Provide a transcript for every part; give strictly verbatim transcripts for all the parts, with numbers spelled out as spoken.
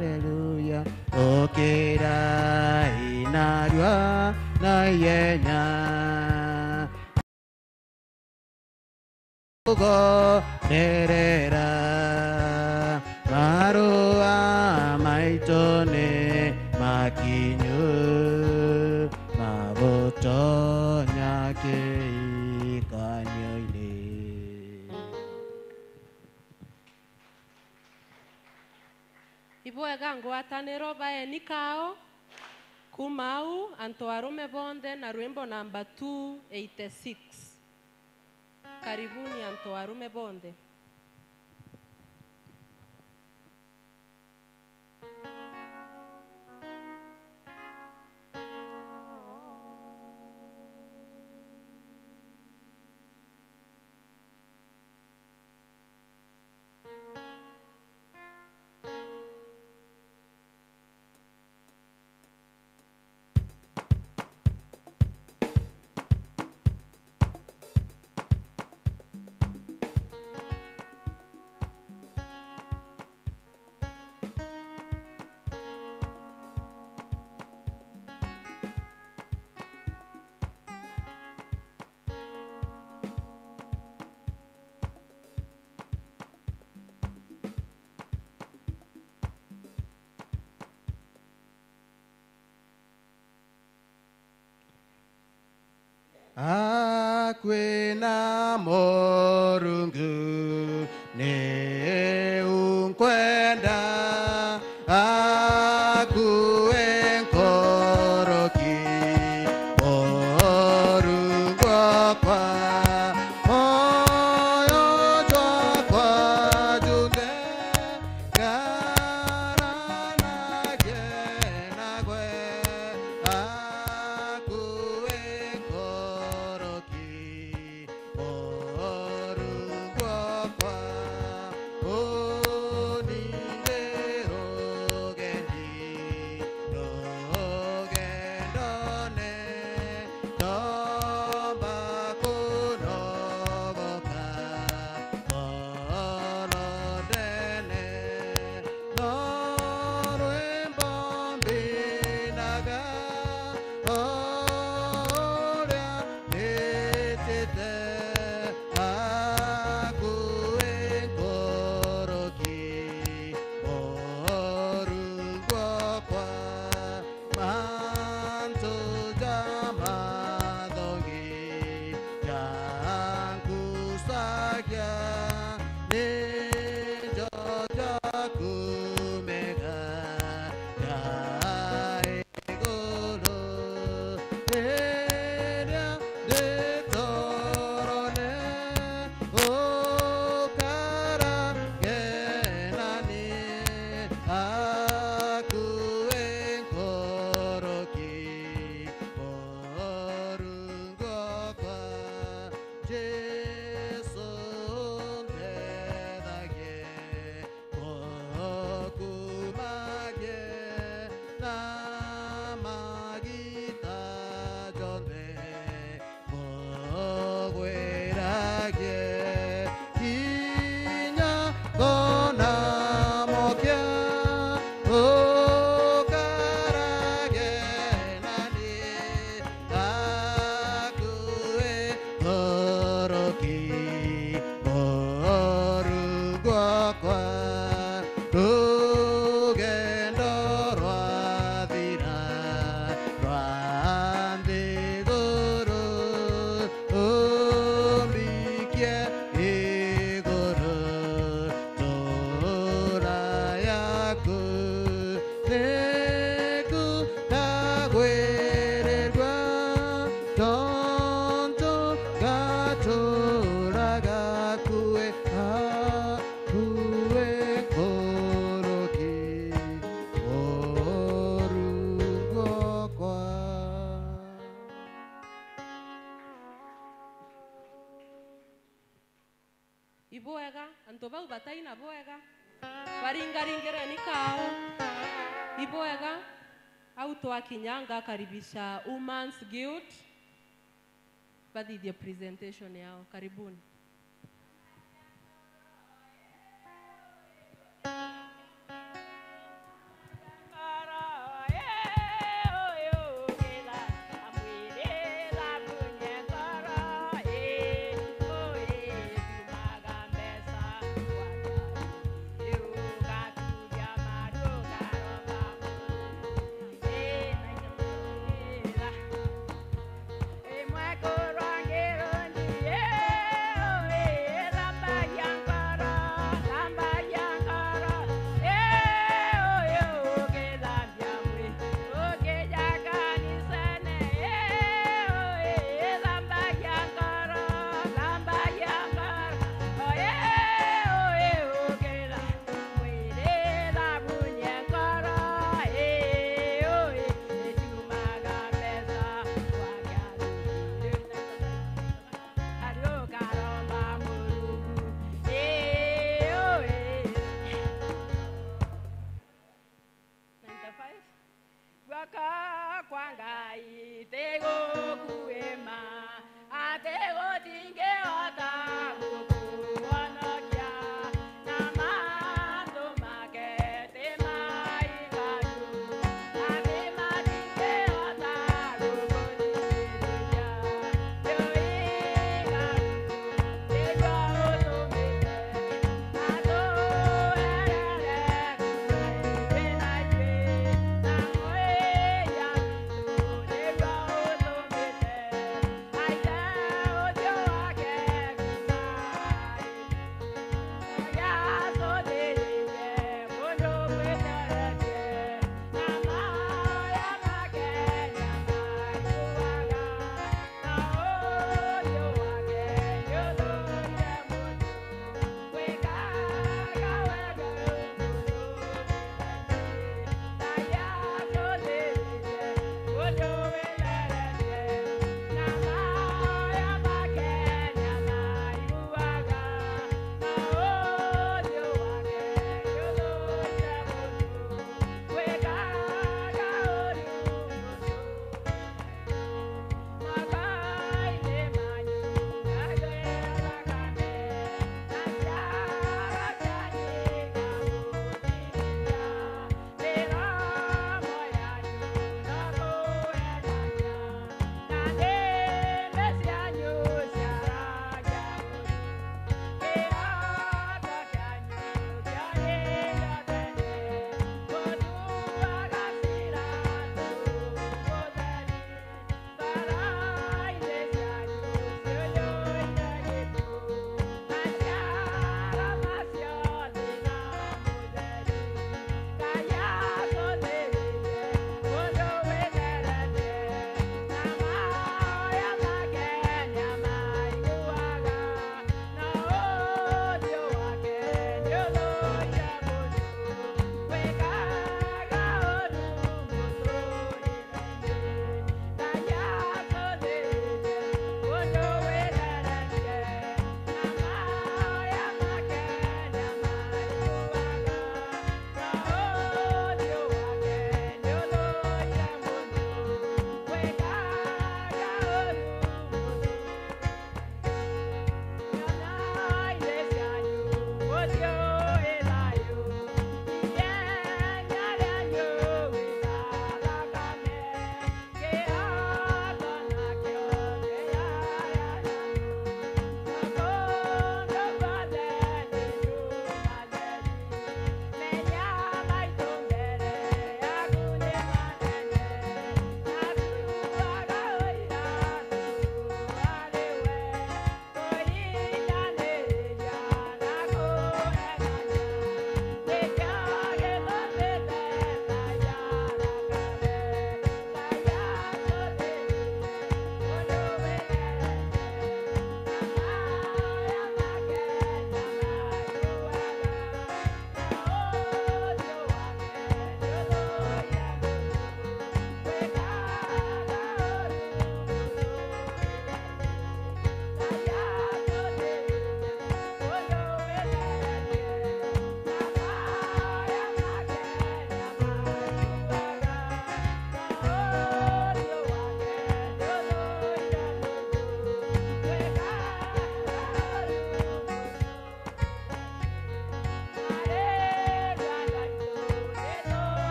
Haleluya. Ukirai narua na ihenya. Ugonerera marua maitu ni makinyu, magutonya kiikanio-ini. Ibwega ngwataniro, baeni kao. Kuuma au, antu arume bonthe na rwimbo namba two eighty-six. Karibuni antu arume bonthe. Akui na Murungu ni unkwenda, akui nkuruki, Murungu okwa, moyo jwakwa junthe. Ngaranagie nagwe, akui nkuruki, Murungu okwa, uninde rugendi, rugendone. Ndomba kunogoka ngoro ndene, no rwimbo mbinaga, o uria mbitite akui nkuruki, Murungu okwa. Mantu ja mathongi jankusagia, nijo jakumega ja iguru. Riria ndi torone, ukarage nani, akui nkuruki, Murungu okwa. Jesu, ntethagie, ngukumagie na magiita jonthe. Ngugwiragie kinya nkoona mokia, ukarage nani, akui nkuruki, Murungu okwa. Rugendo rwathira rwa nthiguru, umbikie iguru, ntura yaku niku ngagwirirua, tontu ngaturaga kue. Akui nkuruki, Murungu okwa. Ibwega, antu bau batai na bwega, baringaringireni kao. Ibwega, au twakinya ngakaribisha Women's Guild. Bathithie presentation yao. Karibuni. Guoko kwa Ngai ti gukuima, ati gutingihota gukuhonokia, na mantu make ti maiganu, ati matingihota gukuthikiriria. Riu igaru nirua utumite, na tuerere kuuma ithui na ithui, na mwiya witũ nirua utumite, aite uthiu wake kuuma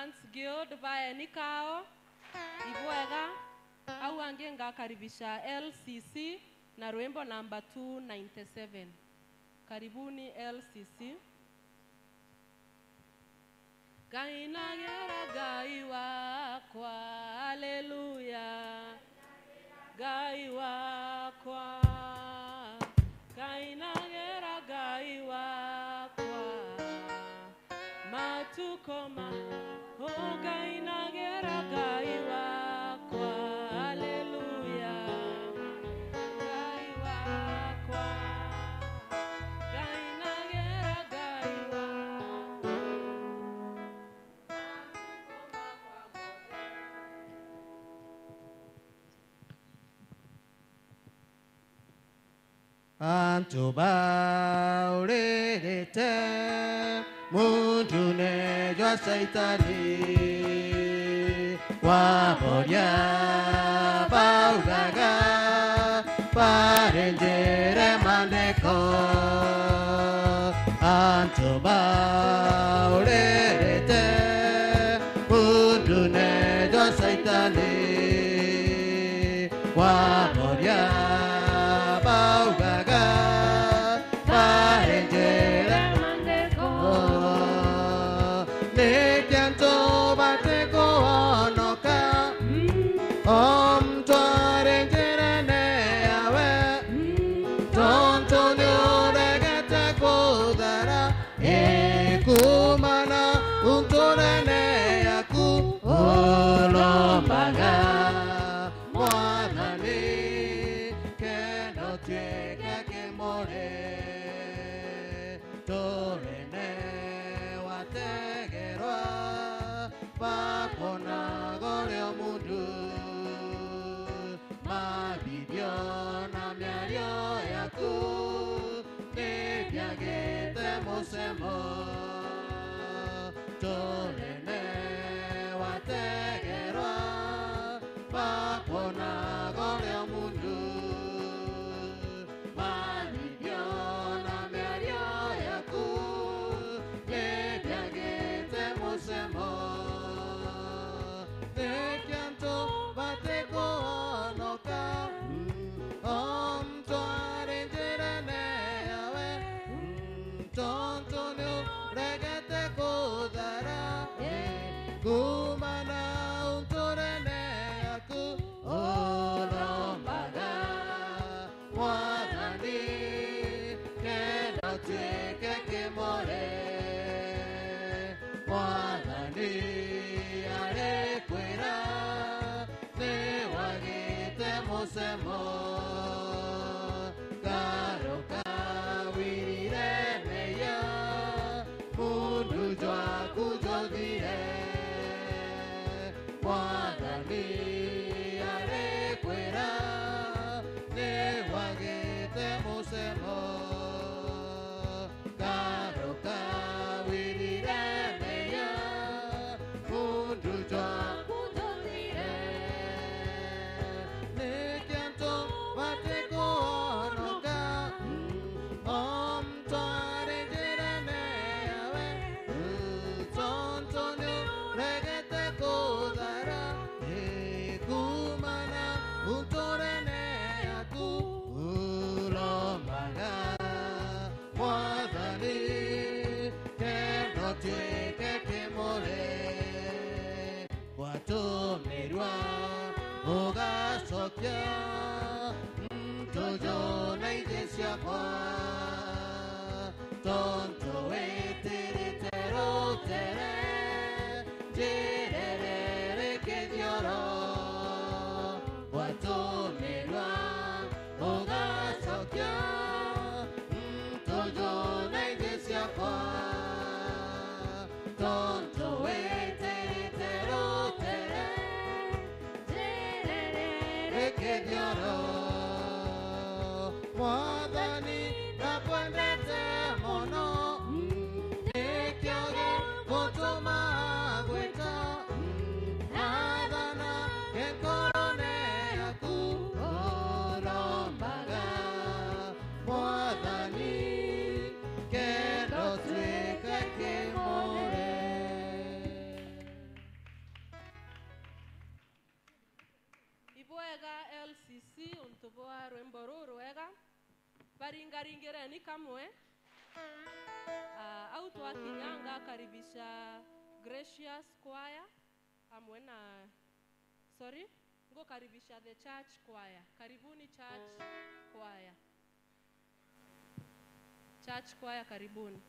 Dance Guild baeni kao. Ibwega. Au angi ngakaribisha L C C na rwimbo namba two ninety-seven. Karibuni L C C. Ngainagira Ngai wakwa, haleluya. Ngai wakwa, ngainagira Ngai wakwa. Matuko ma, o ngainagira Ngai wakwa, haleluya. Ngai wakwa, ngainagira Ngai wakwa. Antu bauririte muundune jwa Shaitani, kwaboria baugaga, barinjire Maandiko. Antu bauririte muundune jwa Shaitani, kwaboria baugaga, barinjire Maandiko. Niki antu batikwonoka? O muntu ari njirene yawe, tontu niuregete kuthara. Ikuumana nturene yaku, urombaga Mwathani, kenda utwike kimuri. Nturene wategerwa, bakwonaga uri o mundu. Mathithio na miario yaku ni biagite mucemo. Nturene wategerwa, bakwonaga uri o mundu. Mathithio na miario yaku ni biagite mucemo. Niki antu batikwonoka? O muntu ari njirene yawe, tontu niuregete kuthara. Kuumana nturene yaku, urombaga Mwathani, kenda utwike kimuri. Mwathani arikwira, ni wagite mucemo. Garuka wirire meeyia, muundu jwaku juthire. Mwathani arikwira, ni wagite mucemo. Garuka wirire meeyia, muundu jwaku juthire. Niki antu batikwonoka? O muntu ari njirene yawe, tontu niuregete kuthara. Kuumana nturene yaku, urombaga Mwathani, kenda utwike kimuri. Gwatumirwa ugacokia ntuju na iji ciakwa, tontu witirite rutere njirere ri kithioro. Gwatumirwa ugacokia ntuju na iji ciakwa, tontu witirite rutere njirere ri kithioro. Ingireni kamwe. Ah, au twakinya, ngakaribisha Gracious Choir amwe na, sorry, ngukaribisha the church choir. Karibuni church choir. Church choir, karibuni.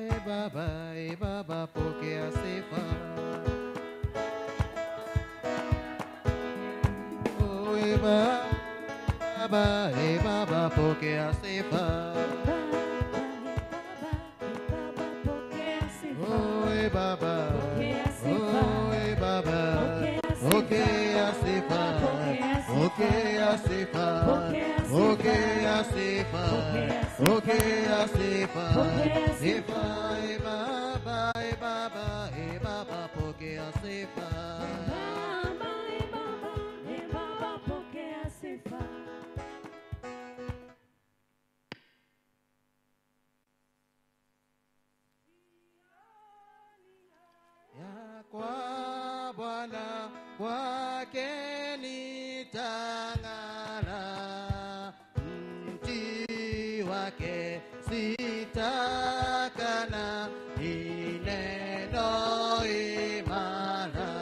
E Baba, e Baba, pokea sifa. O e Baba, e Baba, pokea sifa. O e Baba, o e Baba, pokea sifa, pokea sifa, pokea sifa, pokea sifa. Sifa, e Baba, e Baba, e Baba, pokea sifa. E Baba, e Baba, e Baba, pokea sifa. Yakwa Bwana, kwake nitang'ara, mti wake sitakana, ni neno imara.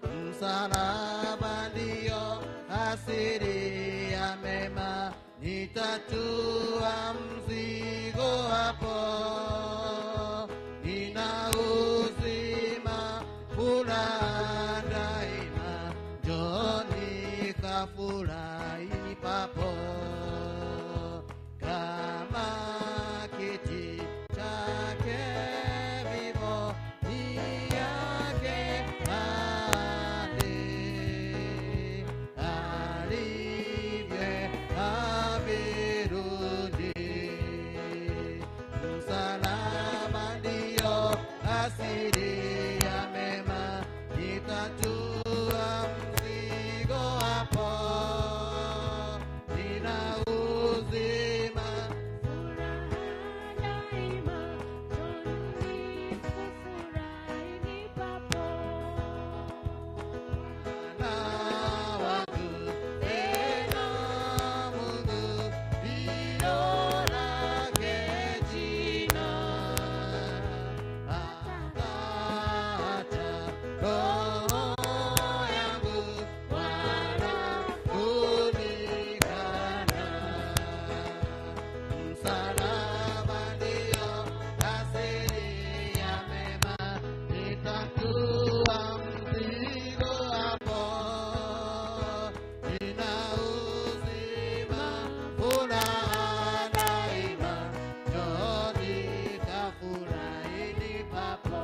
Msalaba ndio asili ya mema, nitatua mzigo hapo. Nina uzima, furaha daima, njoni kafurahi papo. Kama kiti chake vivyo ni yake hali, alivyo havirudi. Msalaba ndio asili ya mema, nitatua mzigo hapo. Nina uzima, furaha daima, njoni kufurahi papo. Bwana wangu, tena Mungu, ndio lake jina. Ataacha roho yangu, Bwana kunikana. Msalaba ndio asili ya mema, nitatua mzigo hapo. Nina uzima, furaha daima, njoni kafurahini papo.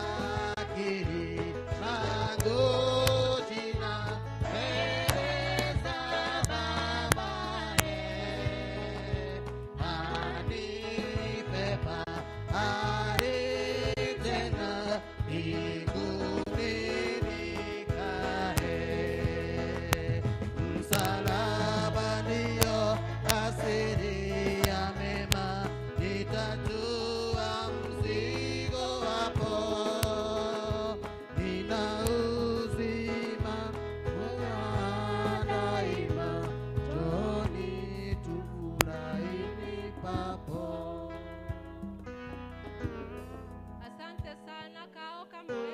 Atakiri langu jina mbele za Babaye, anipe pahali tena mbinguni nikae. Msalaba ndio asili ya mema, nitatua mzigo hapo. Nina uzima, furaha daima, njoni tufurahini papo. Asante sana, kao kamwe.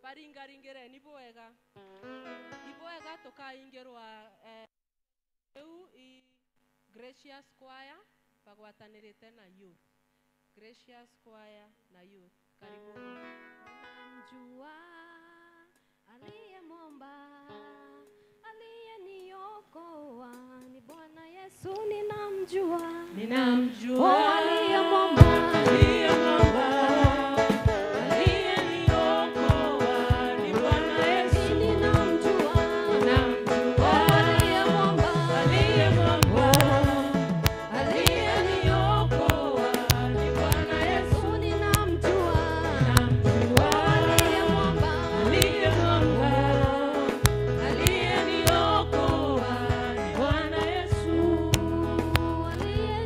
Baringaringireni bwega. Ibwega tukaingirwa, eh, riu i Gracious Choir bagwatanirite na youth. Gracious Choir na youth. Karibuni. Namjua aliyemuumba, aliyeniokoa, ni Bwana Yesu ninamjua. Ninamjua. Oh, aliyemuumba, aliyemuumba, aliyeniokoa, ni Bwana Yesu. Ninamjua. Ninamjua. Oh, aliyemuumba, aliyemuumba, aliyeniokoa, ni Bwana Yesu. Ninamjua. Ninamjua. Aliyemuumba, aliyemuumba, aliyeniokoa, ni Bwana Yesu. Aliye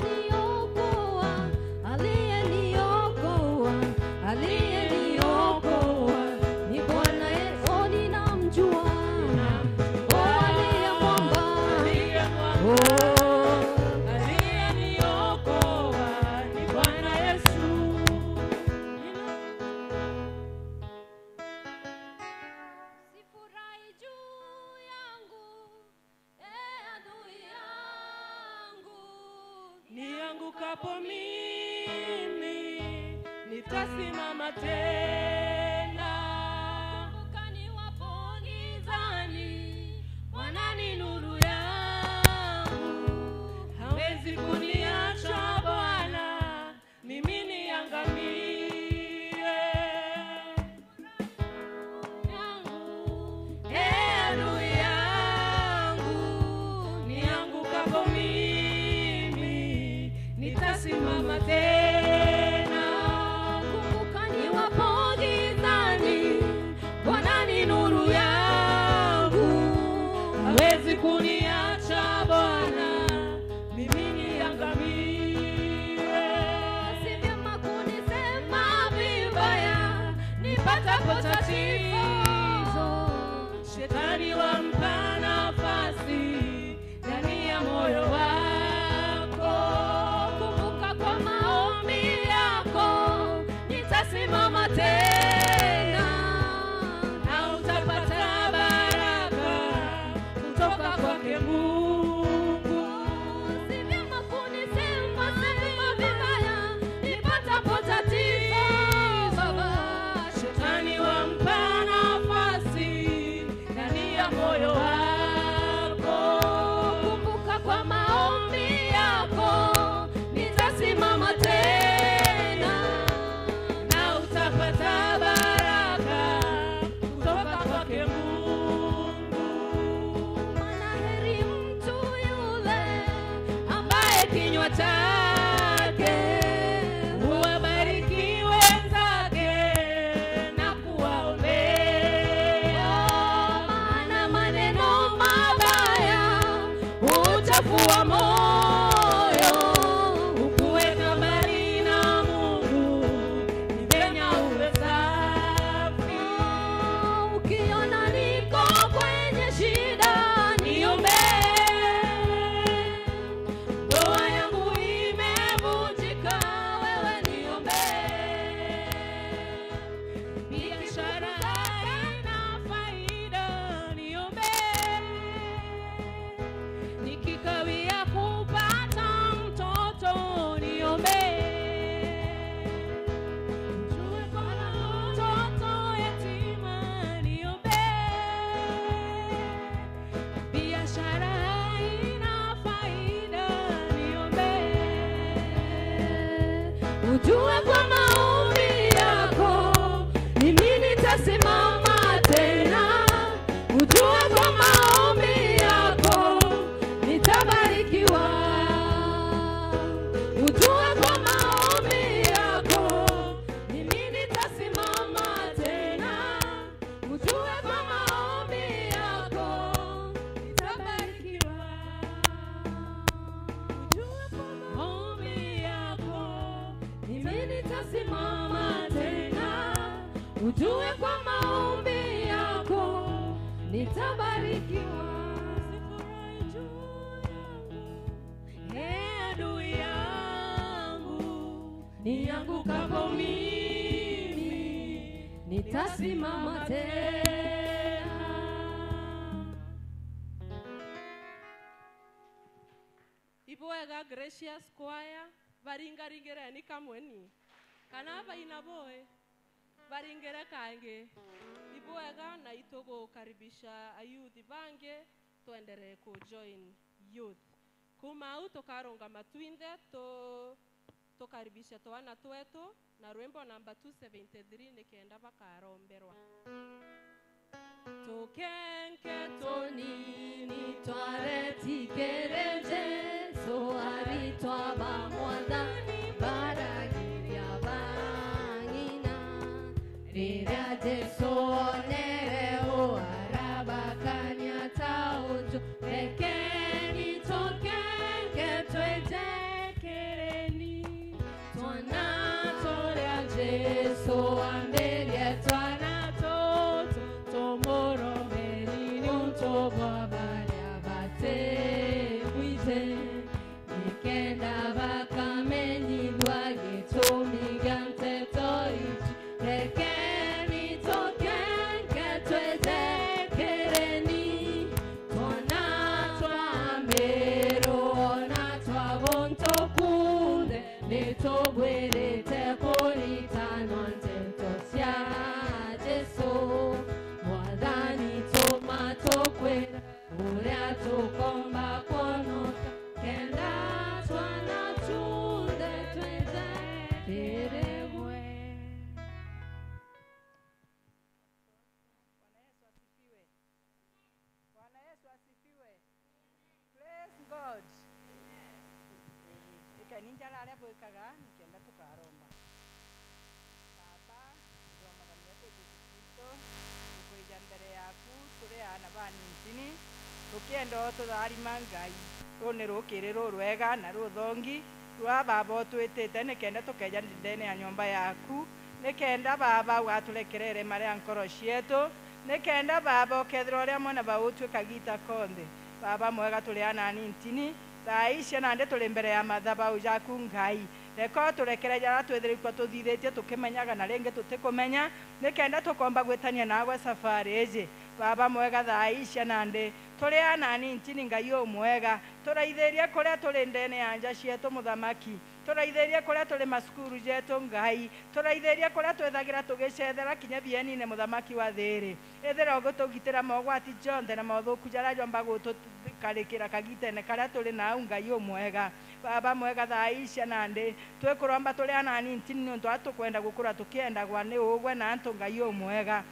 Hapo mimi nitasimama tena. Kumbuka niwapo gizani, Bwana ni nuru yangu. Hawezi kuniacha Bwana, mimi niangamie. Yangu, ee adui yangu, niangukapo mimi, nitasimama tena. Kumbuka niwapo gizani, Bwana ni nuru yangu. Hawezi kuniacha Bwana, mimi niangamie. Si vyema kunisema vibaya nipatapo tatizo. Shetani wampa nafasi ndani ya moyo wako. Kumbuka kwa maombi yako nitasimama tena, na utapata baraka kutoka kwake Mungu. Si vyema kunisema, sema vibaya nipatapo tatizo. Shetani wampa nafasi ndani ya moyo wako. Kumbuka kwa maombi yako nitasimama tena, na utapata baraka kutoka kwake Mungu. Maana heri mtu yule ambaye kinywa chake huwabariki wenzake na kuwaombea. Maana maneno mabaya huchafua moyo, hukuweka mbali na Mungu, ni venya uwe safi. Ukiona niko kwenye shida, niombe. Ndoa yangu imevunjika, wewe niombe. Biashara haina faida, niombe. Nikikawia kupata mtoto, niombe. Ujue kuna mtoto yatima, niombe. Biashara haina faida, niombe. Ujue kwa maombi yako, mimi nitasimama tena. Ujue kwa maombi yako, nitabarikiwa. Ujue kwa maombi yako, mimi nitasimama tena. Ujue kwa maombi yako nitabarikiwa. Ujue kwa maombi yako mimi nitasimama tena. Ujue kwa maombi yako nitabarikiwa. Sifurahi juu yangu, ee adui yangu. Niangukapo mimi, nitasimama tena. Ibwega Gracious Choir, baringaringireni kamwe ni. Kana baina boe, baringire kangi. Ibwega na itugukaribisha ayouth bangi, twenderee kujoin youth. Kuma au tukarungama twinthe tu-, tukaribishe twana twetu na rwimbo namba two seventy-three nikenda bakaromberwa. Tukenke tunini twareti kiri Jesu, aritwa ba Mwathani baragiria ba ng'ina. Riria Jesu onere uu arabakania ta unju, rekeni tukenke twije kiri ni. Twana turia Jesu ambirie twana tutu, tumuromberi niuntu bwa baria batimwiji. Nikenda bakamenyithua gitumi gia nteto iji, rekeni tukenke Nitugwirite kuritanwa nteto cia Jesu. Mwathani, tuma tukwire uria tukomba kwonoka, kenda twana tunthe twithe kiri gwe. Bwana Yesu asifiwe. Bwana Yesu asifiwe. Praise God. Ikeni njara aria bwikaga, nikenda tukaromba. Baba, ndiramuthania Yesu Kristo, tukwija mbere yaku turi aana banintini, tukienda ututharima Ngai. Ruu ni rukiri rurwega na ruthongi rwa Baba utwitite nikenda tukeja ndene ya nyomba yaku, nikenda Baba ugaturekerere maria nkoro cietu, nikenda Baba ukethira uri amwe na bautwi kagita konthe. Baba mwega, turi aana anintini, thaa ii ciana ndi turi mbere ya mathabau jaku Ngai. Reka uturekere jaria twithiritwe tuthithitie tukimenyaga na ringi tutikumenya, nikenda tukomba gwitania naagwe safari iji. Baba mwega, thaa ii ciana ndi turi aana anintini, Ngai umwega, turaithirie kuria turi ndene ya nja cietu, Muthamaki. Turaithirie kuria turi macukuru jetu, Ngai. Turaithirie kuria twithagira tugicethera kinya bienine, Muthamaki wa thiiri. Ithira ugitugitira mogwati jonthe na mothuku jaria jomba gutukarikira kagitene karia turi nau, Ngai umwega. Baba mwega, thaa ii ciana ndi twikuromba turi aana anintini niuntu a tukwenda gukura tukiendagwa ni ugwe na antu, Ngai umwega.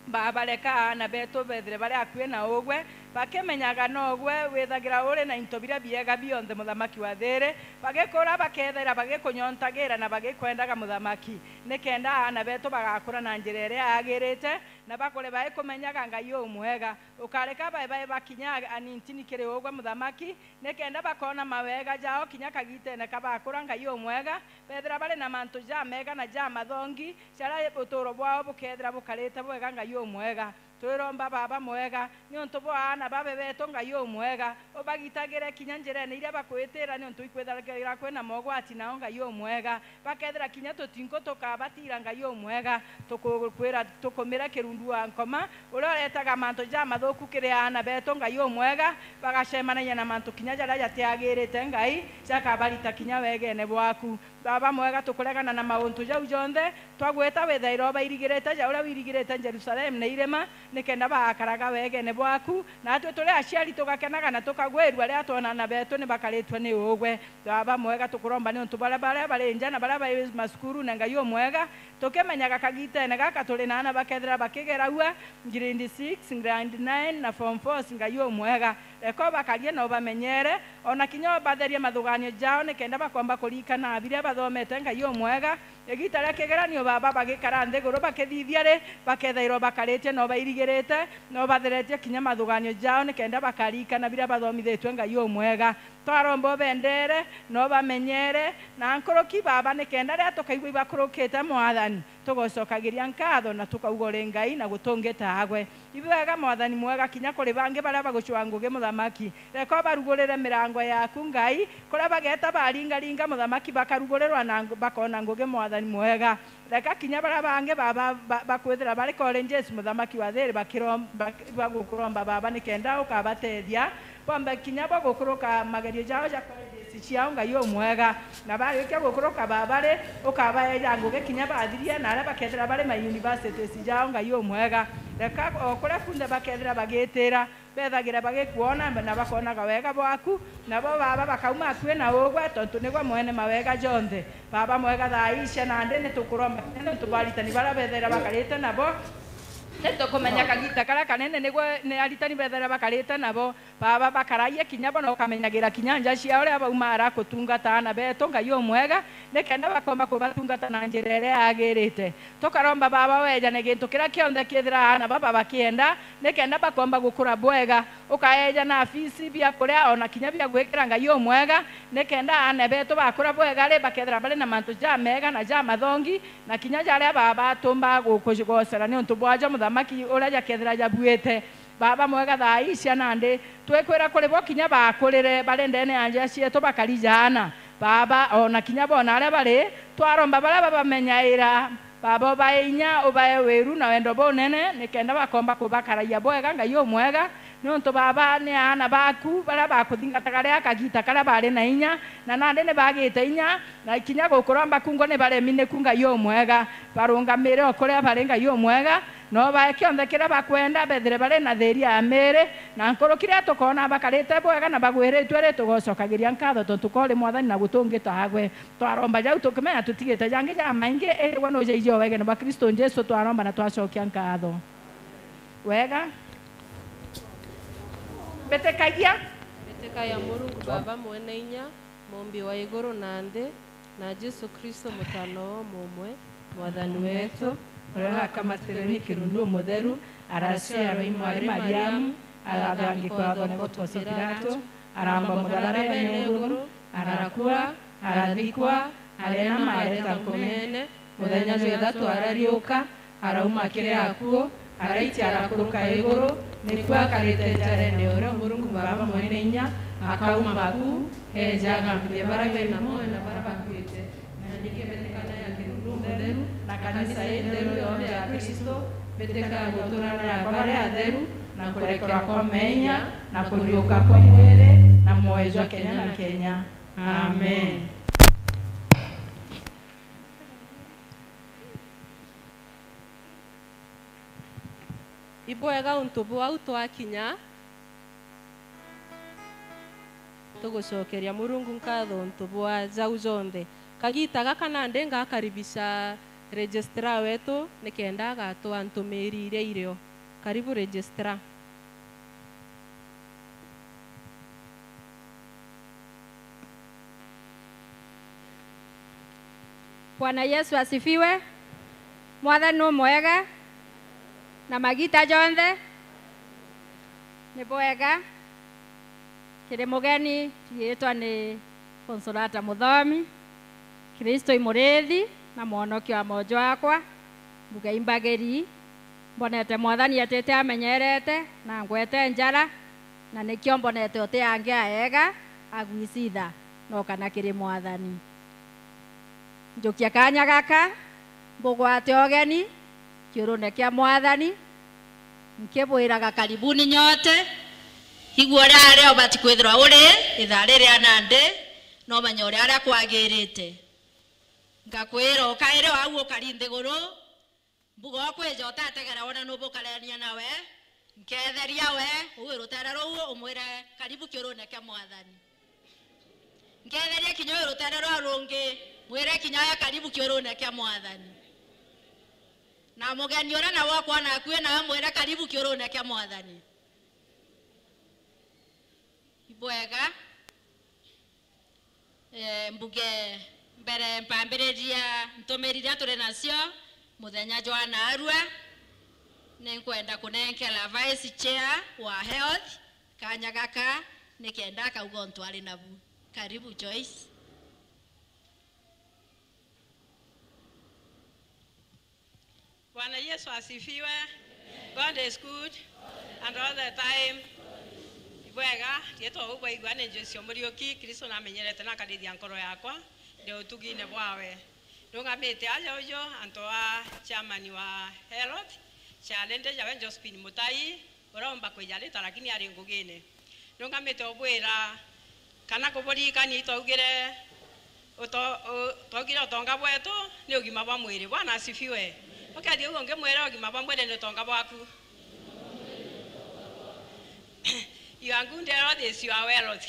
Baba, reka aana betu bethire bari akui na ugwe, bakimenyaga no ugwe withagira uri na into biria biega bionthe, Muthamaki wa thiiri, bagikura bakethaira bagikunyonthagira na bagikwendaga, Muthamaki, nikenda aana betu bagakura na njira iria yagirite, na bakure baikumenyaga, Ngai umwega. Ukareka bae bae bakinya anintini kiri ugwe, Muthamaki, nikenda bakona mawega jao kinya kagitene ka bakura, Ngai umwega, bethira bari na mantu jamega na jamathongi, jaria uturo bwao bukethira bukarite bwega, Ngai umwega. Twiromba, Baba mwega, niuntu bwa aana babe betu, Ngai umwega, ubagitagire kinya njirene iria bakwitira, niuntu ikwithagira kwina mogwati nao, Ngai umwega. Bakethira kinya tutinku tukabatira, Ngai umwega, tukukwira tukumire kirundu wa nkoma, uria uretaga mantu jamathuku kiri aana betu, Ngai umwega, bagacemanagia na mantu kinya jaria jatiagirite, Ngai, jakabarita kinya wegene bwaku. Baba mwega, tukuregana na mauntu jau jonthe, twagwita withaira ubairigirite ja uria wirigirite Jerusalemu na irima, nikenda bagakaraga wegene bwaku, natwi turi aciari tugakenaga na tukagwirua riria twona aana betu ni bakaritwe ni ugwe. Baba mwega, tukuromba niuntu baria, baria bari nja na baria bari macukurune, Ngai umwega, tukimenyaga kagitene gaka turi na aana bakethira bakigeraua grade six, grade nine na form four, Ngai umwega, reka ubakarie na ubamenyere, ona kinya ubatherie mathuganio jao, nikenda bakomba kurikana biria bathomete, Ngai umwega. Igita ria kigeranio, Baba, bagikara nthiguru bakithithia ri, bakethairwa bakaritie na ubairigirite, na ubatheretie kinya mathuganio jao, nikenda bakarikana biria bathomithitue, Ngai umwega. Twaromba ubendere na ubamenyere na nkuruki, Baba, nikenda riria tukaigua ibakurukite, Mwathani, tugucokagiria nkatho na tukauga uri Ngai na gutungi taagwe. Ibwega, Mwathani mwega, kinya kuri bangi baria bagucua ngugi, Muthamaki, reka ubarugurire mirango yaku, Ngai, kuria bageta baringaringa, Muthamaki, bakarugurirwa na ngu-, bakona ngugi, Mwathani mwega. Reka kinya baria bangi, Baba, ba-, bakwithira bari colleges, Muthamaki wa thiiri, bakiro-, bak-, bagukuromba, Baba, nikenda ukabatethia, bombe kinya bo gukuruka magerio jao ja colleges ciao, Ngai umwega. Na barikia gukuruka, Baba ri, ukabaeja ngugi kinya bathiria, na aria bakethira bari ma universities jao, Ngai umwega. Reka o kuria kunthe bakethira bagitira, bethagira bagikwona na bakonaga wega bwaku, nabo, Baba, bakauma akui na ugwe, tontu nigwe mwene mawega jonthe. Baba mwega, thaa ii ciana ndi nitukuromba kinya nontu bwa aritani baria bethaira bakarite nabo. Nitukumenya kagita karia kanene nigwe ni aritani bethaira bakarite nabo. Baba, bakaraie kinya bo na ukamenyagira kinya nja ciao riria bauma ara kutungata aana betu, Ngai umwega, nikenda bakomba kubatungata na njira iria yagirite. Tukaromba, Baba, wejane gintu kiria kionthe kithira aana baba bakienda, nikenda bakomba gukura bwega. Ukaeja na fees, bia kuria, ona kinya bia gwikira, Ngai umwega, nikenda aana betu bakura bwega ri, bakethira bari na mantu jamega na jamathongi, na kinya jaria, Baba, tumba gukugocera niuntu bwajo, Muthamaki, uria jakethira jabuite. Baba mwega, thaa ii ciana ndi twikwira kuri bo kinya bakurire bari ndene ya nja cietu bakari jaana. Baba, ona kinya bona aria bari, twaromba baria babamenyaira, Baba, ubae inya, ubae wiru na wendo bunene, nikenda bakomba kubakaragia bwega, Ngai umwega, Niuntu baba ni aana baku baria bakuthingataga ria kagiita karia bari na inya, na nandi ni bagite inya, na kinya gukuromba kungo ni baremi, niku Ngai umwega. Barungamire o kuria bari, Ngai umwega, na ubae kionthe kiria bakwenda, bethire bari na thiria ya miri, na nkuruki riria tukoona bakarite bwega na bagwiritue ri, tugocokagiria nkatho tontu ko uri Mwathani na guti ungi taagwe. Twaromba jau tukimenya tutigite jangi jamaingi, indi gwe nujaiji o wegene bwa Kristo Jesu, twaromba na twacokia nkatho. Wega. Mbitikagia. Mbitikagia Murungu Baba Mwene Inya, Muumbi wa iguru na nthi, na Jesu Kristo, Mutaana wa Umwe, Mwathani wetu, uria wakamatirwe ni Kirundu Umutheru, araciarwa i mwari Mariamu, arathangikwa wathone gwa Pontio Pilato, arambwa mutharabene iguru, arakua, arathikwa, areenama areta nkumene, muthenya jwa ithatu arariuka, arauma kiri akuu, araitia arakuruka iguru, nikuo akarite njarene ya uria Murungu Baba Mwene Inya, akauma kuu, eeje agambithie baria bena mwoyo na baria bakuite. Na ningi mbitikagia Kirundu Umutheru, na kanisa intheru yonthe ya Kristo, mbitikagia guturanira kwa baria atheru, na kurekerwa kwa meeyia, na kuriuka kwa mwiri, na mwoyo jwa kenya na kenya. Amen. Ibwega untu bwau twakinya, tugucokeria Murungu nkatho untu bwa jau jonthe. Kagiita gaka nandi ngakaribisha registrar wetu nikenda agatwaa ntumiri iria irio. Karibu registrar. Bwana Yesu asifiwe. Mwathani ni umwega na magiita jonthe. Ni bwega. Kiri mugeni, riitwa ni Consolata Muthomi. Kristo i muriithi na mwonokia wa mojo wakwa, mbuga imbagiri. Mbonete Mwathani atite amenyerete na angwete njara, na nikio mbonete uti angi aega agwicitha noka na kiri Mwathani. Njukia kaanya gaka, mbugwate ugeni kiurune kia Mwathani, nkibwiraga karibuni nyote. Igua uria aria ubati kwithirwa uri ithaa riria nandi, na umenye uria aria kwagirite. Ngakwira, ukaire o au ukari nthiguru, mbuga ukwija utategera wona nubu ukarania nawe, nketheria we, uu rutere ruu umwire, "Karibu kiurune kia Mwathani." Nketheria kinya uu rutere ruu rungi, mwire kinya we, "Karibu kiurune kia Mwathani." Na mugeni uria nawe ukwona akui nawe, mwire, "Karibu kiurune kia Mwathani." Ibwega. Eh, mbuge mbere mpambiriria ntumiri iria turi nacio muthenya jwa naarua, ninkwenda kunenkera Vice Chair wa Health kaanya gaka nikenda akauga untu ari nabu. Karibu, Joyce. Bwana Yesu asifiwe. God is good and all the time. Ibwega, rietwa uu bwaigua ni Joyce Omuriuki, Kristo namenyerete na akarithia nkoro yakwa, ndi utugine bwawe. Ndungamite aja uju antu a chairman wa Health, challenge jawe Josephine Mutai, uraumba kwija rita lakini ari ngugine. Ndungamite ubwira kana kuburirikania itwaugire uto-, u-, twaugire utonga bwetu ni ugima bwa mwiri. Bwana asifiwe. Ukethia uu ungi mwire ugima bwa mwiri ni utonga bwaku. Your good health is your wealth.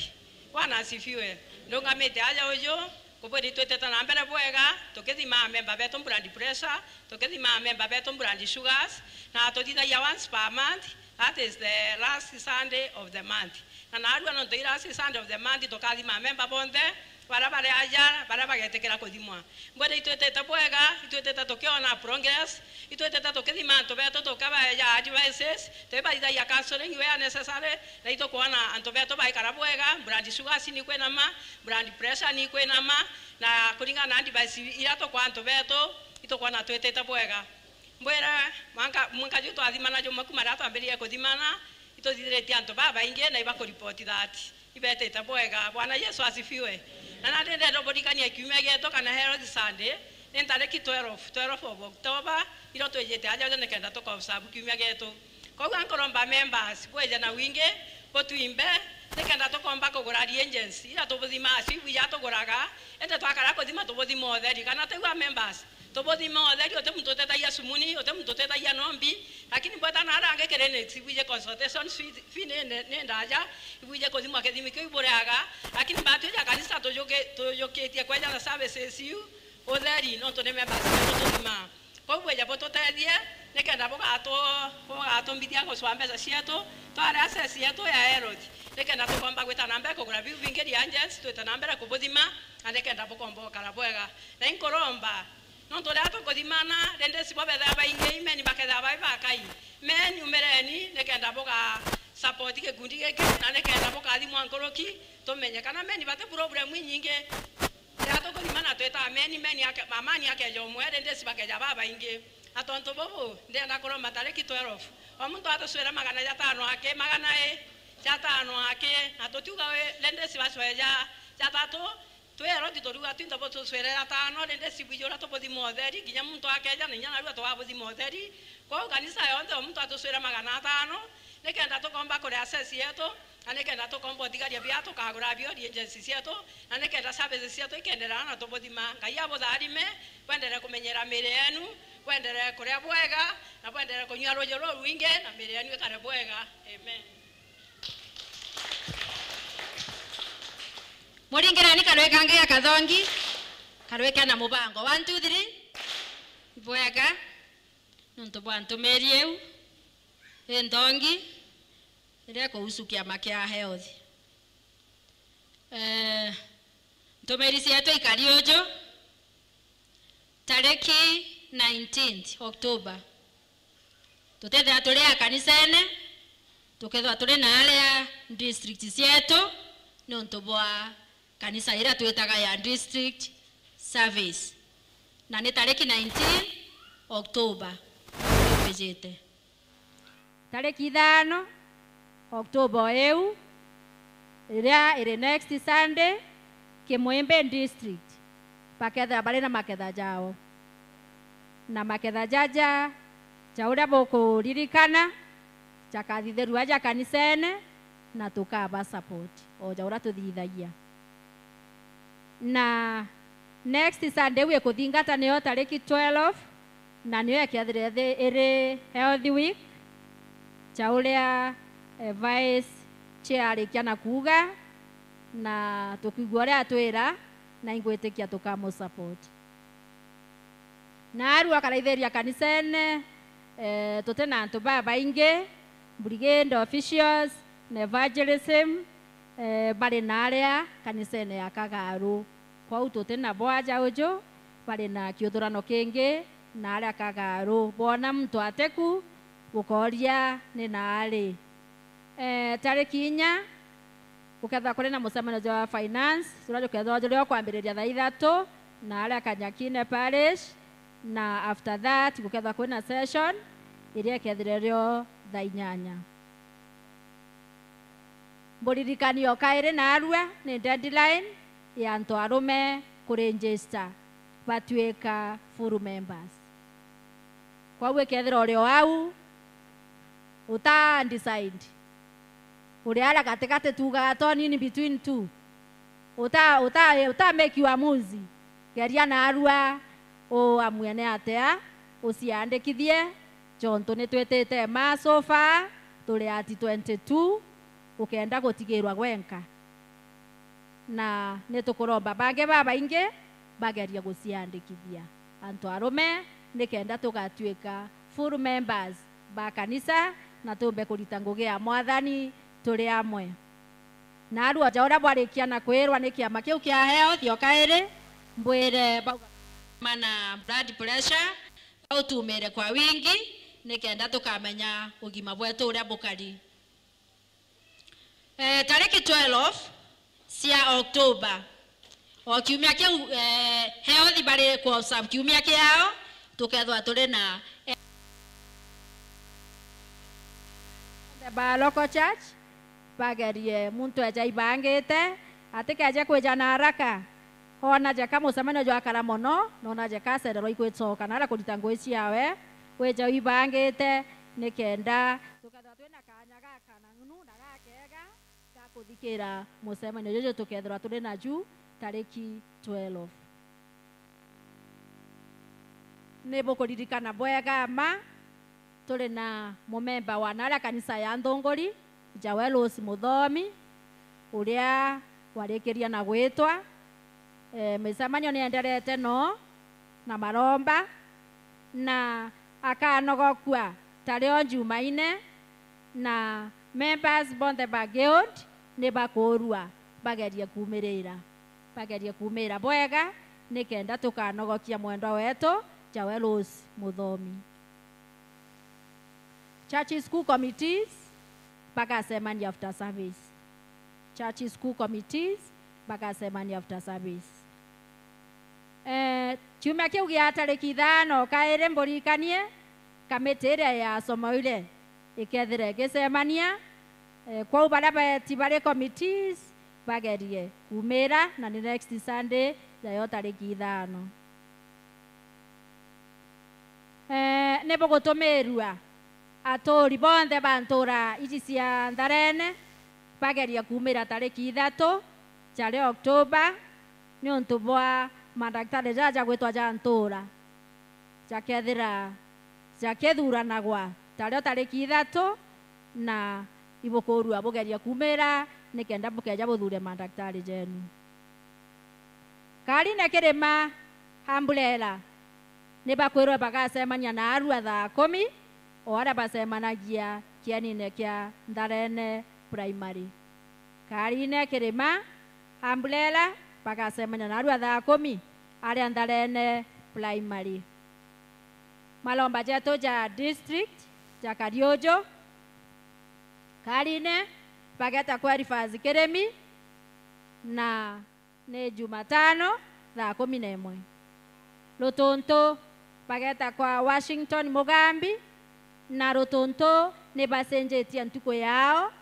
Bwana asifiwe. Ndungamite aja uju, kubwira itwitite na mbere bwega, tukithimaa memba betu blood pressure, tukithimaa memba betu blood sugars, na tuthithagia once per month, that is the last Sunday of the month. Na naarua nontu i last Sunday of the month, tukathima memba bonthe, baria bari aja, baria bagetikira kuthimwa. Mbwire itwitite bwega, itwitite tukiona progress, itwitite tukithima antu betu tukabaeja advices, tuibaithagia counseling where necessary, na itukwona antu betu baikara bwega, blood sugars ni kwinama, blood pressure ni kwinama, na kuringana na advice iria tukwa antu betu, itukwona twitite bwega. Mbwire, mwanka, mwanka ju twathimana jumwe kuma riria twambiririe kuthimana, ituthithiritie antu babaingi na ibakuripoti that ibetite bwega. Bwana Yesu asifiwe. Na nandi ndenda uburirikania kiumia gietu kana Health Sunday, ni ntariki twelve, twelve of October, irio twijite aja uju nikenda tuka observe kiumia gietu. Kwou ankoromba members bwije na wingi, butwimbe, nikenda tukomba kugura reagents ira tubuthimaa cio ibwija tuguraga, indi twakara kuthima tubuthima utheri, kana tigua members? Tubuthima utheri, uti muntu utetagia sumuni, uti muntu utetagia nombi, lakini mbweta na aria angi clinics ibwije consultation fee, fee ni, ni, ni ndaja, ibwije kuthimwa kithimi kiu ibureaga, lakini batwi ja kanisa tujuki-, tujukitie kweja na services iu utheri, nontu ni members betu tuthimaa. Kwou bwija bututethie, nikenda bugatu-, bugatumbithia gucwa mbeca cietu, tware access yetu ya health, nikenda tukomba gwita na mbere kugura biu bingi reagents, twite na mbere kubuthima, na nikenda bukomba gukara bwega. Na inkuromba, nontu riria tukuthimana, rindi cibo bethira baingi, imeni bakethira bai bakai. Meni, umireni, nikenda buga support gikundi giki, na nikenda bukathimwa nkuruki, tumenye kana meni bati problem inyingi. Riria tukuthimana twita ameni, meni ake-, amani akeja umwe, rindi ci bakeja babaingi. Na tontu bubu, ndienda kuromba tariki twelve, o muntu atucwire magana jatano aki, magana i jatano aki, na tutiuga wi, rindi ci bacwe ja jatatu, twi eroti turiuga twinthe butucwire jatano, rindi ci bwiji uria tubuthima utheri, kinya muntu akeja na inya narua tugabuthima utheri. Kwou kanisa yonthe o muntu atucwire magana atano, nikenda tukomba kuri access yetu, na nikenda tukomba uthigaria bia tukagura bio reagents cietu, na nikenda services cietu ikenderea na tubuthima. Ngai abutharime, bwenderee kumenyera miiri yenu, bwenderee kuria bwega, na bwenderee kunyua ruuji ruu rwingi, na miiri yenu ikare bwega. Amen. Muringirani karwe kangi ga kathongi, karwe kena mubango. One, two, three. Bwega. Nontu bwa ntumiri iu inthongi iria ikuhusu kiama kia health. Eh, ntumiri cietu ikari uju, tariki nineteenth October, tutethira turi a kanisene, tukethirwa turi na aria district cietu, niuntu bwa kanisa iria twitaga ya district service, na ni tariki nineteen October twijite. Tariki ithano October iu, iria iri next Sunday, Kimwimbi district bakethira bari na maketha jao, na maketha jaja ja uria bukuririkana jakathithirua aja kanisene, na tukaba support o ja uria tuthithagia. Na next Sunday iu ikuthingata niyo tariki twelve, na niyo ikethira ithi-, iri Health Week, ja uria, eh, Vice Chair arikia na kuuga, na tukiigua uria atwira, na ingwitikia tukamu support. Naarua akaraithiria kanisene, eh, tuti na antu babaingi, brigade officials na evangelism, eh, bari na aria kanisene ya Kagaru. Kwou tuti nabo aja uju, bari na kiuthurano kingi na aria Kagaru. Boona muntu atiku, bukooria ni naari. Eh, tariki inya, gukethirwa kuri na mucemanio jwa finance, juria jukethirwa juri o kwambiriria thaa ithatu, na aria Kanyakine Parish, na after that, gukethirwa kuri na session, iria ikethirwa iri o thaa inyanya. Mburirikanie o kairi naarua ni deadline ya antu arume kuregister batuika full members. Kwou ikethirwa uri o au, uta decide. Uri aria gatigati tuugaga torn in between two. Uta, uta, uta make uamuzi. Geria naarua uamue ni atia uciandikithie, jontu ni twitite ma so far, turi at twenty-two, ukenda gutigirwa gwenka. Na ni tukuromba bangi babaingi bagerie guciandikithia. Antu arume, nikenda tugatuika full members ba kanisa na tumbe kurita ngugi ya Mwathani turi amwe. Naarua ja uria bwarikia na kwirwa ni kiama kiu kia health o kairi, mbwire bauga mana blood pressure, bau tumire kwa wingi, nikenda tukamenya ugima bwetu uria bukari. Eh, tariki twelve cia October, o kiumia kiu, eh, health bari ku observe kiumia kiao, tukethwa turi na, eh, ba local church, bagerie muntu eja ibangite, atikeje kwija na haraka. Ona jeka mucemanio jwakara mono, na ona jeka acererwa ikwicoka, na aria kurita ngugi ciawe, wija wibangite, nikenda tukethirwa twina kaanya gakananu na gakega ga kuthikira mucemanio juju tukethirwa turi naju tariki twelve. Ni bukuririkana bwega mma, turi na mumemba wa naria kanisa ya Nthunguri, Jawelos Muthomi, uria warikiria na gwitwa. E, micemanio nienderete no na maromba, na akanogokua tario Jumaine, na members bonthe ba guild ni bakurua bagerie kumirira, bagerie kumira bwega, nikenda tukanogokia mwendwa wetu Jawelos Muthomi. Church school committees, bagacemania after service. Church school committees, bagacemania after service. Eh, kiumia kiu gia tariki ithano kairi mburirikanie, kamiti iria yacomoire ikethira igicemania. Eh, kwou baria beti bari committees bagerie kumira, na ni next Sunday yayo tariki ithano. Eh, ni bugutumirua aturi bonthe ba ntura iji cia Ntharene bagerie kumira tariki ithatu cia ri October, niuntu bwa mandagitari jaja jagwitwa ja ntura jakethira jakithuranagwa tario tariki ithatu, na ibukurua bugerie kumira nikenda bukeja buthure mandagitari jenu. Karine Kirima Umbrella ni bakwirwe bagacemania na arua thaa kumi, o aria bacemanagia kienine kia Ntharene Primary. Karine Kirima Umbrella bagacemania na arua thaa kumi aria Ntharene Primary. Maromba jetu ja district ja Kariuju, Karine bageta kwa Elifas Kirimi, na ni Jumatano thaa kumi na imwe. Rutuntu bageta kwa Washington Mugambi, na Rutuntu ni bacenjetie ntuku yao,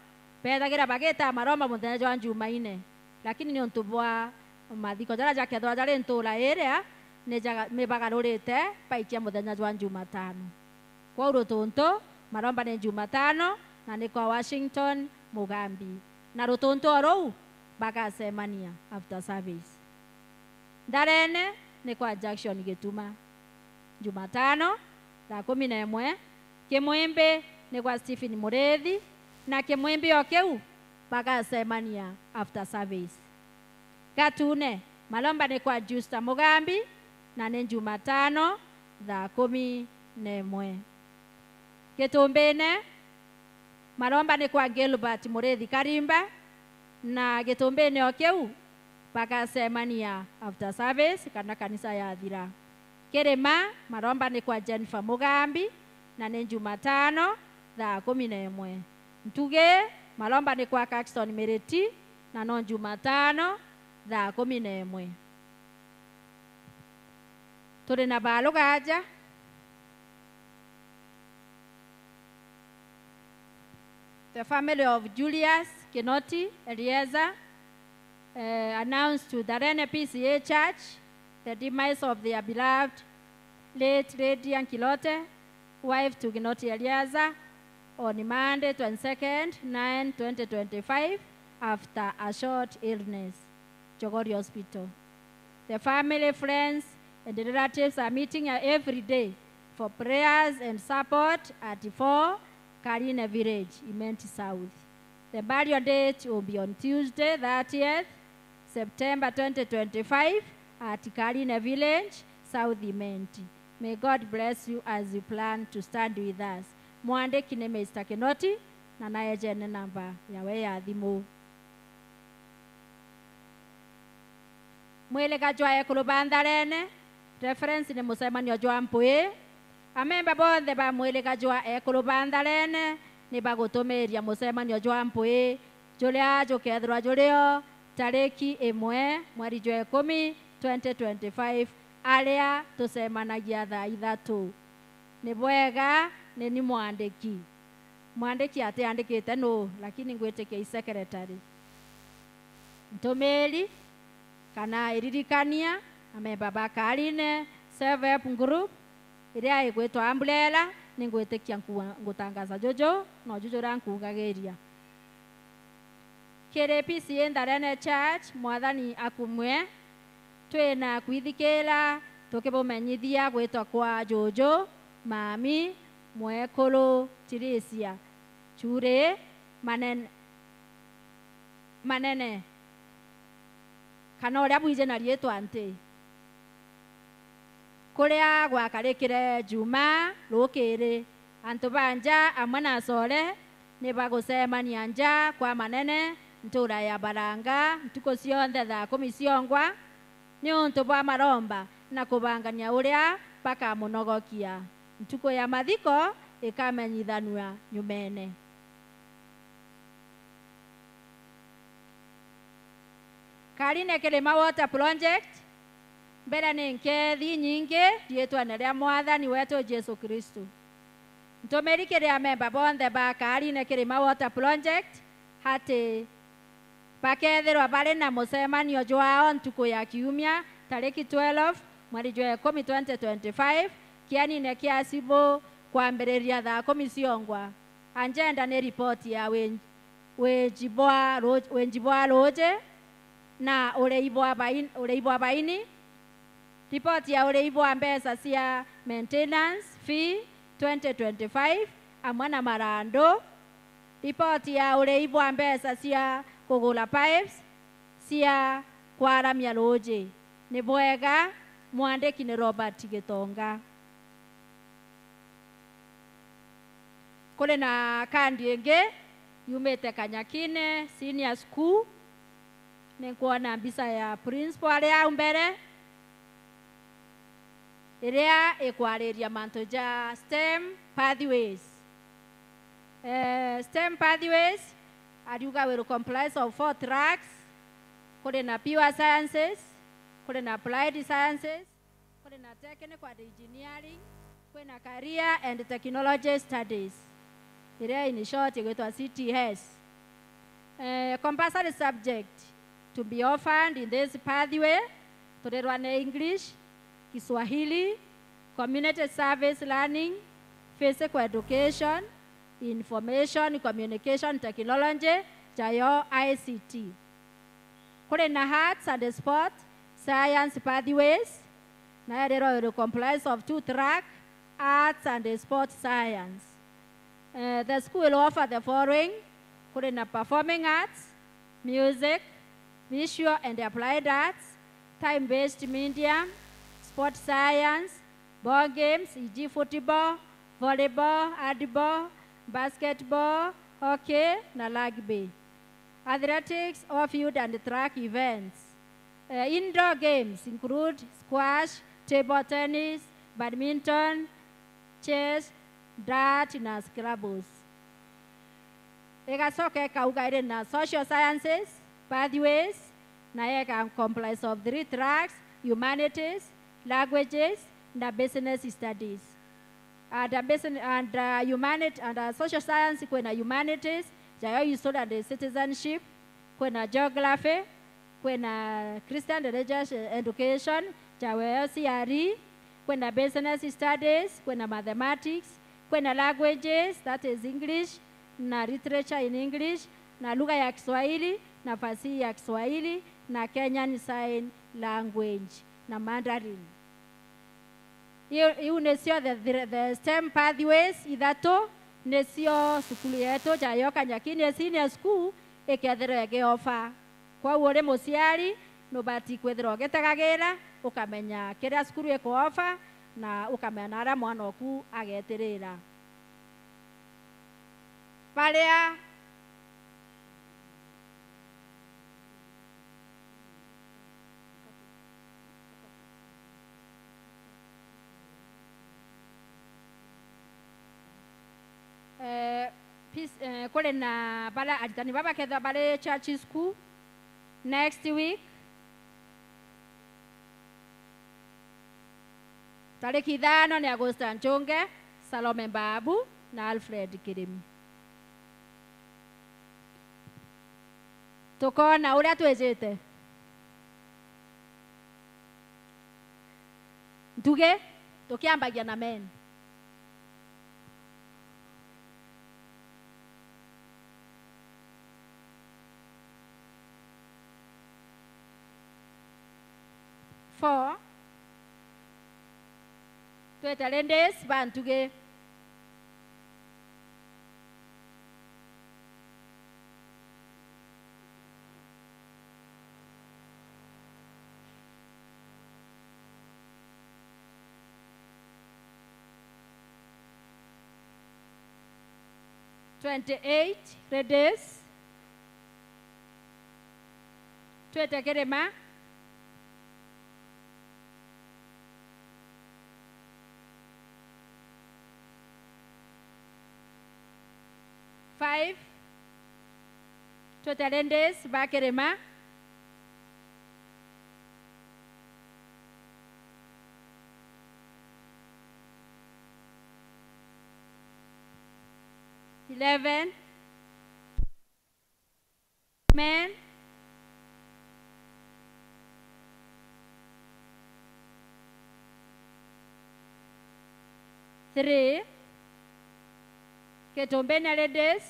bethagira bagita maromba muthenya jwa Jumaine, lakini niuntu bwa mathiko jaria jakethirwa jari ntura iria, ni jaga-, ni bagarurite baikia muthenya jwa Jumatano. Kwou Rutuntu maromba ni Jumatano, na ni kwa Washington Mugambi. Na Rutuntu o ruu bagacemania after service. Ntharene ni kwa Jackson Gituma, Jumatano thaa kumi na imwe. Kimwimbi ni kwa Stephen Murithi, na Kimwimbi o kiu bagacemania after service. Gatune, maromba ni kwa Justa Mugambi, na ni Jumatano thaa kumi na imwe. Gitumbine, maromba ni kwa Gilbert Murithi Karimba, na Gitumbine o kiu bagacemania after service kana kanisa yathira. Kirima, maromba ni kwa Jennifer Mugambi, na ni Jumatano thaa kumi na imwe. Ntugi, maromba ni kwa Caxton Miriti, na no Jumatano thaa kumi na imwe. Turi na barugaja. The family of Julius Kinoti Eliezer, eh, announced to Ntharene P C A Church the demise of their beloved late Lydia Nkilote, wife to Kinoti Eliezer, on Monday, twenty-second nine twenty twenty-five, after a short illness. Chogoria Hospital. The family, friends, and relatives are meeting every day for prayers and support at four Karine Village, Imenti South. The burial date will be on Tuesday, thirtieth September twenty twenty-five, at Karine Village, South Imenti. May God bless you as you plan to stand with us. Mwandiki ni Mister Kinoti, na naejene namba yawe ya thimu. Mwiriga jwa ekuru ba Ntharene, reference ni mucemanio jwa Mpui. Amemba bonthe ba mwiriga jwa ekuru ba Ntharene ni bagutumiria mucemanio jwa Mpui, juria jukethirwa jurio tariki imwe mweri jwa ikumi, twenty twenty-five, aria tucemanagia thaa ithatu. Ni bwega, ni ni mwandiki. Mwandiki atiandikite nuu, lakini ngwitikia i secretary. Ntumiri kana iririkania, amemba ba Karine Self Help Group, iria igwitwa Umbrella, ningwitikia nku-, ngutangaza juju, no juju uria nkuugagiria. Kiri P C A Ntharene Church, Mwathani akumue. Twina kwithikira tukibumenyithia gwitwa kwa juju, mami, mwekuru, Tirisia, Churi, Manene, Manene, kana uria bwiji na riitwa nti. Kuria gwakarikire Jumaa rukiri, antu ba nja amwe na acore ni bagucemania nja kwa Manene, ntuura ya Baranga, ntuku cionthe thaa kumi ciongwa, niuntu bwa maromba na kubangania uria bakamunogokia. Ntuku ya mathiko ikamenyithanua nyumene. Karine Kirima Water Project, mbere ni nkeethi nyingi riitwene ria Mwathani wetu Jesu Kristu. Ntumiri kiri amemba bonthe ba Karine Kirima Water Project ati bakethirwa bari na mucemanio jwao ntuku ya kiumia, tariki twelve, mweri jwa ikumi, twenty twenty-five, kianine kia Cibu, kwambiriria thaa kumi ciongwa. Agenda ni ripoti ya wi-, wiji bwa ru-, wiji bwa ruuji na urei bwa bain-, urei bwa baini, ripoti ya urei bwa mbeca cia maintenance fee twenty twenty-five, amwe na marandu, ripoti ya urei bwa mbeca cia kugura pipes cia kwaramia ruuji. Ni bwega, mwandiki ni Robert Gitonga. Kuri na kandi ingi yumite Kanyakine Senior School. Ninkwona mbica ya principal ari au mbere, iria ikwariria mantu ja STEM pathways. Eh, STEM pathways, ariuga, will comprise of four tracks. Kuri na pure sciences, kuri na applied sciences, kuri na technical and engineering, kwina career and technology studies, iria in short igwitwa C T S. Eh, compulsory subject to be offered in this pathway turirwa ni English, Kiswahili, community service learning, physical education, information communication technology, jayo I C T. Kuri na arts and sport science pathways, nayo irirwa will comprise of two track, arts and sport science. Eh, the school will offer the following: kuri na performing arts, music, visual and applied arts, time-based media, sport science, ball games, e.g. football, volleyball, handball, basketball, hockey na rugby. Athletics or field and track events. Eh, indoor games include squash, table tennis, badminton, chess, dart na scrabbles. Igacoka ikauga iri na social sciences pathways, na ika comprise of three tracks: humanities, languages na business studies. And a business, and, uh, humanit-, and, uh, social science, kwina humanities, jayo history and citizenship, kwina geography, kwina Christian religious education, jayo C R E, kwina business studies, kwina mathematics, kwina languages, that is English, na literature in English, na lugha ya Kiswahili, na fasihi ya Kiswahili, na Kenyan Sign Language, na Mandarin. Iu, iu nicio the, the, the STEM pathways ithatu, nicio cukuru yetu jayo Kanyakine Senior School ikethirwa igiofa. Kwou uri muciari, nubati kwithirwa ugitegagira, ukamenya kiria cukuru ikwofa, na ukamenya na aria mwana oku agetirira. Baria Eh, peace, eh, kuri na baria aritani baba bakethirwa bari church school next week. Tariki ithano ni Agusta Nchunge, Salome Mbabu na Alfred Kirimi. Tukoona uria twijite. Ntugi, tukiambagia na men. four. Twete ladies ba ntugi. Twenty-eight ladies. Twete kirima. Five. Twete ladies ba kirima. Eleven. Amen. Three. Kitumbene ladies.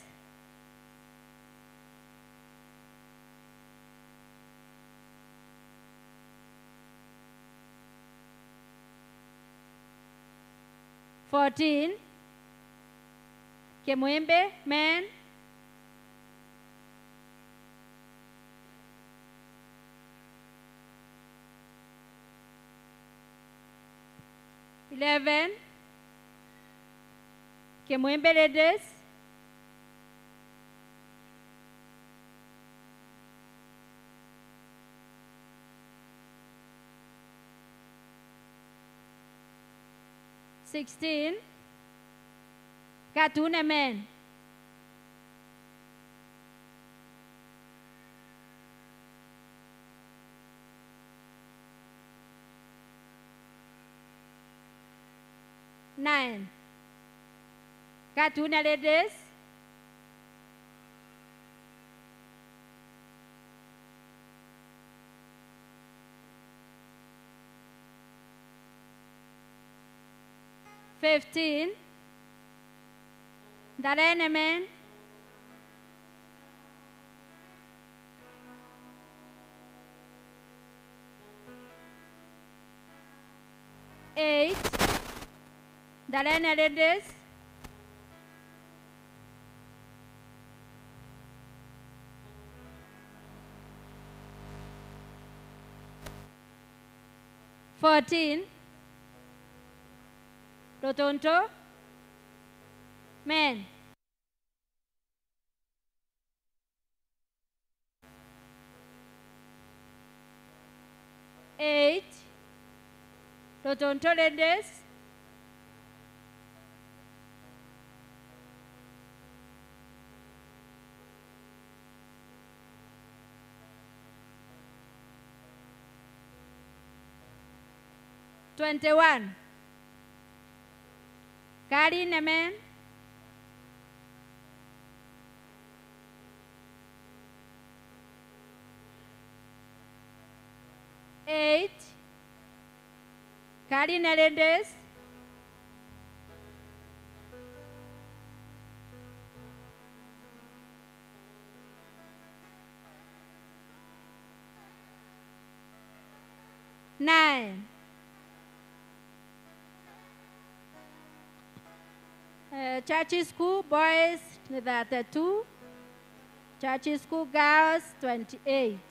Fourteen. Kimwimbi, men. Eleven. Kimwimbi ladies. Sixteen. Gatune men. Nine. Gatune ladies. Fifteen. Ndarene men. Eight. Ndarene ladies. Fourteen. Rutuntu. Men. Eight. Rutuntu ladies. Twenty-one. Karine men. Eight. Karine ladies. Nine. Eh, church school boys ni thirty-two. Church school girls twenty-eight.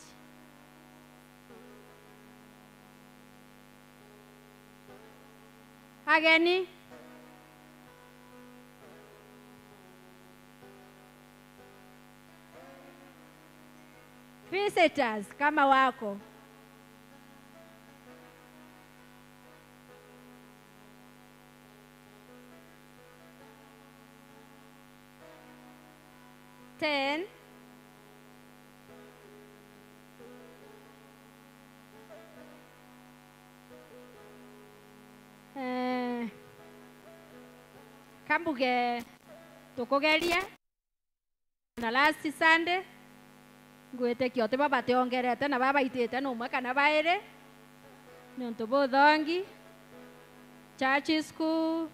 Ageni. Visitors kama wako. Ten. Eh, kambuge tukugeria. Na last Sunday, ngwitikia uti bo bationgerete na babaitite numwe kana bairi, niuntu buthongi. Church school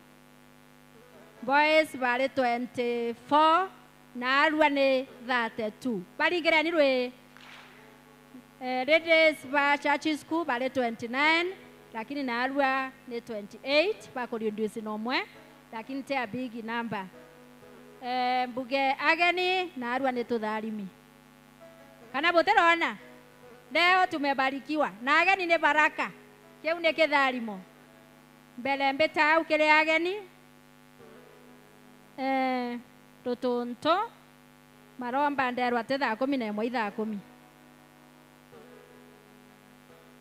boys bari twenty-four na arua ni thirty-two. Baringireni rwi. Eh, ladies ba church school bari twenty-nine, lakini naarua ni twenty-eight, bakuriundusi na umwe, lakini ti a big number. Eh, mbuge ageni naarua ni tutharimi. Kana butirona? Leo tumebarikiwa. Na ageni ni baraka. Kiu ni kitharimo. Mbere mbita au kiri ageni, eh, rutuntu, maromba nderwa ti thaa kumi na imwe ithaa kumi.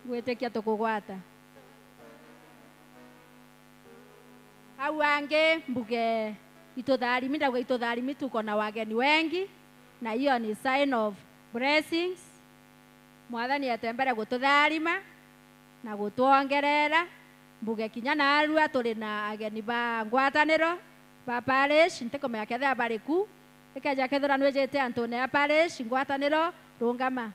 Gwitikia tukugwata. Au angi mbuge itutharimi, ndauga itutharimi, tuko na wageni wengi, na hiyo ni sign of blessings. Mwathani ete mbere gututharima na gutwongerera. Mbuge kinya naarua turi na ageni ba ngwataniro ba parish, ntikumenya kethira bari ku. Ikeja kethira nwijite antune ya parish, ngwataniro, rungama.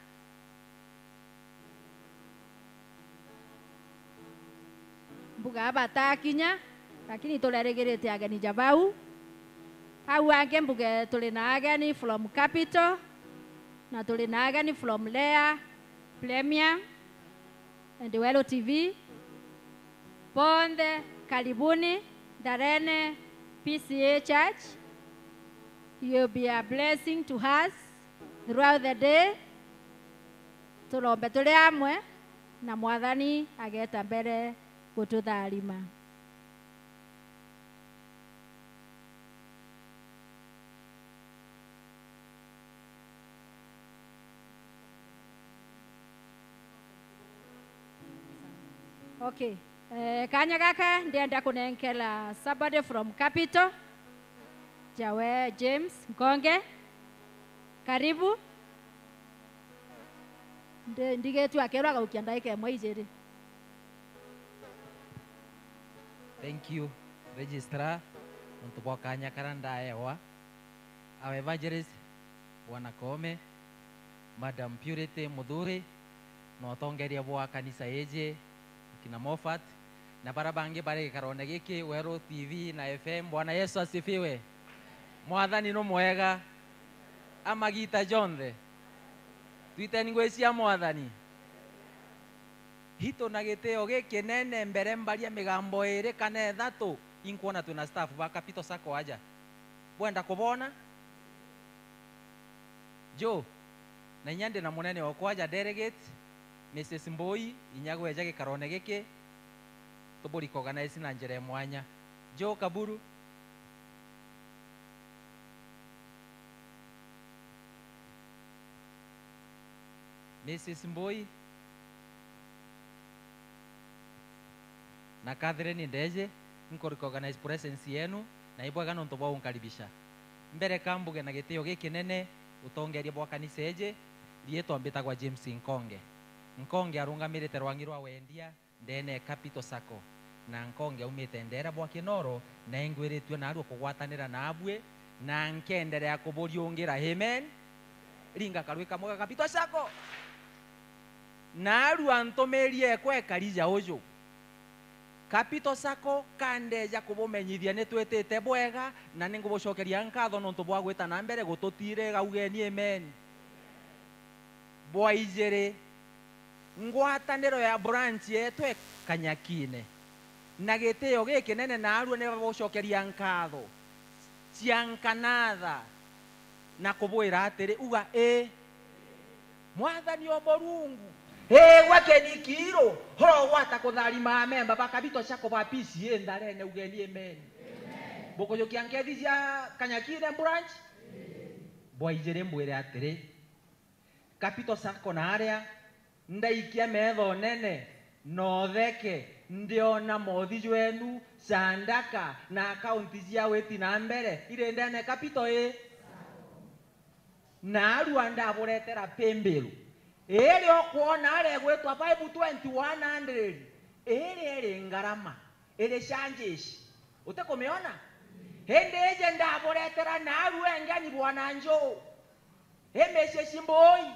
Mbuga batakinya, lakini turerigirite ageni ja bau. Au angi mbuge turi na ageni from Capital, na turi na ageni from Lea, Premier, and Welo T V. Bonthe, karibuni Ndarene P C A Church. You will be a blessing to us throughout the day. Turombe turi amwe, na Mwathani ageeta mbere gututharima. Okay. Eh, kanya gaka ndienda kunenkela somebody from Capital. Jawe James Nkonge. Karibu. Ndi-, ndigetua akerwa gaukia ndaika imwe ijiri. Thank you, Registrar, nontu bwa kanya kara ndaewa. Our evangelist, Bwana Koome, Madam Purity Muthuri, na utongeria bwa kanisa iji, akina Moffat, na bara bangi bari gikarone giki, Weru T V na F M. Bwana Yesu asifiwe. Mwathani nu mwega. Amagita jonthe. Twiteni ngui cia Mwathani. Itu na gitio gikinene mbere mbaria migambo iri kana ithatu, inkwona twina staff ba Capital Sacco aja. Bwenda kubona? Jo, na inya ndi na munene okwa aja delegate, Missus Mbui, inya gweja gikarone giki, tuburi organize na njira ya mwanya. Jo Kaburu. Missus Mbui na Catherine Ndeje, nku recognize presence yenu, na ibwega nontu bwa unkaribisha. Mbere ka mbuge na gitio gikinene utongeria bwa kanisa iji, riitwa mbitagwa James Nkonge. Nkonge arungamirite rwangi rwa wendia ndene ya Capital Sacco, na Nkonge aumite ndera bwa Kinoro, na ingwiritue naarua kugwatanira naabui, na nkenderea kuburiungira. Amen. Ringa karui kamwe ga Capital Sacco. Naarua ntumirie ekwa ekarija uju. Capital Sacco, kandeja kubumenyithia nitwitite bwega, na ningubucokeria nkatho nontu bwa gwita na mbere gututiriga. Ugeni amen. Bwa ijiri, ngwataniro ya branch yetu e Kanyakine. Na gitio gikinene naarua ni babucokeria nkatho, cia nkanatha, na kubwira atiri, uga ii. Mwathani o Murungu, ii gwe Keni Kiiru, urogwata kutharima amemba ba Capital Sacco ba P C A Ntharene, ugeni amen. Bukujukia nkethi cia Kanyakine branch? Bwa ijiri mbwire atiri, Capital Sacco na aria ndaikia metho nene na utheke, ndiona mothi jwenu, candaka na akaunti cia witi na mbere iri ndene Capital ii. Naarua ndaburetera paybill iri ukwona ari igwitwa five twenty one hundred, iri iri ngarama, iri changes. Utikumiona? Indi iji ndaburetera naarua engeni bwana Njuu. Ii Missus Mbui,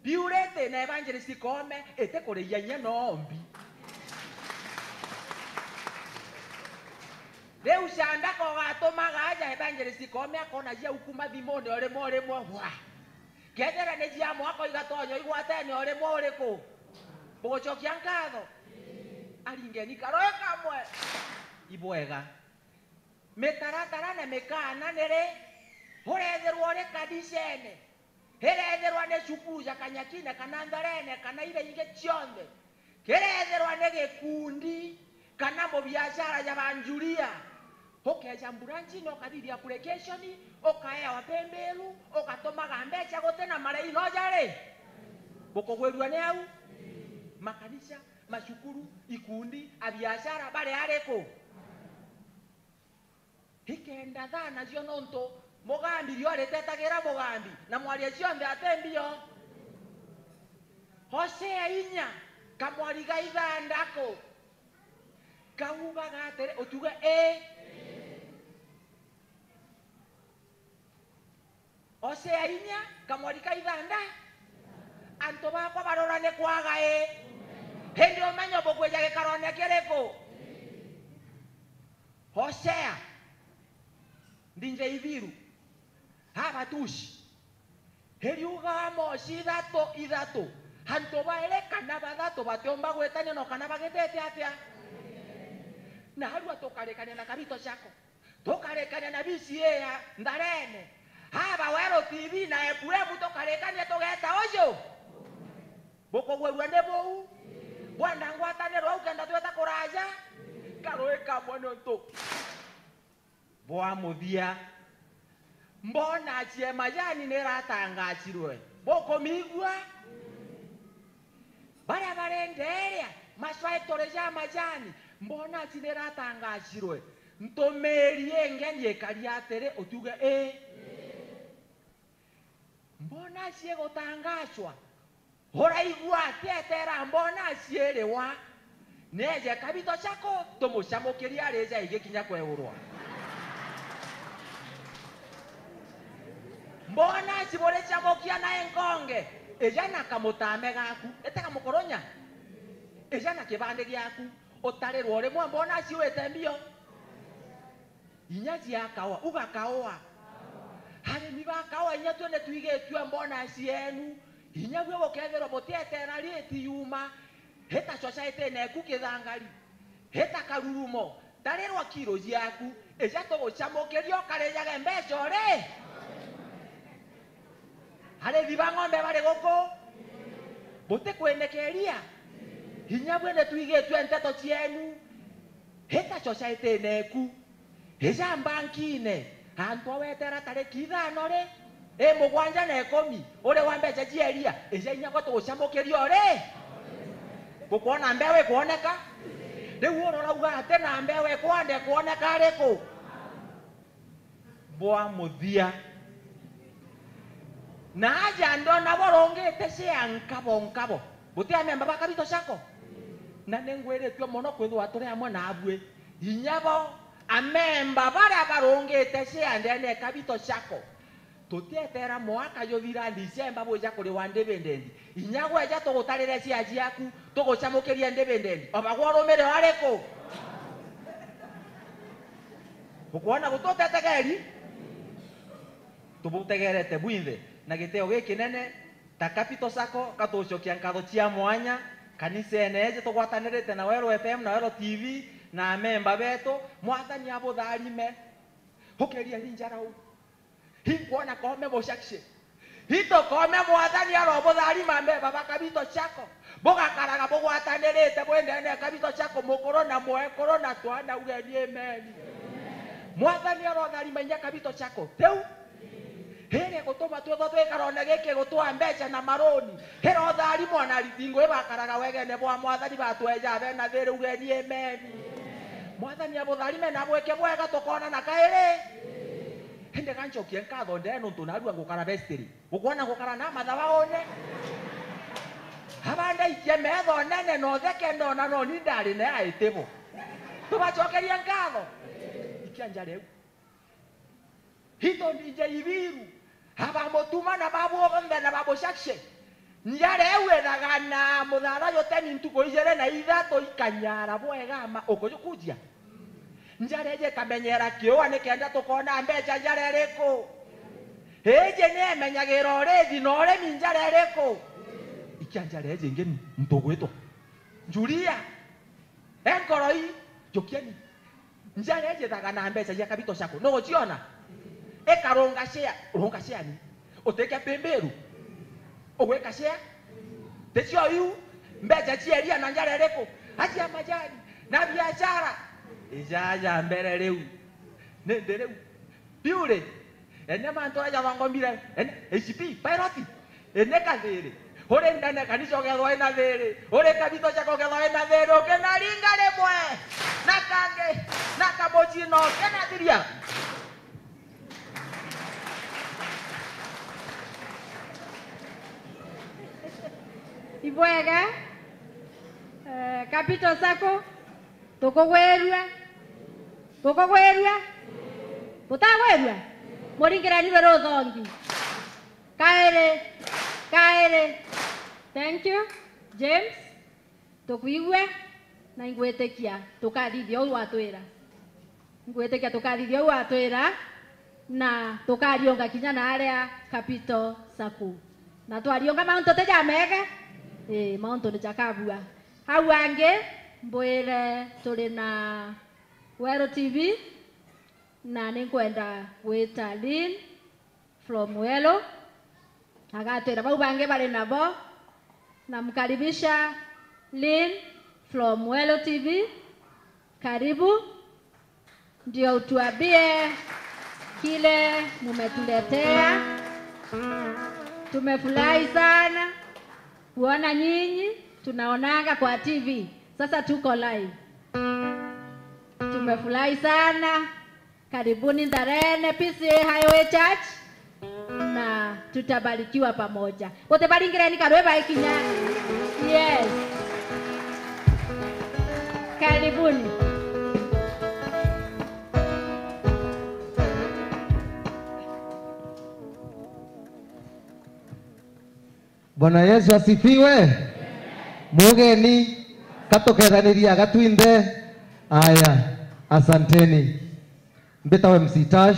Purity na Evangelist Koome, itikurigia inya no mbi. Riu candaka ugatumaga aja Evangelist Koome akona ciaukuma thimune o rimwe o rimwe, wa. Kethira ni cia mwaka, igatonya igwatene o rimwe uriku? Bugucokia nkatho? Aringeni karoe kamwe. Ibwega. Mitaratara na mikana ni ri? Urethirwa uri kanisene, irethirwa ni cukuru ja Kanyakine kana Ntharene kana iria ingi cionthe, kirethirwa ni gikundi kana mubiashara ja banjuria, ukeja mburanchine, ukathithia application, ukaewa pemberu, ugatumaga mbeca guti na marei, no jari? Bukugwirua ni au? Makanisa, macukuru, ikundi, abiashara bari ariku? Ikenda thaa nacio, nontu mugambi riua ritetagira mugambi, na mwaria cionthe ati mbio. Hosea inya, kamwari ga ithandaku, kaugaga atiri, utuge ii. Hosea inya, kamwari ka ithanda, antu bakwa barora ni kwaga ii, indi umenyo bukwija gikarone kiriku? Hosea, ndinje ithiru, Habatushi, iriugaga moci ithatu ithatu, antu bairi kana bathatu batiumba gwitania no kana bagitete atia. Narua tukarikania na Kabito Chako, tukarikania na B C A ya Ntharene, aba Weru T V na F M tukarikania tugeta uju. Bukugwirua ni buu? Bwenda ngwataniro au kenda tweta kuraja? Karui kamwe niuntu bwa muthia. Mbona cia majani ni iratangacirwe. Bukumigua? Baria bari ndeeria, macwaitore ja majani, mbona ci ni iratangacirwe. Ntumiri ingeni ikari atiri, utuge ii. Mbona ci igutangacwa? Uraigua ati etera mbona ci iriwa? Neeje Kabito Chako, tumucamukirie arija igikinya kweurwa. Mbona ci buricamukia na inkonge? Ija na kamutame gaku, ite kamukoronya? Ija na kibandi giaku, utarirwa urimwe, mbona ci wite mbio? Inya cia kaua, uga kaua. Arimi ba kaua, inya twe ni twigitue mbona cienu. Inya bwe bukethirwa butietera riti yuma, ita society-ine eku kithangari, ita karurumo, tarirwa kiro ciaku, ija tugucamukirie ukarijage mbeca uri. Arithi ba ng'ombe bari guku, butikwinikeria. Inya bwe ni twigitue nteto cienu, ita society-ine eku. Ija mbankine, antu awetera tariki ithano ri, i mugwanja na ikumi, uri wa mbeca cia iria, ija inya gwe tugucamukiria uri. Gukwona mbeu ikwoneka? Riu urorauga ati na mbeu ikwanda ikwoneka ariku? Bwa muthia. Na aja ndona burungite cia nkabo nkabo. Buti amemba ba Kabito Chako? Na ni ngwiritue mono kwithirwa turi amwe naabui. Inya bo, amemba baria barungite cia ndene ya Kabito Chako. Tutietera mwaka juthira December bwija kuriwa dividend. Inya gweja tugutarire cia ciaku, tugucamukirie dividend. Obagwa urumire o ariku? Ukwona gututetegeri? Tubutegerete bwinthe na gitio gikinene. Ta Capital Sacco, katucokia nkatho cia mwanya kanisene eji tugwatanirite na Weru F M na Weru T V na amemba betu. Mwathani abutharime. Ukeria ni njarau. Inkwona kome bucakie. Itukome Mwathani arobutharima mbeba ba Capital Sacco. Bugakaraga bugwatanirite bwi ndene ya Capital Sacco, mukuru na mwekuru na twana, ugeni amen. Mwathani arotharima inya Capital Sacco. Riu, iri gutuma twithwa twi karone giki gutwaa mbeca na maruni. Irotharimwa na arithi ngui bakaraga wegene bwa Mwathani batweja bena thiri, ugeni amen. Mwathani abutharime na abwike bwega, tukonana kairi. Indi gancokie nkatho ndee nuntu narua ngukara vestry. Gukwona ngukara na mathabaune. Abandaikia metho nene na utheke ndona no ni ndari ne aitibo. Tubacokerie nkatho. Ikia njara iu. Hito ndinje ibiru. Abamutuma na babuonthe na babucakie. Njara iu ithaga na muthara jutemi ntuku ijiri na ithatu ikanyara bwega ma ukujukujia. Njara iji ikamenyera kiua nikenda tukona mbeca njara iriku. Iji ni emenyagira urithi na urimi njara iriku? Ikia njara iji ingi ni muntu ugwitwa Julia. Enkoro ii, njukieni. Njara iji ithaga na mbeca cia kabito cako. Nuguciona? Ikarunga share, urunga share ni. Utikia pimbiru. Ugwika share? Ticio iu? Mbeca cieria na njara iriku? Acia majani, na biashara. Ijaja mbere riu. Nindi riu. Biu ri, ene mantu aja thongombire, ene H P, pilot, ene kathiri. Uri ndene kanisa ukethwa ina thiri, uri kabito cako ukethwa ina thiri, ukinaringa rimwe, na kangi, na kamucino, ukinathiria. Ibwega, eh, capital sacco, tukugwirua, tukugwirua, butagwirua, muringirani ruru uthongi. Kairi, kairi. Thank you, James. Tukwigua, na ingwitikia tukathithia uu watwira. Ingwitikia tukathithia uu watwira, na tukariunga kinya na aria capital sacco. Na twariunga mauntu ti jamega? Ii, mauntu ni jakabua. Au angi, mbwire turi na Weru T V, na ninkwenda gwita Lynn from Weru. Agatwira bau bangi bari nabo. Namkaribisha Lynn from Weru T V. Karibu. Ndio utuambie kile mumetuletea. Tumefurahi sana kuona nyinyi, tunaonanga kwa T V. Sasa tuko live. Tumefurahi sana. Karibuni Ndarene P C A Highway Church, na tutabarikiwa pamoja. Wote baringireni karwe baikinya. Yes. Karibuni. Bwana Yesu asifiwe. Mugeni, katukethaniria gatwinthe. Aya, asanteni. Mbitawe M C Tash,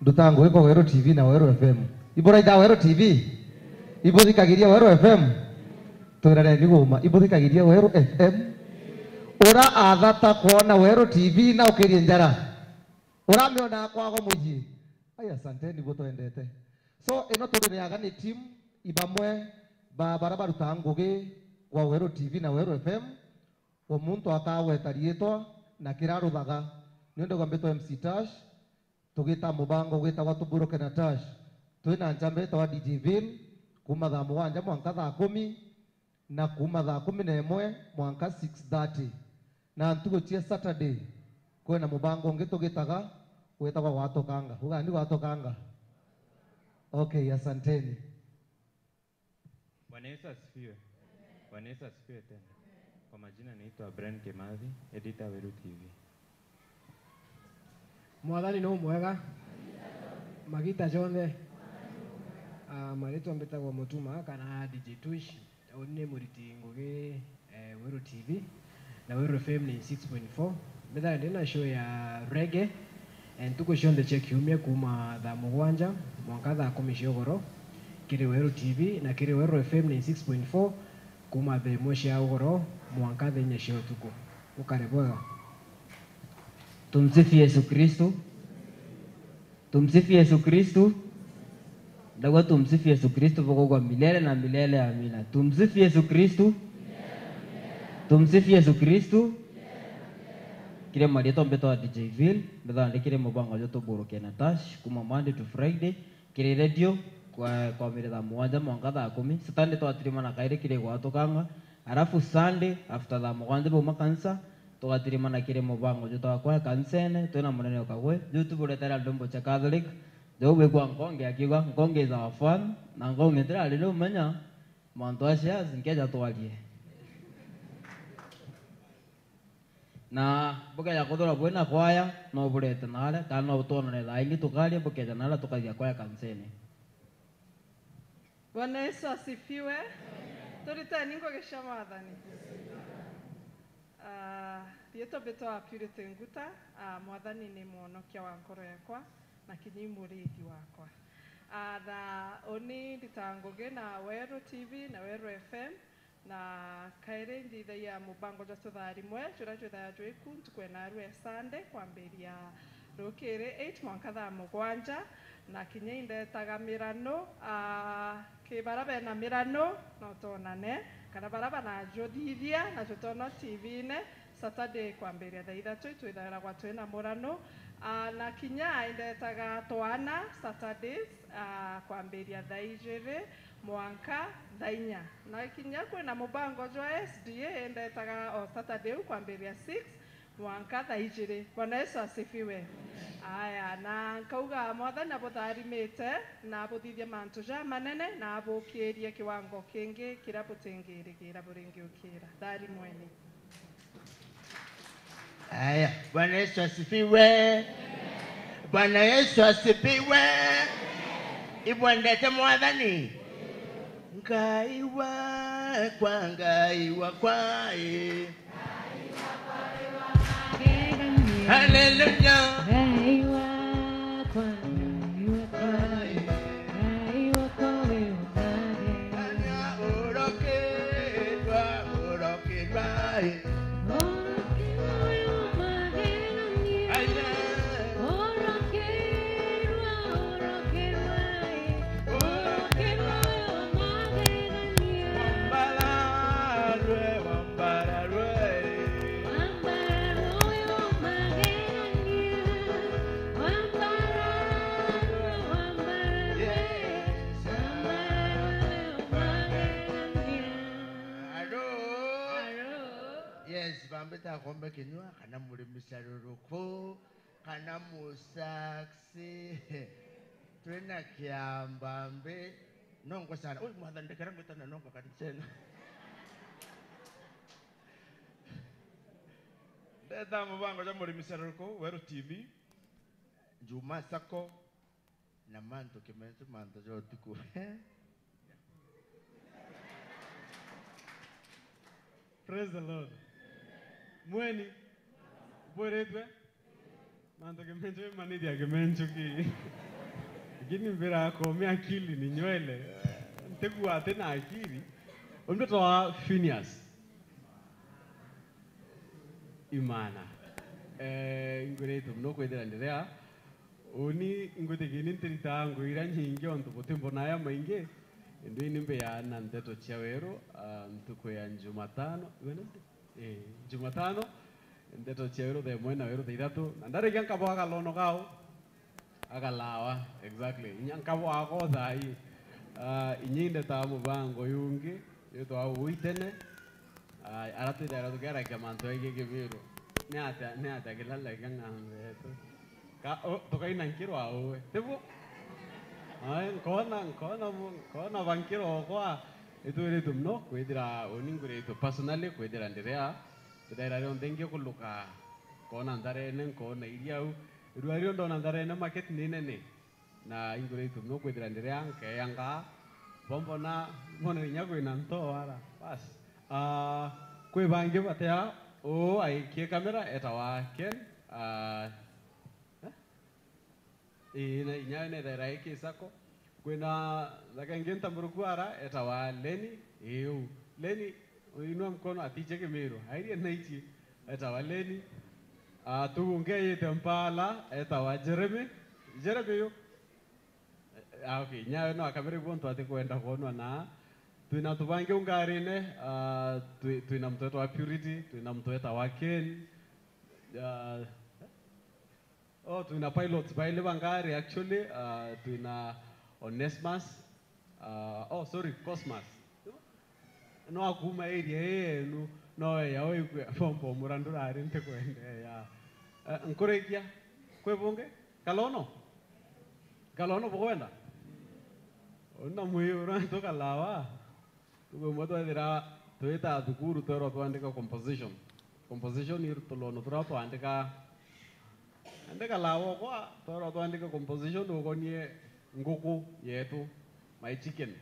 nduta ngugi kwa Weru T V na Weru F M. Iburaitha Weru T V? Ibuthikagiria Weru F M? Twirareni guma, ibuthikagiria Weru F M? Ura athata kwona Weru T V na ukirie njara? Uramiona kwago muji? Ai, asanteni, butwendete. So, ino turireaga ni team ibamwe ba bara barutaa ngugi kwa Weru T V na Weru F M. O muntu akagweta riitwa na kiria aruthaga. Niondu gwambitwe M C Tash, tugita mubango gwitagwa Tuburuke na Tash. Twina njamba itagwa D J Vin, kuma thaa mugwanja mwanka thaa kumi, na kuma thaa kumi na imwe mwanka six thirty. Na ntuku cia Saturday, kwina mubango ungi tugitaga, witagwa Gwatukanga. Ugani Gwatukanga? Okay, asanteni. Bwana Yesu asifiwe. Bwana Yesu asifiwe tena. Kwa majina naitwa Brian Kimathi, editor Weru T V. Mwathani no mwega. Magita jonthe. Ah, maritwa mbitagwa Mutuma kana D J Tush. Uni ni muriti ngugi, eh, Weru T V na Weru F M ninety six point four. Mbithaga ndi na show ya reggae, eh, ntuku cionthe cia kiumia kuma thaa mugwanja mwanka thaa kumi cia ugoro kiri Weru T V na kiri Weru F M ninety six point four kuma thaa imwe cia ugoro mwanka thaa inya cia utuku. Ukare bwega. Tumsifu Yesu Kristu. Tumsifu Yesu Kristu. Ndagwa tumsifu Yesu Kristu, bukugwa milele na milele, amina. Tumsifu Yesu Kristu. Tumsifu Yesu Kristu. Kiri marietwa mbitwa D J Vil, mbithaga ndi kiri mubango jwa Tuburuke na Tash, kuma Monday to Friday, kiri radio, kwa, kwambire thaa mugwanja mwanka thaa kumi. Saturday twatirimana kairi kiri Gwatukanga, arafu Sunday after thaa mugwanja bauma kanisa, tugatirimana kiri mubango jwitagwa Kwaya Kanisene, twina munene o Kagwe, juu tuburetera ndwimbo cia Catholic, jou bwigua Nkonge akiuga, "Nkonge is our fan," na Nkonge ntirari ni umenya, mantu acio nkeja twarie. Na bukeja kuthura bwina kwaya, no burete naria, kana no twonane thaa ingi tukaria, bukeja naria tukathia Kwaya Kanisene. Bwana Yesu asifiwe. Turiteni ngugi cia Mwathani. Ah, riitwa mbitwa Purity Nguta. Ah, Mwathani ni mwonokia wa ngoro yakwa, na kinya i muriithi wakwa. Atha uni ndita ngugi na Weru T V na Weru F M, na kairi nthithagia mubango jwa tutharimwe, juria jwithaga jwiku ntuku ya narua ya Sunday, kwambiria rukiri eight mwanka thaa mugwanja, na kinya indetaga mirano, ah, ki baria bena mirano, no twonane, kana baria banajuthithia, na jutona T V-ine, Saturday kwambiria thaa ithatu itwithagiragwa twina murano. Ah, na kinya indetaga twana Saturdays, ah, kwambiria thaa ijiri mwanka thaa inya. Na kinya kwina mubango jwa S D A indetaga o Saturday u kwambiria six mwanka thaa ijiri. Bwana Yesu asifiwe. Aya, na nkauga Mwathani abutharimite, na abuthithie mantu jamanene, na abukirie kiwango kingi kiria butingirigira buringiukira. Tharimweni. Aya, Bwana Yesu asifiwe. Bwana Yesu asifiwe. Ibwendete Mwathani? Ngai wakwa, Ngai wakwa, eh. Haleluya. Ngai wakwa, Ngai wakwa, Ngai wakwa, we umage. Anya uroketwa, uroketwa, eh. Uroketwa, we umage. Anya. Uroketwa, uroketwa, eh. Uroketwa, we umage. Wambararue, wambararue. Alo? Alo? Yes, bambite akombe kinyua, kana muri micaruruku, kana musaksi. Twina kiamba mbi. No ngwicana, ui, Mwathani, ndekera ngwitana no ngwa kanisa ino. Ndeta mubango jwa muri micaruruku, Weru T V, Juma Sacco, na mantu kimentu, mantu ja utuku. Praise the Lord. Mweni, bwiritwe? Mantu kimenju, manithia kimenju ki. Lakini mbira kome akili ni nywele. Ntigua ati na akili. Undi twa Phineas Imana. Eh, ingwirite muno kwithira ndiria. Uni ingwitikia ni ntiritaga ngugi iria nyingi ontu butimbonaa ya maingi. Indi ni mbiaa na nteto cia weru, ah, ntuku ya Jumatano. Wednesday? Eh, Jumatano, nteto cia weru thaa imwe na weru thaa ithatu. Na ndarikia nkabwa kalono kao. Akalawa, exactly. Inya nkabwa ako thaa ii. Ah, inya indetaga mubango yungi, yitwa uu itene. Ah, ara twithaira tukiarakia mantu jaingi Kimiru. Ni atia, ni atia kilala kia ng'ambe yetu? Ka, o, tukaina nkirwa uwe. Tiguo? Ai, nkona, nkona bu-, nkona ba nkirokwa. Itwiritwe muno kwithira uni ngwiritwe personally kwithira ndiria. Ithaira rionthe ngikuluka, nkona ntharene, nkona iria au. Irua rio ndona ntharene market ni nene. Na ingwiritwe muno kwithira ndiria nkeyangaa. Bombona, mbona inya kwina ntoo ara. Bas. Ah, kwi bangi batea uu aikie kamera etawa Ken. Ah, eh? Ii, na inya nethaira iki Sacco. Kwina nthaka ingi ntamburuku ara etawa Leni. Ii, uu. Leni, uinua mkono atiche Kimiru. Airie naichie. Etawa Leni. Ah, tugu ngeite mpala, etawa Jeremy. Jeremy yu. Ah, okay. Nyayo no akamere gwontu ati kwenda kwonwa na twina tubangi ungarine, ah, twi-, twina mtu etawa Purity, twina mtu etawa Ken. Ah, oh, twina pilots baili ba ngari actually, ah, twina Onesmus, ah, oh, sorry, Cosmas. No akuma area ii yenu, no eya oigwe bombo mura ndurari ntikwendea. Eh, nkurikia, kwi bungi? Kalono? Kalono bukwenda? Una mwiuru antu kalawa. Tuku imwe twethira twita thukuru twerwa twandika composition. Composition ni tulono turia twandika. Andika lawa okwa, twerwa twandike composition ukonie nguku yetu, my chicken.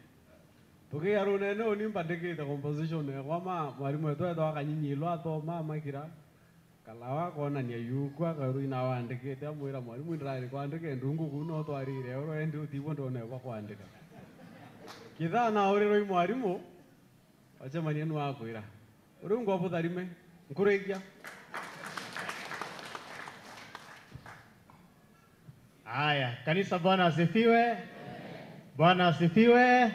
Tukiya runene uni mbandikite composition ekwa ma mwarimu wetu etawa Kanyinyi Ilwa athoma amakira. Kalawa akonania yuku akarui na wandikite, amwira, "Mwarimu, ndirari kwandika ndungu kuu no twarire oro, endi utibwo ndone bwa kwandika." Kithaa na urirwa i mwarimu, wacemania nu akwira, "Uriu ngo butharime, nkurikia." Aya, kanisa, Bwana asifiwe. Bwana asifiwe.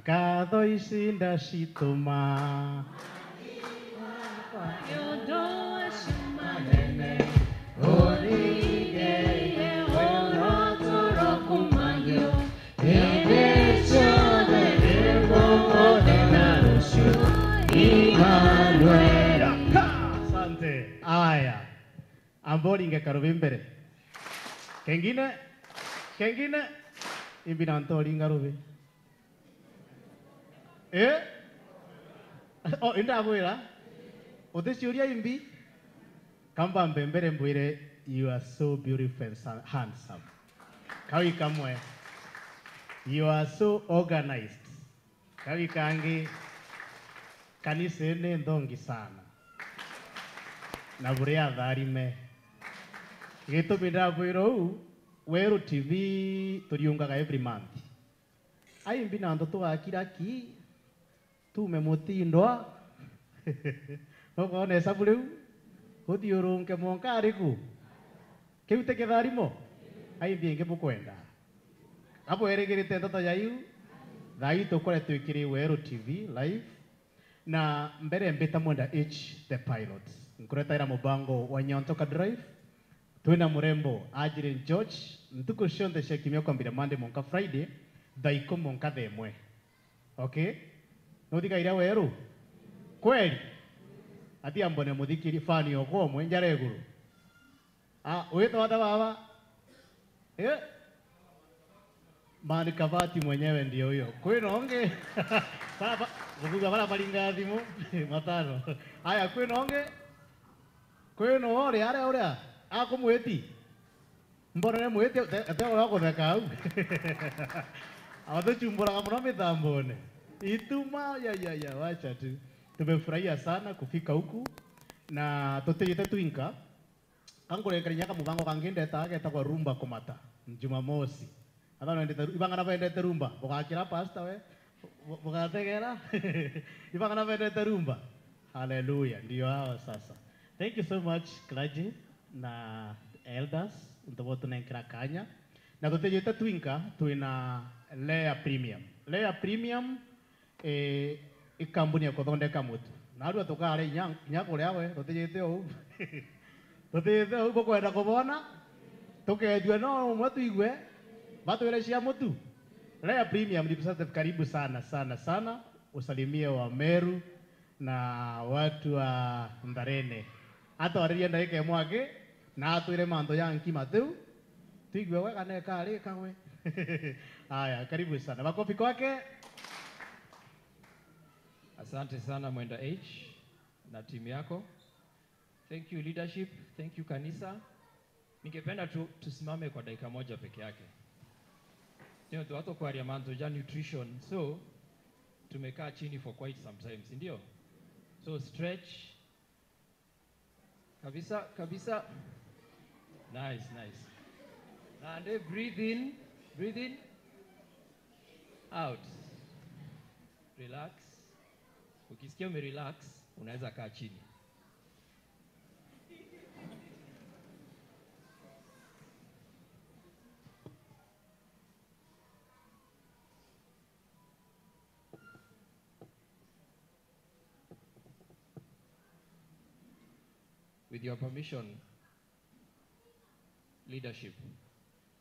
Ngatho ici ndacituma. Asante. Aya. Amba uringe karubi mbere. Kengine, kengine, imbi na ntoringa rubi. Eh? Oh, indabwira. Uticiuria imbi? Kamba mbembere mbwire, "You are so beautiful and sa-, handsome." Kawi kamwe. "You are so organized." Kawi kangi, "Kanisa ii ni nthongi sana. Na buri atharime." Gitumi ndabwira uu, Weru T V turiungaga every month. Aimbi na antu tugakira ki, tuume mutindwa. Nukwona isabu riu? Uthiurunke mwanka ariku? Kiu ti kitharimo? Aimbi ingi bukwenda? Abwerigirite ndeto ya iu, thaa ii tukore twikiri Weru T V live. Na mbere mbita mwenda H the pilot. Nkuretaira mubango wa Nyontoka Drive. Twina murembo Ajiri George, ntuku cionthe cia kiumia kwambira Monday mwanka Friday, thaa ikumi mwanka thaa imwe. Okay? Nuthikaira Weru? Kweli? Ati ambone muthikiri, fani okwa umwe, njara iguru. Ah, witwa ata baba? Eh? Mani Kabati mwenyewe ndio huyo. Kwina ungi? Baba, kuvuga bara baringa thimu. Matano. Aya, kwina ungi? Kwina uria, aria uria? Akumwiti? Mbonere mwiti, te, te uria kutheka au. Abatuchumburaga muno mitambone. Ituma, ya, ya, ya, wacha tu. Tumefurahia sana kufika huku. Na tutijite twinka. Ka nkurenkania kamubango kangi ndetaga getagwa rumba kumata, Jumamosi. Athano endete ru-, ibang'ana bendete rumba, bugakira pastor we, bu-, bugategera. Ibang'ana bendete rumba. Hallelujah, ndio hao sasa. Thank you so much, clergy na elders, ntu bwa tunenkera kanya. Na tutijite twinka, twina Layer Premium. Layer Premium, eh, i kambuni ya kuthondeka mutu. Narua tukare inya, inya kuria we, tutijite uu. Tutijite uu, bukwenda kubona? Tukethua no umwe tuigue, batwire cia mutu. Layer Premium Representative, karibu sana, sana, sana. Usalimie wa Meru na watu wa Ntharene. Atwaririe ndagika imwe aki, na atwire mantu ja nkima tiu. Tuigue we kana ikarika we. Aya, karibu sana. Makofi kwake. Asante sana Mwenda H na timu yako. Thank you leadership, thank you kanisa. Ningependa tu, tusimame kwa dakika moja peke yake. Ndio tu hata kuaria mantu ja nutrition. So, tumekaa chini for quite some time, si ndio? So, stretch. Kabisa, kabisa. Nice, nice. And then breathe in, breathe in. Out. Relax. Ukisikia umerelax, unaweza kaa chini. With your permission, leadership,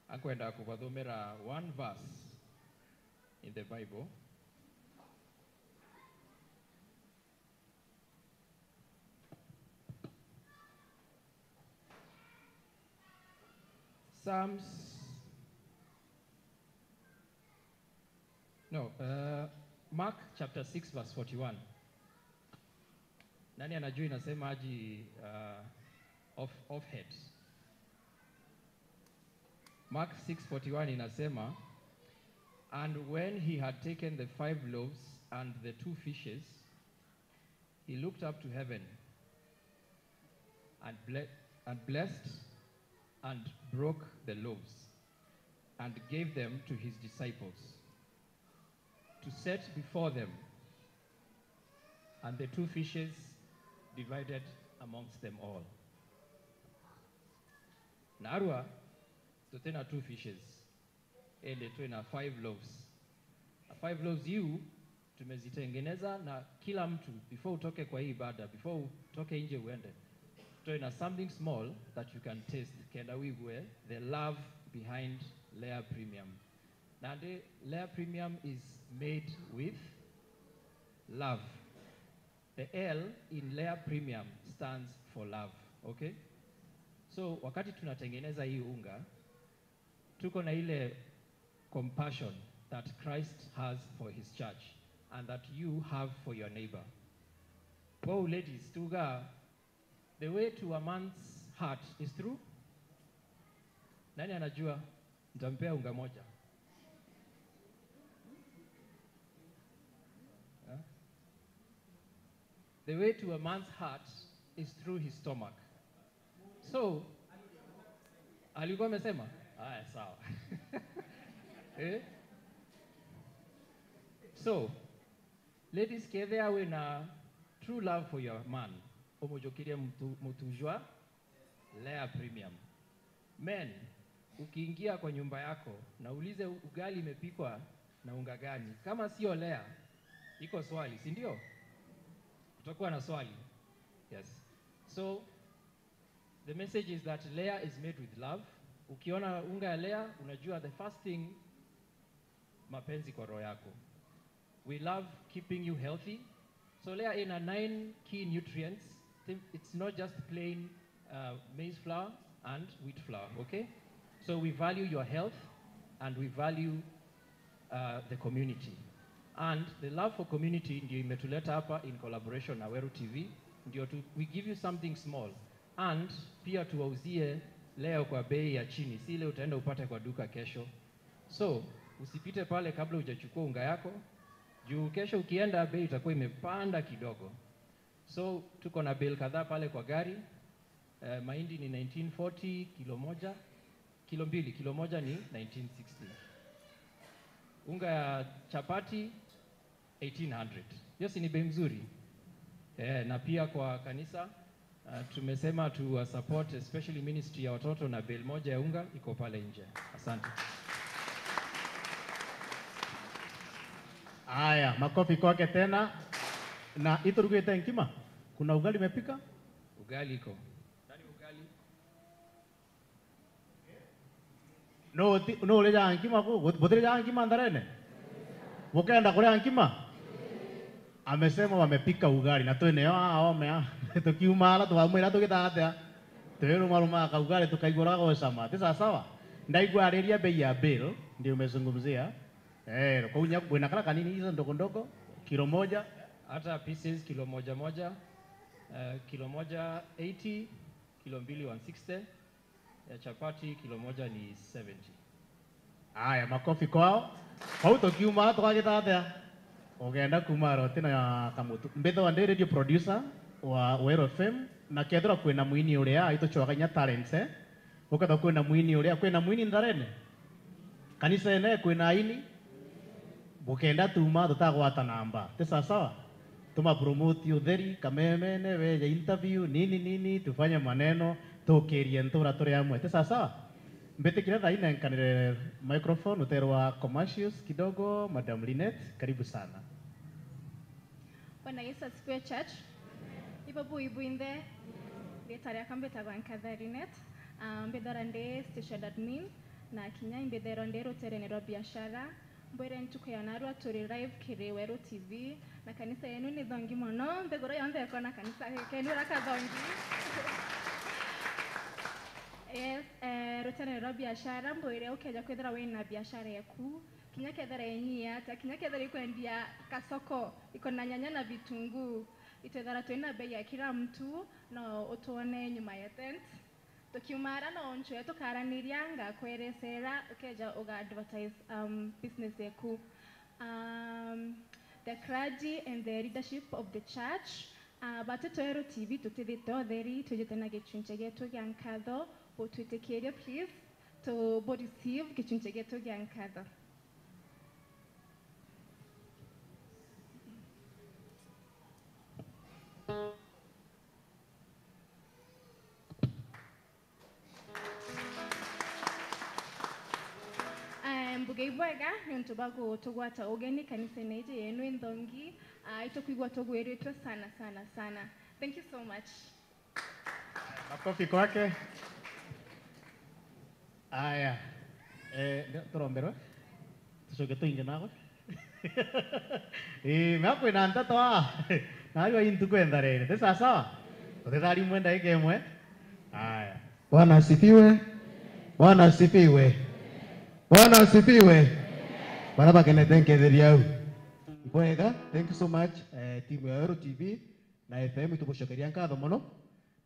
akwenda kubathomera one verse in the Bible. Psalms, no, uh, Mark chapter six verse forty-one. Nani anajua inasema aji, uh, off, off head? Mark six forty-one inasema, "And when he had taken the five loaves and the two fishes, he looked up to heaven, and, ble- and blessed and broke the loaves and gave them to his disciples to set before them, and the two fishes divided amongst them all. Narua, tutina two fishes, ende twina five loaves. Na five loaves iu tumezitengeneza, na kila mtu, before utoke kwa hii ibada, before utoke nje uende, twina something small that you can taste, kenda wigue the love behind Lea Premium. Nandi Lea Premium is made with love. The L in Lea Premium stands for love, okay? So, wakati tunatengeneza hii unga, tuko na ile compassion that Christ has for his church and that you have for your neighbor. Wow, ladies, tuga, the way to a man's heart is through. Nani anajua? Nitampea unga moja. Eh? The way to a man's heart is through his stomach. So, alikuwa amesema? Haya, sawa. Eh? So, ladies, kethia wina true love for your man, umujukirie mutu, mutu jwa Lea Premium. Men, ukiingia kwa nyumba yako na uulize ugali imepikwa na unga gani, kama sio Lea, iko swali, si ndio? Kutakuwa na swali. Yes. So, the message is that Lea is made with love. Ukiona unga ya Lea, unajua the first thing, mapenzi kwa roho yako. We love keeping you healthy. So Lea ina nine key nutrients. Thi- It's not just plain uh, maize flour and wheat flour, okay? So we value your health and we value uh, the community. And the love for community ndio imetuleta hapa in collaboration na Weru T V. Ndio tu, we give you something small. And pia tuwauzie leo kwa bei ya chini, si ile utaenda upate kwa duka kesho. So, usipite pale kabla hujachukua unga yako, juu kesho ukienda bei itakuwa imepanda kidogo. So, tuko na bale kadhaa pale kwa gari. Eh, mahindi ni nineteen forty kilo moja, kilo mbili, kilo moja ni nineteen sixty. Unga ya chapati eighteen hundred. Hiyo si ni bei mzuri? Eh, na pia kwa kanisa, uh, tumesema tu support especially ministry ya watoto na bale moja ya unga iko pale nje. Asante. Aya, makofi kwake tena. Na iturugite nkima? Kuna ugali imepika? Ugali iko. Nani ugali? No uti-, no urijaga nkima ku? But-, butirijaga nkima Ntharene? Bukenda kuria nkima? Amesema wamepika ugali na twinayo aa ome aa. Tukiuma ara twamwira tugita atia? Twirumaruma kaugali tukaigua gagocama. Ti sawa sawa? Ndaigua ariria bei ya bale, ndio umezungumzia. Eh, kwa unya kwina kara kanini hizo ndogo ndogo, kilo moja. Hata pieces kilo moja moja, eh, kilo moja eighty, kilo mbili one sixty, ya chapati kilo moja ni seventy. Aya, makofi kwao. Kwou tukiuma tukagita atia? Ugenda kuuma ara utina kamutu. Mbithagwa ndi radio producer wa Weru F M, na kethirwa kwina mwini uria, itucwaga inya talents, eh? Ukethirwa kwina mwini uria, kwina mwini Ntharene? Kanisene kwina aini? Bukenda tuma tutagwata namba. Ti sawa sawa? Tuma promote utheri, kamemene, weje interview, nini nini, tufanye maneno, tukirie ntura turi amwe. Ti sawa sawa? Mbitikire thaa ine nkanire microphone, uterwa commercials kidogo, Madam Linet, karibu sana. Bwana Yesu asifiwe, church. Ibo bui bwinthe? Riitwa riakwa mbitagwa Nkatha Linet. Ah, mbithagwa ndi station admin, na kinya imbithagwa ndi ruterene rwa biashara. Mbwire ntuku ya narua turi live kiri Weru T V, na kanisa yenu ni thongi mono, nthiguru yonthe ikona kanisa kenu raka thongi. Yes, eh, ruterene rwa biashara, mbwire ukeja kwithira wina biashara yaku, kinya kethira inyia atia, kinya kethira ikwendia kasoko, iko na nyanya na vitunguu, itwithira twina bei ya kila mtu, no utwone nyuma ya tent. Tukiuma ara no ncwe tukaraniria, ngakweresera, ukeja uga advertise, um, business yaku. Um, the clergy and the leadership of the church, Ah, batwi twa Weru T V tutithite utheri, twijite na gichunchi gietu gia nkatho, butwitikirie please, tu bu receive gichunchi gietu gia nkatho. Eh, mbuga ibwega niuntu bwa gutugwata ugeni kanisene iji yenu inthongi. Ah, itukwigua tugwiritwe sana, sana, sana. Thank you so much. Makofi kwake. Aya. Eh, ndio, turomberwe. Tucoke tuinge nawe. Ii, mea kwina nteto aa. Narua intu kwenda riri. Ndi sawa sawa? Utitharimwe ndagika imwe. Aya. Bwana asifiwe. Bwana asifiwe. Bwana asifiwe. Bara bakenete nketheria au. Ibwega, thank you so much, eh, timu ya Weru T V na F M, itugucokeria nkatho mono.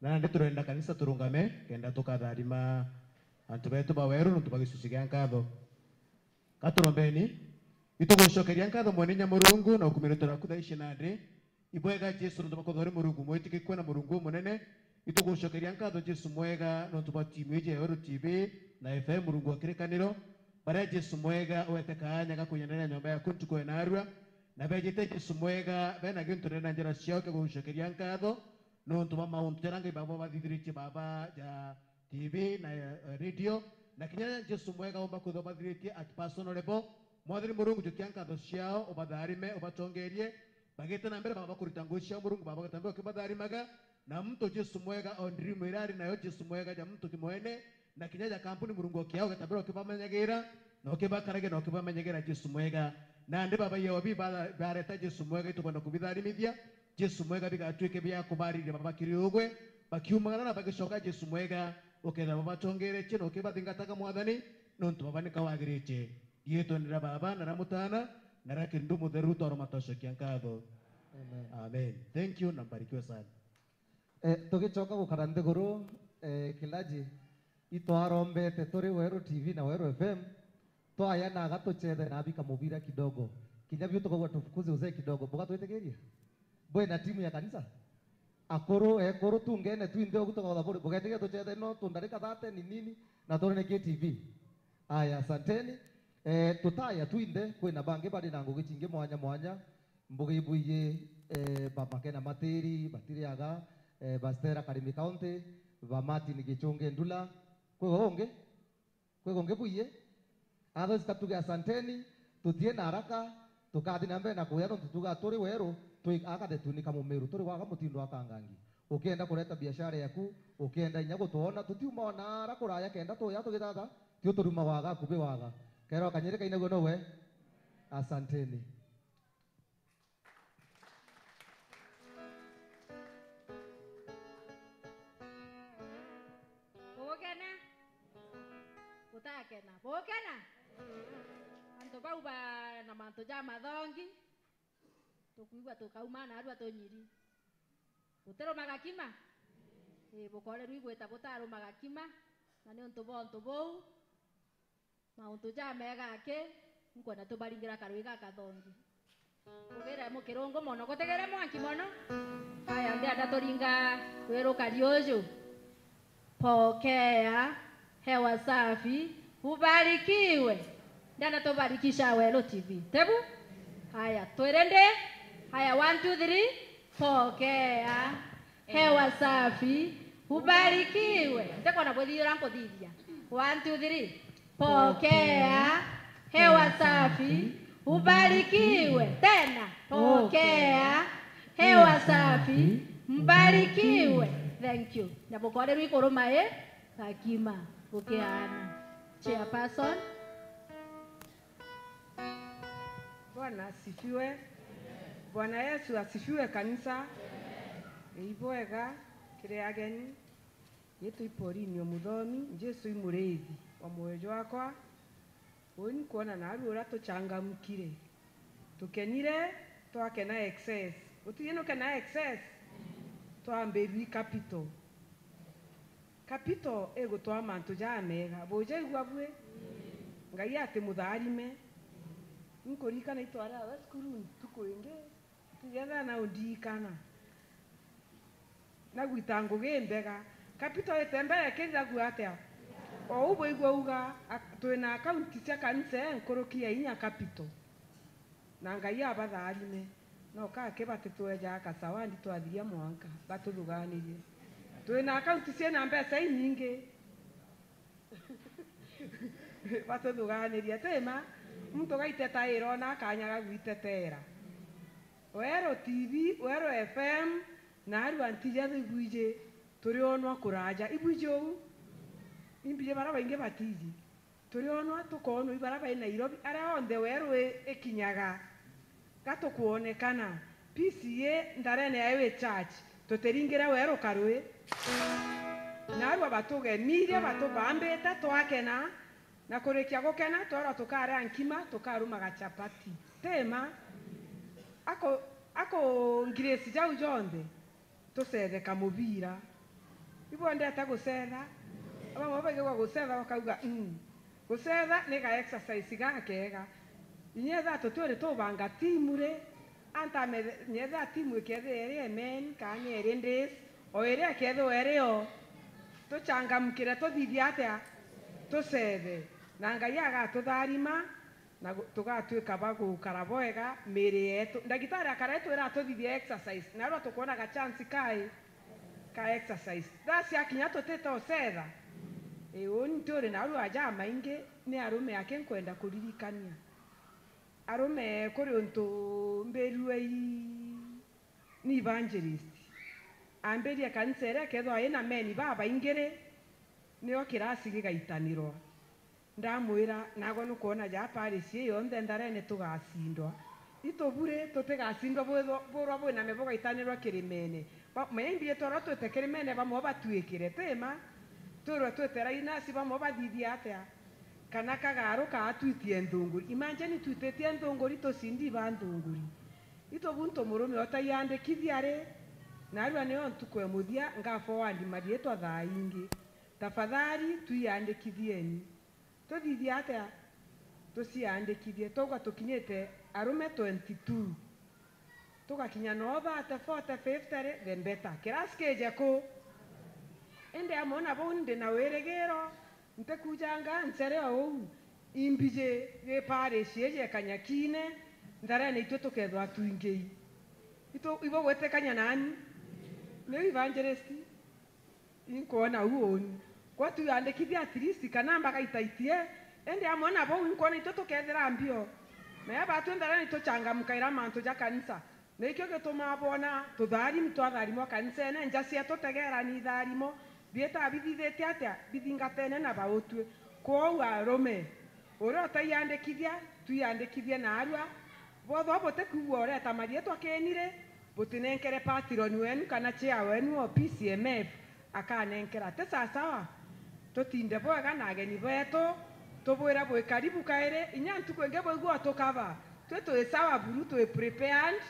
Na nandi turenda kanisa turungame, kenda tukatharima antu betu ba Weru nontu bwa gicuci gia nkatho. Ka turombeni. Itugucokeria nkatho mwene inya Murungu na ukumiritwe naku thaa ici nandi. Ibwega Jesu nontu bwa kwithirwa uri Murungu mwitikikua na Murungu umunene. Itugucokeria nkatho Jesu mwega nontu bwa timu iji ya Weru T V na F M, Murungu wa kirikaniro. Baria Jesu mwega wete kaanya ga kwinyanira nyomba yaku ntuku ya narua. Na bejite Jesu mwega bena gintu ndene na njara ciao kia gugucokeria nkatho nontu bwa mauntu jaria Ngai Baba bathithiritie Baba ja T V na, eh, radio, na kinya Jesu mwega umba kwithirwa bathiritie at personal level. Mwathani Murungu, jukia nkatho ciao, ubatharime, ubatongerie, bagite na mbere Baba kurita ngugi ciao Murungu Baba, ugatambia ukibatharimaga, na muntu Jesu mwega o dream iria ari nayo Jesu mwega ja muntu kimwene, na kinya ja kampuni Murungu o kiao ugatambia ukibamenyagira, na ukibakaragia na ukibamenyagira Jesu mwega. Nandi Baba Yehobi ba-, bareta Jesu mwega itukwenda kubitharimithia, Jesu mwega, bigatuike bia kubariria Baba kiri ugwe, bakiumagara na bagicoka Jesu mwega, ukethira babatongeretie na ukibathingataga Mwathani, nontu Baba nika wagiritie. Riitwene ria Baba, na ria Mutana, na ria Kirindu Mutheru, twaroma twacokia nkatho. Amen. Amen. Thank you, na mbarikiwe sana. Eh, tugicoka gukara nthiguru, eh, kilaji, itwarombete turi Weru T V na Weru F M, twaya na agatucethe na abika mubira kidogo. Kinya biu tukaugua tufukuze uzee kidogo. Bugatwitikiria? Bwina timu ya kanisa? Akuru, ekuru, tungene twinthe ugu tukautha buri. Bugetikia tucethe no tundarika thirty ni nini na turi ni K T V. Aya, asanteni. Eh, tutaya twinthe, kwina bangi bari na ngugi cingi mwanya mwanya. Mbuga ibwiji, eh, ba Makena Matiri, batiriaga, eh, ba Stella Karimi County, ba Martin Gichunge Ndula. Kwi ungi? Kwi ungi bwiji? Otherwise ka tuge asanteni, tutie na haraka, tukathi na mbere na kuya nontu tuga turi Weru, twi aka the tuni ka Mumiru, turi gwaga mutindo wa Kangangi. Ukienda kureta biashara yaku, ukienda inya gutwona, tutiuma ona ara kuraya kenda tuya tugithatha, tio turuma waga, akubi waga. Kero kanyiri kainagua nowe? Asanteni. Bugukena? Gutakena. Bugukena? Antu bau ba na mantu ja mathongi, tukwigua tukauma narua tunyiri. Gutirumaga kima? Ii, bukoorerua igwita butarumaga kima, na niuntu bwa untu buu, mauntu jamega aki, nkwenda tubaringira karui gakathongi. Ugire mukirungu mono, gutigire mwanki mono. Aya, ndienda turinga rwiruka riuju. Pokea hewa safi, ubarikiwe. Ndienda tubarikisha Weru T V. Tebu? Haya, twiri ndi. Haya, one, two, three. Pokea hewa safi, ubarikiwe. Ntikona bwithithira nkuthithia. One, two, three. Pokea hewa safi, ubarikiwe. Tena. Pokea hewa safi, mbarikiwe. Thank you. Na bukoorerua ikuruma i gakima gukiaana. Chairperson. Bwana asifiwe. Bwana Yesu asifiwe, kanisa. Ibwega kiri ageni. Yitwa i Pauline Omuthomi, Jesu i muriithi wa mwoyo jwakwa. Uu ni kwona naarua uria tuchangamkire. Tukenire, twakena excess. Utiji nukena excess? Twambirua i capital. Capital igutwaa mantu jamega. Bujaigua bwi? Ngai atimutharime. Inkuririkana itwari awe cukuru ntuku ingi. Tugetha na undirikana. Nagwita ngugi imbega. Capital ite mbere kiriragu atia? O u bwigua uga, ak-, twina akaunti cia kanisa nkuruki ya inya capital. Na Ngai abatharime. No kake batitweja kasawandi twathiria mwanka, batuthuganirie. Twina akaunti ciina mbeca inyingi. Batuthuganirie, ti ma? Muntu gaiteta ira ona akanya ga gwitetera. Weru T V, Weru F M, na arua ntija ibwiji, turionwa kuraja. Ibwiji uu? Imbiji bara baingi batiji. Turionwa tukoonwa i bara bai Nairobi, aria onthe Weru i-, ikinyaga. Ga tukwonekana. P C A ndarene ya Highway Church, tutiringire Weru karui. Narua batugemirie, batubambite, twakena, na kurikia gukena, twerwa tukaria nkima, tukarumaga chapati. Ti ma? Ako, ako ngirisi jau jonthe, tucetheka mubira. Ibwendete gucetha? Bamwe baigagua gucetha, bakauga, "Mm." Gucetha ni ga exercise gakega. Inya etha tutwiri tubanga timu ri, anta methe-, nyetha timu ikethira iri amen, kana ni iri ndis, o iria ikethirwa iri o. Tuchangamkire, tuthithie atia? Tucethe. Na Ngai agatutharima, na gu-, tugatwika ba gukara bwega miiri yetu. Ndagitari akara etwira atuthithie exercise, narua tukwonaga chance kai? Ka exercise. Thaa ciakinya tutite ucetha? Ii, uni ntiuri narua jamaingi, ni arume aki nkwenda kuririkania. Arume kuri untu mbirirwe i-, ni evangelist. Ambirie kanisa iria ikethirwa ina meni babaingi ri, nio kirasi gigaitanirwa. Ndamwira, "Nagwe nukwona ja parish ii yonthe ntharene tugacindwa. Itu buri tutigacindwa bwithwa-, burwa bwiname bugaitanirwa kirimene. Ba-, menya imbi itwarwa twite kirimene bamwe batwikire, ti ma? Twirwe twite rainasi bamwe bathithie atia? Kana kagaru kaatwitie nthunguri. Imagine twititie nthunguri tucindi ba nthunguri." Itu buntu murume utaiandikithia ri, narua nio ntuku e muthia nga forward mariitwa thaa ingi. Tafadhali, twiandikithieni. Tuthithie atia? Tuciandikithie. Twauga tukinyite arume twenty-two. Tugakinya no thirty, forty, fifty ri, the better. Kirasi kije ku? Indi amwe na bau ndi na wirigiro, ntikujanga nchere o uu. Imbiji gi parish iji e Kanyakine, ntharene itu tukethwa twingii. Itu, ibo gwitikania nani? Niu evangelist? Inkwona uu uni. Kwa tuyandikithia at least kana mbagaitaitie, indi amwe na bau inkwona itu tukethira mbio. Na ya batwi ntharene ituchangamkaira mantu ja kanisa. Na ikio gitumaa bwona tutharimi twatharimwa kanisene, nja cia tutegerani itharimo, biitaa bithithitie atia? Bithingatene na bautwi. Kwou arume, uria utaiandikithia, twiandikithie naarua. Bwethwa butikwigua ureta mariitwa kiniri, butinenkere patron wenu kana chair wenu o P C M F akanenkera. Ti sawasawa? Tutinde bwega na ageni betu, tubwira bwi karibu kairi, inya ntuku ingi bwaigua tukaba. Twi twi sawa buru, twi prepared.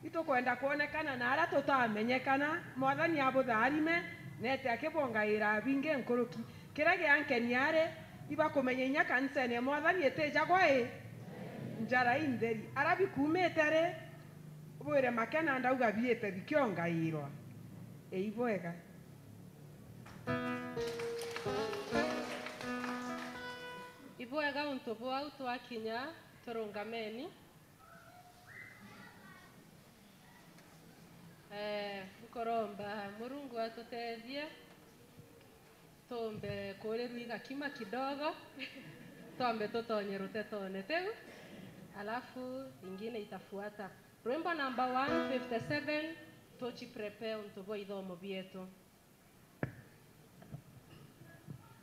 Itukwenda kwonekana na aria tutamenyekana. Mwathani abutharime, nete akibongaira bingi nkuruki. Kiria giankenia ari, ibakumenya inya kanisene ya Mwathani itijagwa i njara intheri. Aria bikumite ri, bwire makena ndauga biite bikiongairwa. Ii bwega. Ibwega untu bwau twakinya, turungameni. Eh, nkuromba Murungu atutethie, tumbe kurirwa igakima kidogo, twambe tutonye rutetone tiu, alafu ingine itafuata. Rwimbo number one fifty-seven, tuchi prepare untu bwa ithomo bietu.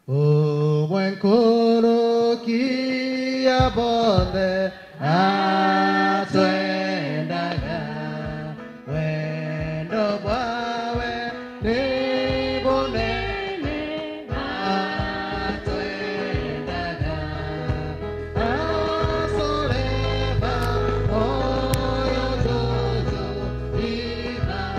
Umwe nkuruki ya bonthe atwendaga, wendo bwawe ni bunene atwendaga. Asoreba moyo juju ithathiragia.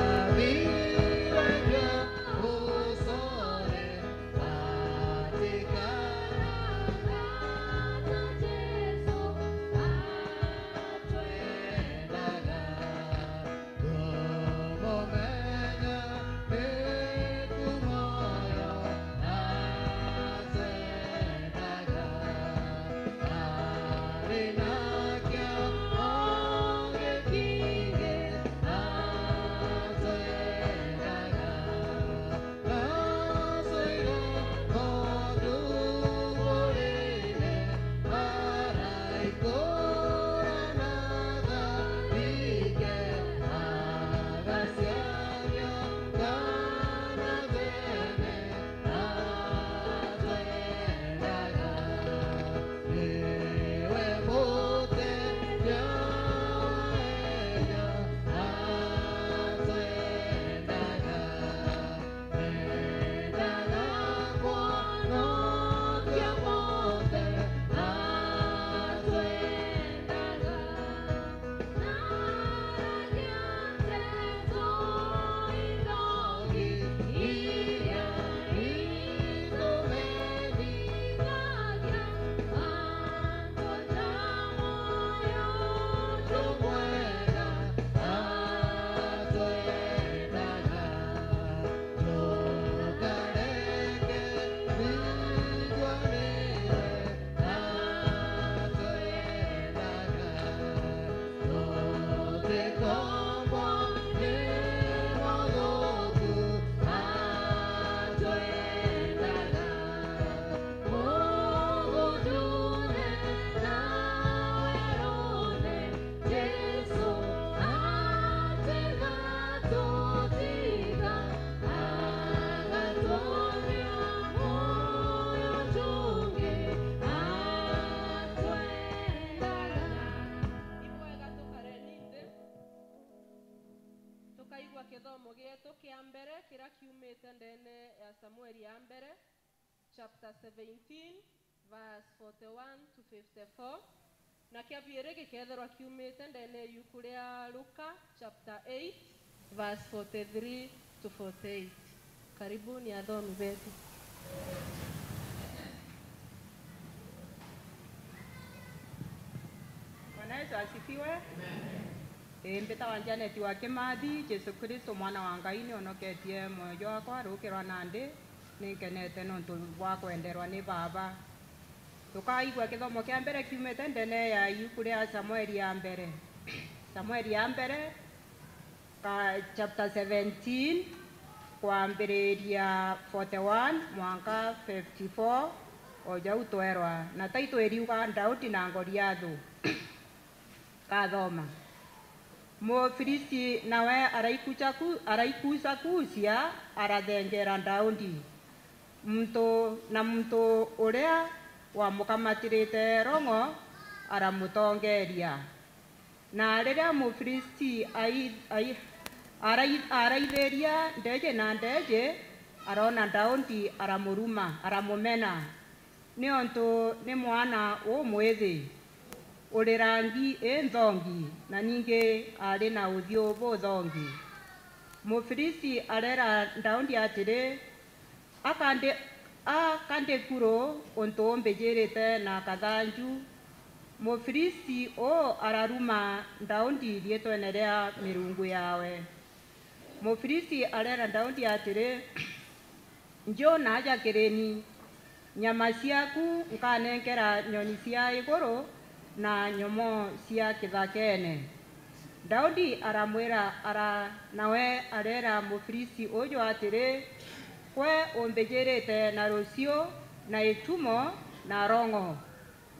Samueli ya mbere, chapter seventeen, verse forty-one to fifty-four, na kia biiri gikeethirwa kiumite ndene ya iuku ria Luka, chapter eight, verse forty-three to forty-eight. Karibuni athomi betu. Bwana Yesu asifiwe. Ii, mbitawa Janet wa Kimathi. Jesu Kristo, Mwana wa Ngai, ni onoketie mwoyo jwakwa ruukirwa nandi. Ni nkenete nontu bwa kwenderwa ni Baaba. Tukaigua kithomo kia mbere kiumite ndene ya iuku ria Samueli ya mbere. Samueli ya mbere, ka chapter seventeen, kwambiriria forty-one mwanka fifty-four, o jau twerwa. Na taitwa iriuga Daudi na Goliathu. Kathoma. Mufilisti nawe araikucaku-, araikucakucia, arathengera Daudi. Muntu na muntu uria wamukamatirite rong'o aramutongeria. Na riria Mufilisti ai-, ai-, arai-, araithiria ndeeji na ndeeji, aroona Daudi, aramuruma, aramumena, niontu ni mwana umwithi, uri rangi inthongi, na ningi ari na uthiu buthongi. Mufilisti areera Daudi atiri, "Aka ndi, aka ndikuru untu umbijirite na kathanju." Mufilisti uu araruma Daudi riitwene ria mirungu yaawe. Mufilisti areera Daudi atiri, "Nju naaja kiri ni, nyama ciaaku nkanenkera nyoni cia iguru na nyomoo cia kithakeene." Daudi aramwira ara-, nawe areera Mufilisti uju atiri, "Gwe umbijirite na ruciu na itumo na rong'o,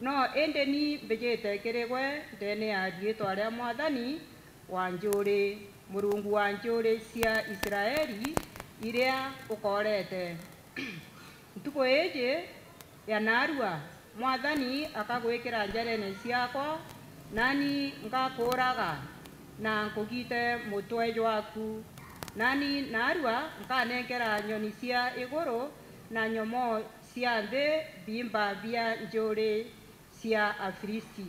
no indi ni mbijite kiri gwe ndeene ya riitwa ria Mwathani wa njuuri, Murungu wa njuuri cia Israeli iria ukoorete. Ntuku iiji ya naarua, Mwathani akagwikira njareene ciaakwa, naani ngakuuraga na nkugite mutwe jwaaku. Naani naarua nkanenkera nyoni cia iguru na nyomoo cia nthi biimba bia njuuri cia Afilisti,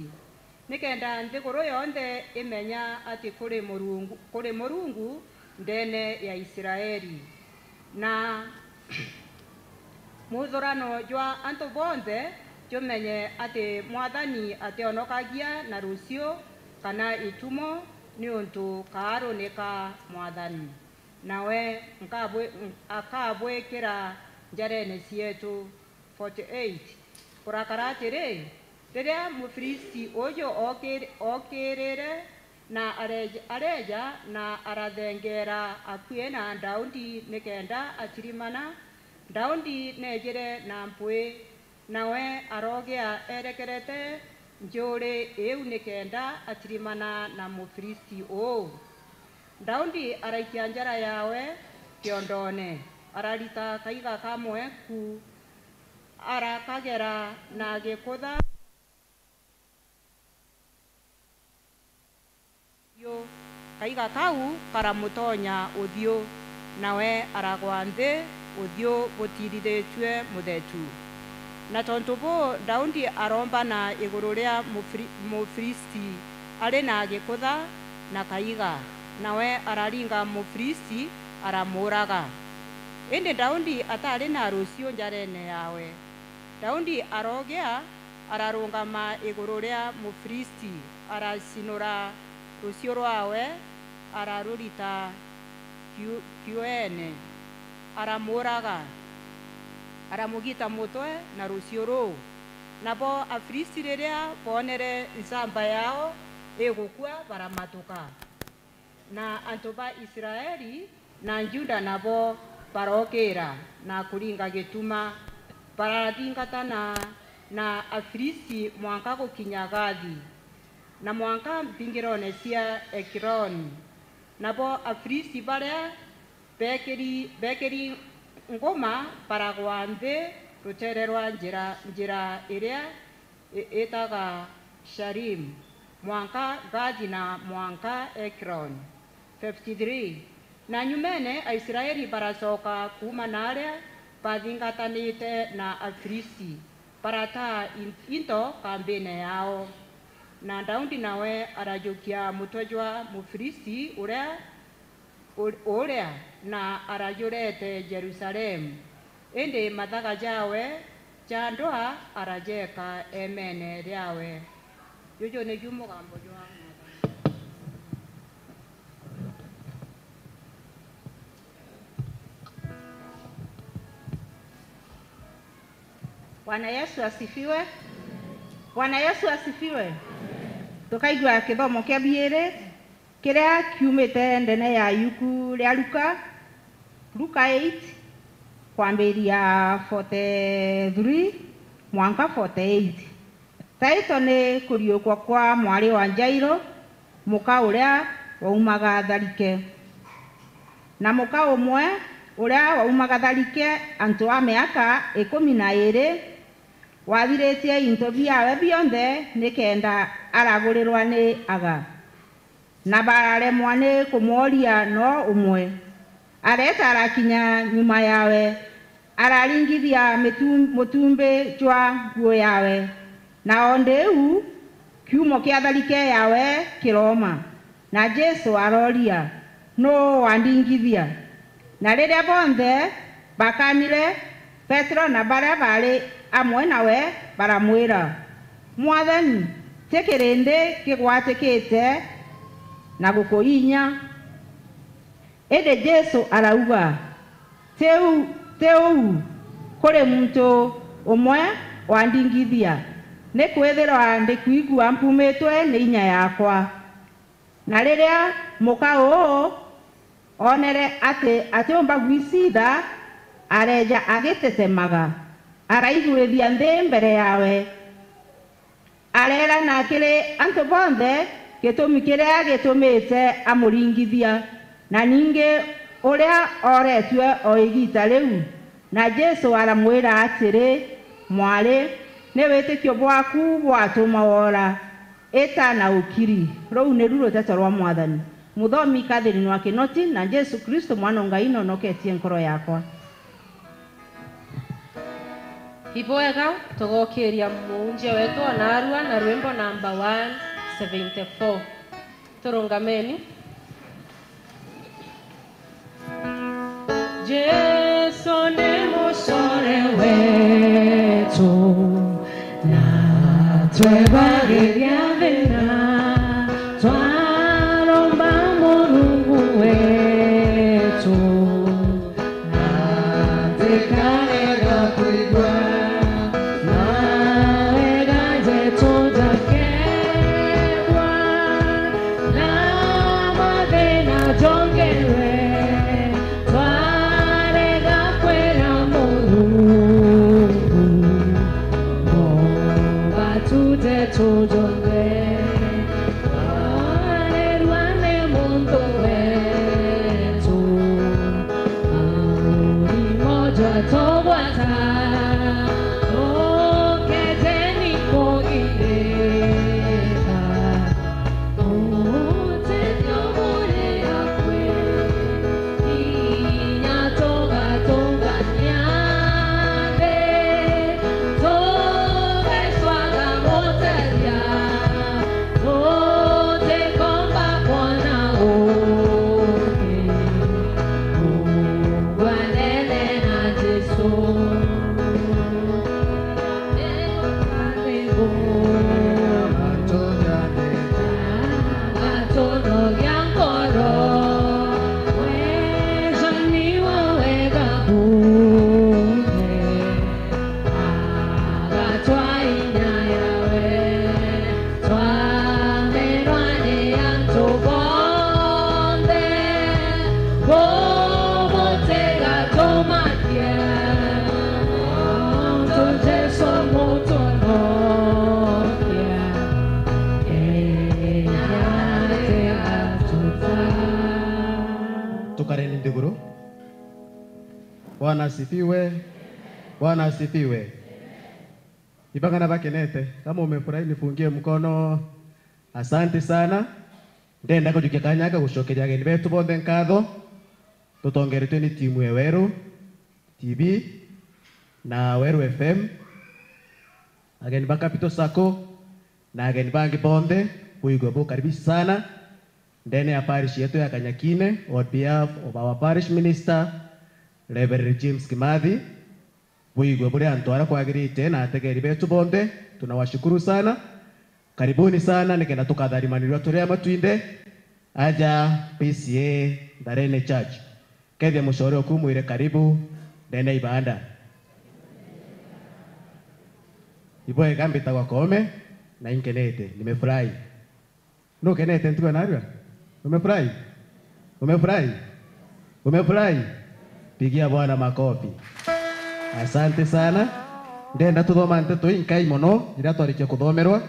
nikenda nthiguru yonthe imenya ati kuri Murungu, kuri Murungu ndeene ya Israeli. Na muthurano jwa antu bonthe jumenye ati Mwathani ationokagia na ruciu kana itumo, niuntu kaaru ni ka Mwathani, nawe nkabwi-, akabwikira njareene cieetu. Forty-eight. Kurakara atiri, riria Mufilisti uju ookir-, ookirire na areeja, areeja na arathengeera akui na Daudi nikenda atirimana, Daudi neejire na mpwi, nawe aroogea erekerete njuuri iu nikenda atirimana na Mufilisti uu. Daudi araikia njara yaawe kiondoone, ararita kaiga kamwe ku, arakagera na gikutha. Kaiga kau karamutonya uthiu, nawe aragwa nthi, uthiu butiirithitue muthetu. Na tontu buu, Daudi arombana iguru ria Mufili-, Mufilisti ari na gikutha na kaiga, nawe araringa Mufilisti, aramuuraga. Indi Daudi ataari na ruciu njareene yaawe. Daudi aroogea, ararungama iguru ria Mufilisti, aracinura ruciu rwaawe, ararurita kiu-, kiuene, aramuuraga, aramugita mutwe na ruciu ruu. Nabo Afilisti riria boonere ncamba yaao igukua, baramatuka. Na antu ba Israeli na Juda nabo barookira na kuringa gituma, barathingatana na Afilisti mwanka gukinya Gathi, na mwanka mbingiroone cia Ekironi. Nabo Afilisti baria beekiri, beekiri nguma baragwa nthi ruteere rwa njira, njira iria i-, itaga Shaalim, mwanka Gathi na mwanka Ekironi. Fifty-three. Na nyumeene Aisraeli baracoka kuuma naaria bathingatanite na Afilisti, barataa in-, into kambine yaao. Na Daudi nawe arajukia mutwe jwa Mufilisti uria, u-, uria, na arajurete Jerusalemu, indi mathaga jawe ja ndwaa arajeka emeene riawe. Juju niju mugambo jwa Mwathani. Bwana Yesu asifiwe. Bwana Yesu asifiwe. Tukaigua kithomo kia biiri kiria kiumite ndene ya yuku ria Luka, Luka eight, kwambiria forty-three mwanka forty-eight. Taito ni kuriukwa kwa mwari wa Jairo, muka uria waumaga tharike. Na muka umwe uria waumaga tharike antu a miaka ikumi na iiri, wathiritie into biawe bionthe nikenda aragurirwa ni aga, na bararemwa ni kumworia no umwe. Areeta arakinya nyuma yawe, araringithia mitu-, mutumbi jwa nguo yawe, na o ndiu kiumo kia tharike yawe kirooma. Na Jesu arooria, "Nuu wandingithia?" Na riria bonthe bakanire, Petero na baria baari amwe nawe baramwira, "Mwathani, ti kirindi kigwatikite na gukuinya." Indi Jesu arauga, "Ti u-, ti uu kuri muntu umwe wandingithia, nikwithirwa ndikwigua mpumitwe ni inya yaakwa." Na riria muka uu oonere ati atiumba gwicitha, areeja agitetemaga, araigurithia nthi mbere yaawe. Areerana kiri antu bonthe gitumi kiria gitumite amuringithia, na ningi uria ooretue o igiita riu. Na Jesu aramwira atiri, "Mwari, ni witikio bwaku bwatuma woora. Ita na ukiri." Ruu niru ruteto rwa Mwathani. Muthomi Catherine wa Kinoti, na Jesu Kristo, Mwana o Ngai, nonoketie nkoro yaakwa. Ibwega, tugokiria muunjia wetu o naarua na rwimbo namba one seventy-four. Turungameni. Jesu ni mucore wetu, na twebagiria thina, twaromba Murungu wetu, atikarega kwigua, na wega jetu jakegwa, na mathina jongerwe, twarega kwira Murungu, Muumba tuteto jonthe. Twarerwa ni muntu wetu, murimo jwatugwata, tukejeni kugirika, utethio buri akui, inya tugatungania nthi, tugecwaga gutethia. Tutikomba kwona ungi, Mungu anene na Jesu. Atonogia nkoro, wejani wa wega bunthe. Agatwa inya yawe, twamenwa ni antu bonthe, bubutiga tumakie, nontu Jesu mutunokia, inya tigatuta. Tukareni nthiguru. Bwana asifiwe. Bwana asifiwe. Ibangana bakenete. Kama umefurahi, nipungie mkono. Asante sana. Ndenda kujukia kanya gaka gucokeria ageni betu bonthe nkatho. Tutongeretwe ni timu ya Weru T V. na Weru F M, ageni ba Capital Sacco, na ageni bangi bonthe, bwigwe bukaribishi sana ndene ya parish yetu ya Kanyakine. On behalf of our parish minister, Reverend James Kimathi, bwigwe buri antu aria kwagirite na ategeri betu bonthe, tunawashukuru sana. Karibuni sana, nikenda tukatharimanirwa turi amwe twinthe aja P C A Ndarene Church. Kethia mucore uku mwire karibu ndene ibanda. Ibwega, mbitagwa Koome na inkenete, nimefurahi. Nukenete ntuku ya narua? Umefurahi? Umefurahi? Umefurahi? Pigia Bwana makofi. Asante sana. Ndenda tuthoma nteto inkai mono iria twarikia kuthomerwa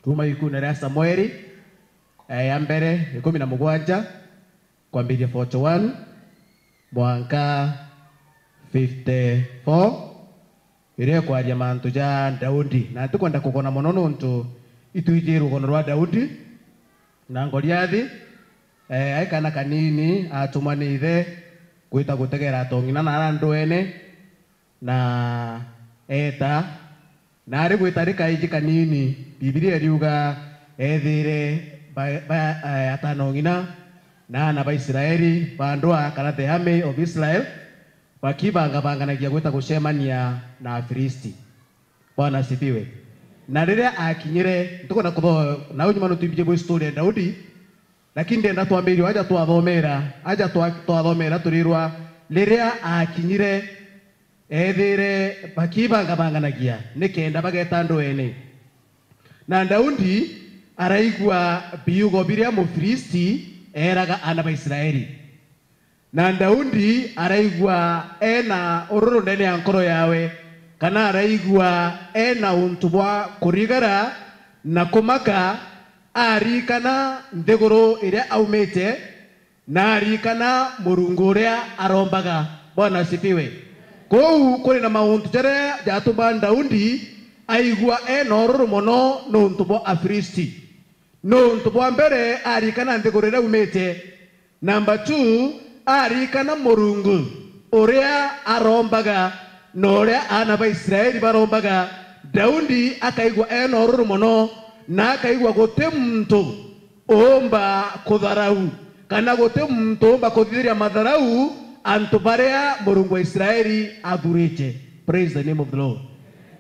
kuma ikune ria Samueli, eh, ya mbere ikumi na mugwanja, kwambiria forty-one mwanka fifty-four, iria ikwaria mantu ja Daudi. Na ntikwenda kugona mono nontu itwiji rugono rwa Daudi na Goliathi. Eh, ai kana kanini atumwa ni ithe gwita gutegera atong'ina na ara ndwene, na eeta, na ari gwita ari kaiji kanini, Bibilia iriuga eethire ba, ba, eh, atanong'ina na aana ba Israeli bandwa, kana the army of Israel, bakibangabanganagia gwita gucemania na Afilisti. Bwana asifiwe. Na riria akinyire, ntukwenda kutho-, nau nyuma nutwimbije bwi story ya Daudi, lakini ndenda twambirie aja twathomera, aja twa-, twathomera turirwa, riria akinyire, eethire bakibangabanganagia nikenda bageta ndwene. Na Daudi araigua biugo biria Mufilisti eeraga aana ba Israeli. Na Daudi araigua ena ururu ndene ya nkoro yawe, kana araigua ena untu bwa kurigara na kumaka, aririkana nthiguru iria aumite, na aririkana Murungu uria arombaga. Bwana asifiwe. Kuu kuri na mauntu jaria jatuma Daudi aigua ena ururu mono nuntu bwa Afilisti. Nuntu bwa mbere, aririkana nthiguru iria aumite. Namba two, aririkana Murungu uria arombaga na uria aana ba Israeli barombaga. Daudi akaigua ena ururu mono, na akaigua guti muntu uumba kutharau, kana guti muntu uumba kuthithiria matharau antu baria Murungu wa Israeli athurite. Praise the name of the Lord.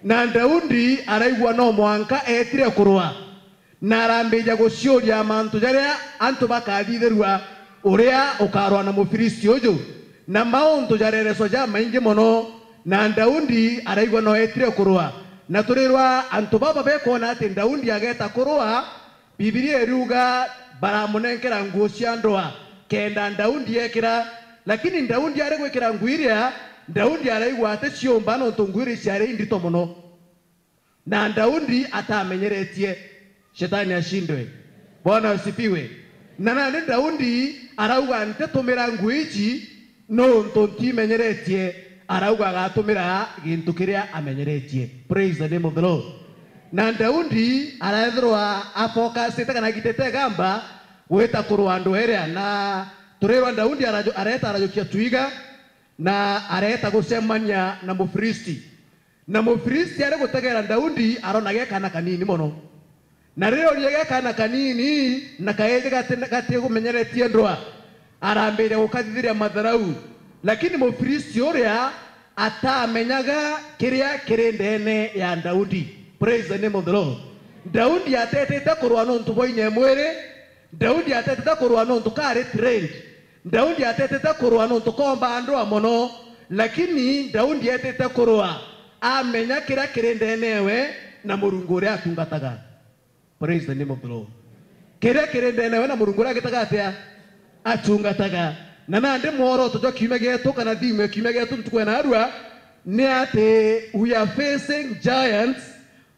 Na Daudi araigua no mwanka eetire kurua, na arambija guciuria mantu jaria antu bakathithirua uria ukarwa na Mufilisti uju, na mauntu jarereswa jamaingi mono, na Daudi araigua no eetire kurua. Na turirwa antu baba bekwona ati Daudi ageeta kurua, Bibilia iriuga baramunenkera nguo cia ndwaa kenda Daudi ekira, lakini Daudi ari gwikira nguo iria, Daudi araigua ati ciumba nontu nguo iria ciari indito mono. Na Daudi atamenyeretie Shetani ashindwe. Bwana asifiwe. Na nandi Daudi arauga, "Ntitumira nguo iji nontu ntimenyeretie." Arauga agatumira gintu kiria amenyeretie. Praise the name of the Lord. Na Daudi araethirwa afocusite kana agitite igamba gwita kurwa ndweria, na turirwa Daudi araju-, areta arajukia twiga na areta gucemania na Mufilisti. Na Mufilisti ari gutegera Daudi, arona ge kaana kanini mono. Na riria onire ge kaana kanini, na kaeje gati, gati gumenyeretie ndwaa, arambiria gukathithiria matharau. Lakini Mufilisti uria atamenyaga kiria kiri ndene ya Daudi. Praise the name of the Lord. Daudi atetete kurwa nontu bwa inya ya mwiri, Daudi atetete kurwa nontu kari trained. Daudi atetete kurwa nontu komba andwaa mono, lakini Daudi etete kurwa amenya kiria kiri ndenewe na Murungu uria atungataga. Praise the name of the Lord. Kiria kiri ndenewe na Murungu uria agitaga atia? Atungataga. Na nandi mworoto jwa kiumia gietu kana thimu ya kiumia gietu ntuku ya narua ni ati we are facing giants,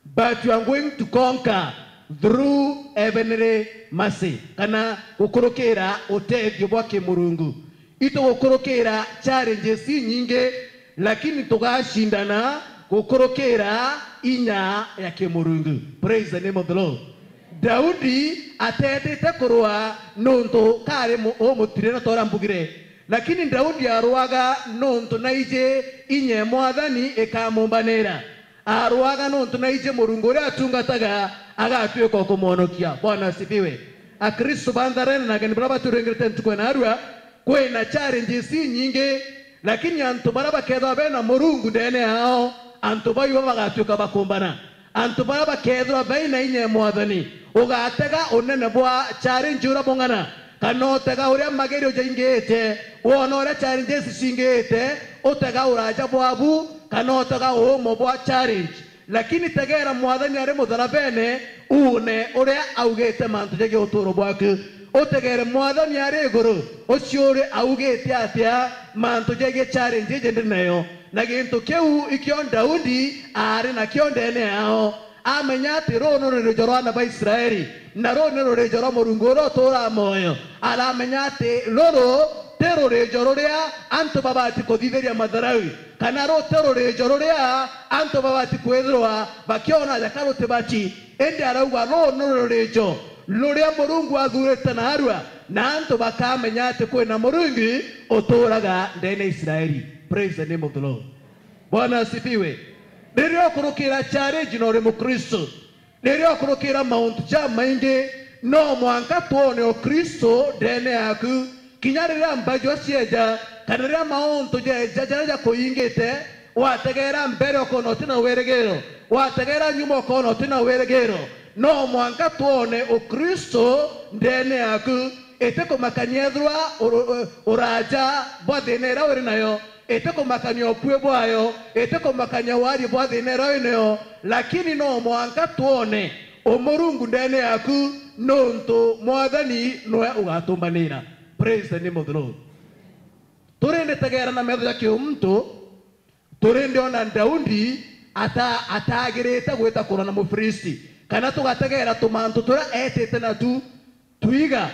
but you are going to conquer through heavenly mercy, kana gukurukira utethio bwa kimurungu. Itugukurukira challenges inyingi, lakini tugacindana gukurukira inya ya kimurungu. Praise the name of the Lord. Daudi atetite kurwa nontu kari mu-, umutire na tora mbugire, Lakini Daudi arwaga nontu naiji inya e Mwathani ikamumbanira. Arwaga nontu naiji Murungu uria atungataga agatuika ukumwonokia. Bwana asifiwe. Akristu ba Ntharene na ageni baria baturingirite ntuku ya narua, kwina challenges inyingi, lakini antu baria bakethirwa bena Murungu ndene yao, antu bau ibo bagatuika bakumbana. Antu baria bakethirwa baina inya e Mwathani, ugatega unene bwa challenge uria bung'ana, kana utega uria magerio jaingiite, wona uria challenges cingiite, utega uraja bwabu, kana utega uumo bwa challenge. Lakini tegera Mwathani ari mutharabene, uune uria augite mantu jegie uturo bwaku. Utegere Mwathani ari iguru, uciuri augite atia mantu jegie challenge iji ndi nayo. Na gintu kiu ikio Daudi aari nakio ndene yao. Amenya ati ruu ni rurijo rwa aana ba Israeli, na ruu ni rurijo rwa Murungu uria uturaa mwoyo. Aramenya ati ruru ti rurijo ruria antu babati kuthithiria matharau, kana ruu ti rurijo ruria antu babati kwithirwa bakiona jaka rutibati. Indi arauga, ruu ni rurijo ruria Murungu athurite narua, na antu bakamenya ati kwina Murungu uturaga ndene ya Israeli. Praise the name of the Lord. Bwana asifiwe. Riria ukurukira challenge na uri Mukristo, riria ukurukira mauntu jamaingi, no mwanka twone Ukristo ndene yaku. Kinya riria mbajua cieja, kana riria mauntu jeja jaria jakuingite, wategera mbere ukona utina wirigiro, wategera nyuma ukona utina wirigiro, no mwanka twone Ukristo ndene yaku. Itikumakania ethirwa uru-, u-, uraja bwa thina iria uri nayo, itikumakania ukui bwayo, itikumakania wari bwa thina iria uri nayo, lakini no mwanka twone umurungu ndene yaku, nontu Mwathani niwe ugatumbanira. Praise the name of the Lord. Turindi tegera na metho ja kiumuntu, turindi ona Daudi ata-, atagirite gwita kurwa na Mufilisti, kana tugategera tumantu turia etite natu, twiga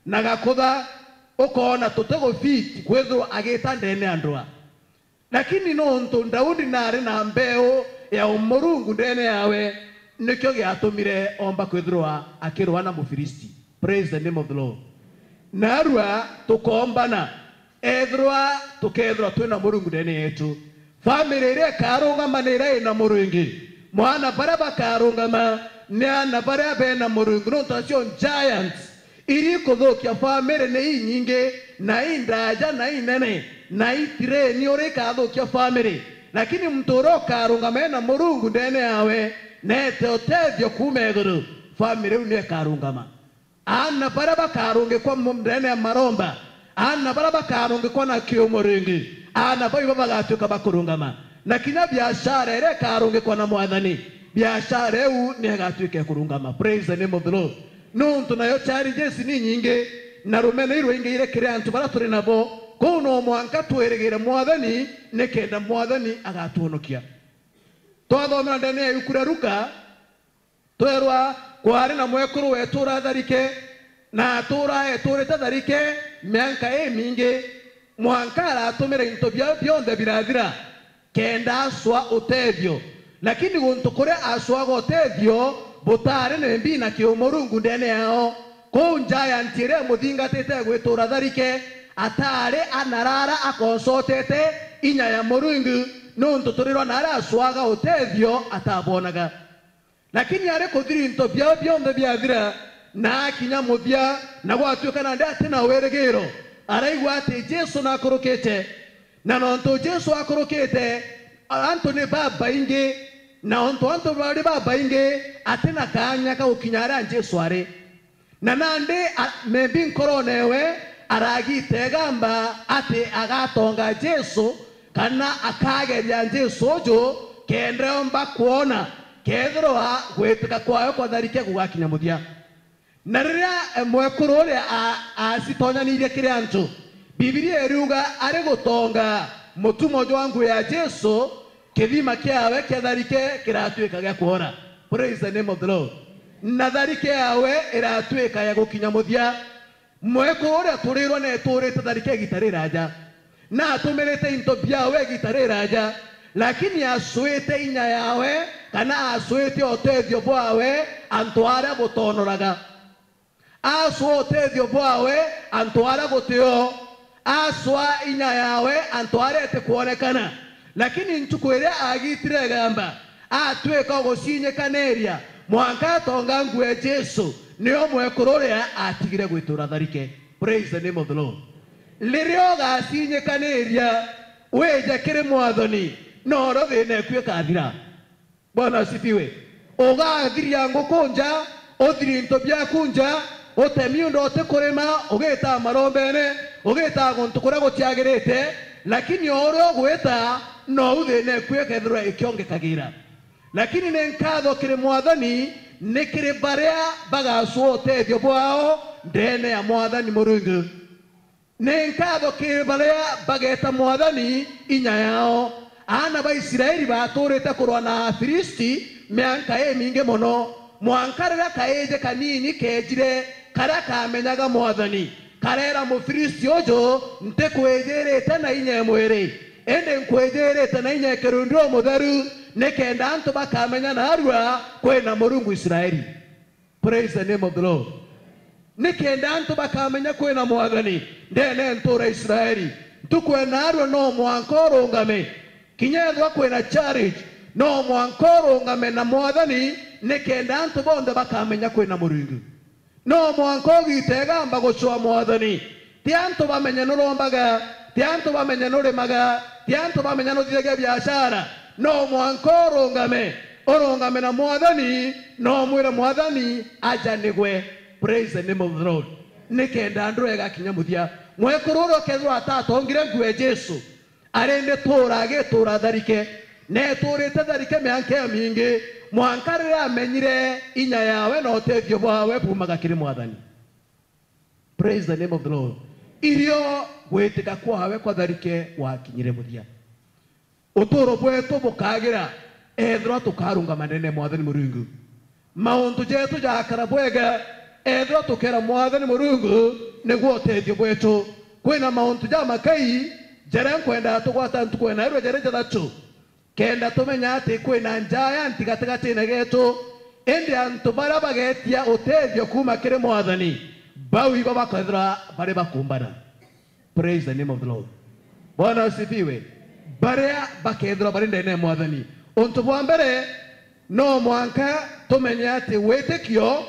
na gakutha, ukoona tutigufit kwithirwa agita ndene ya ndwaa. Lakini nontu Daudi naari na mbeu ya umurungu ndene yawe, nikio giatumire omba kwithirwa akirwa na Mufilisti. Praise the name of the Lord. Narua tukoombana, ethirwa tukethirwa twina Murungu ndene yetu. Family iria ikarungama ni iria ina Murungu. Mwana baria bakarungama ni ana baria bena Murungu, nontu acio giants iria ikuthukia family ni inyingi, na indaaja, na inene, na itireni uria ikathukia family. Lakini muntu uria ukarungama ena Murungu ndene yawe, neete utethio kuuma iguru, family iu niyo ikarungama. Aana baria bakarungikwa mu-, ndene ya maromba, aana baria bakarungikwa na kiumurungu, aana bau ibo bagatuika bakurungama. Na kinya biashara iria ikarungikwa na Mwathani, biashara iu ni igatuika ikurungama. Praise the name of the Lord. Nontu nayo challenges ni nyingi, na rumene irwaingiire kiri antu baria turi nabo, kuu no mwanka twirigire Mwathani, nikenda Mwathani agatwonokia. Twathomera ndene ya ibuku ria Luka, twerwa kwari na mwekuru weetura Tharike, na atuura eeturite Tharike mianka imingi, mwanka aratumira into biawe bionthe birathira, kenda acwa utethio. Lakini guntu kuria acwaga utethio butaari nembi na kiumurungu ndene yao. Kuu giant iria imuthingatite igwitura Tharike, ataari anarara akonsotete inya ya Murungu, nontu turirwa naari acwaga utethio atabwonaga. Lakini ari kuthira into biawe bionthe biathira, na akinya muthia, na gwatuika nandi atina wirigiro, araigua ati Jesu nakurukite. Na nontu Jesu akurukite, antu ni babaingi, na ontu antu bari babaingi, atina kaanya ka gukinya aria Jesu ari. Na nandi a-, membi nkorone ewe aragita igamba ati agatonga Jesu, kana akageria Jesu uju, kenda omba kwona kethirwa gwitika kwawe kwa Tharike gugakinya muthia. Na riria, e, mwekuru uria a-, acitonyanirie kiri antu, Bibilia iriuga ari gutonga mutumo jwa nguu ya Jesu, kithima kiawe kia Tharike kiratuika gia kwora. Praise the name of the Lord. Na Tharike yawe iratuika ya gukinya muthia. Mwekuru uria aturirwe neeturite Tharike igita riraja, na atumirite into biawe igita riraja, lakini acwite inya yawe, kana acwite utethio bwawe antu aria butonoraga. Acwa utethio bwawe antu aria gutio. Acwaa inya yaawe antu aria itikwonekana, lakini ntuku iria agiitire igamba, atwika uguciinyikaniiria, mwanka atonga nguo ya Jesu, nio mwekuru uria atigire gwituura tharike. Praise the name of the Lord. Riria ugaciinyikaniiria, wije kiri Mwathani, norio thiina eku ikathira. Bwana asifiwe. Ugathiria nguku nja, uthiria into biaku nja, utemi undu utikurima, ugitaa marombene, ugitaa guntu kuria gutiagirite, lakini o uria ugwita, nou thiina eku ikethirwa ikiongekagira. Lakini ni nkatho kiri Mwathani, ni kiri baria bagacua utethio bwao ndeene ya Mwathani Murungu. Ni nkatho kiri baria bageeta Mwathani inya yao. Aana ba Israeli baatuurite kurwa na Afilisti mianka imingi mono, mwanka riria kaiji kaniini keejire, karia kaamenyaga Mwathani, kareera Mufilisti uju, "Ntikwijirite na inya e mwiri, indi nkwijirite na inya e kirundu umutheru, nikenda antu bakamenya naarua kwina Murungu Israeli." Praise the name of the Lord. Nikenda antu bakamenya kwina Mwathani ndeene ya ntuura Israeli. Ntuku ya naarua no mwanka urungame. Kinya ethirwa kwina challenge, no mwanka urungame na Mwathani, nikenda antu bonthe bakamenya kwina Murungu. No mwanka ugiite igamba gucwaa Mwathani. Ti antu bamenye nurombaga, ti antu bamenye nurimaga, ti antu bamenye nuthithagia biashara. No mwanka urungame, urungame na Mwathani, na umwire Mwathani, "Aja nigwe." Praise the name of the Lord. Nikenda ndura igakinya muthia. Mwekuru uria ukethirwa atatongire nguo ya Jesu, ari ndi tuura agituura tharike, na etuurite tharike mianka imingi, mwanka riria amenyire inya yaawe na utethio bwaawe buumaga kiri Mwathani. Praise the name of the Lord. Irio gwitika kwaawe kwa tharike gwakinyire muthia. Utuuro bweetu bukagira ethirwa tukarungama ndeene ya Mwathani Murungu. Mauntu jeetu jaakara bwega ethirwa tukeera Mwathani Murungu nigwe utethio bweetu. Kwina mauntu jamakai jaria nkwendaa tugwata ntuku ya naarua jaria jathatu. Kenda tumenya ati kwina njaa ya nti gatigatiine geetu, indi antu baria bageetia utethio kuuma kiri Mwathani, bau ibo bakeethirwa bari bakumbana. Praise the name of the Lord. Bwana asifiwe. Baria bakeethirwa bari ndeene ya Mwathani. Untu bwa mbere, no mwanka tumenye ati witikio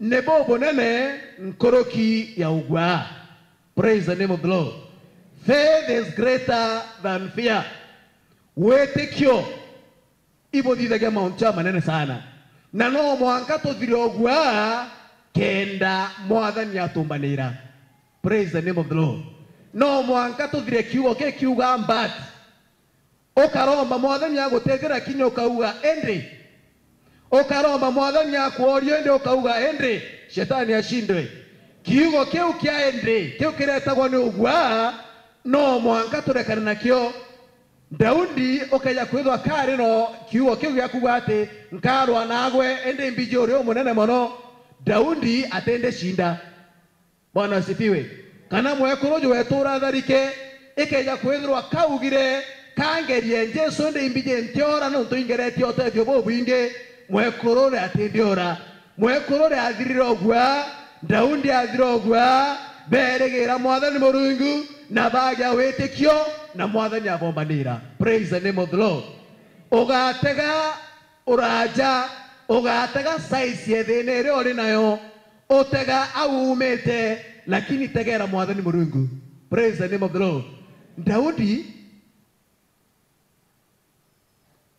ni bubunene nkuruki ya ugwaa. Praise the name of the Lord. Faith is greater than fear. Witikio ibuthithagia mauntu jamanene sana. Na no mwanka tuthire ugwaa kenda Mwathani atumbaniira. Praise the name of the Lord. No mwanka tuthire kiugo kikiuga mbati. Ukaromba Mwathani agutethera kinya ukauga, "Indi." Ukaromba Mwathani akworia, indi ukauga, "Indi." Shetani ashindwe. Kiugo kiu kia "indi" kiu kiretagwa ni ugwaa, no mwanka turekane nakio. Daudi ukeja kwithwa kari no kiugo kiu gia kuuga ati, "Nkarwa naagwe, indi mbiji uri umunene mono." Daudi atindicinda. Bwana asifiwe. Kana mwekuru uju wetura tharike, ikeja kwithirwa kaugire, "Kangerie Jesu, indi imbiji ntiora nontu ingeretie utethio bubwingi." Mwekuru uria atindiora. Mwekuru uria athirire ugwaa, Daudi athira ugwaa, beerigira Mwathani Murungu, na bagia witikio, na Mwathani abombanira. Praise the name of the Lord. Ugatega uraja, ugatega size ya thina iria uri nayo, utega au umite, lakini tegera Mwathani Murungu. Praise the name of the Lord. Daudi,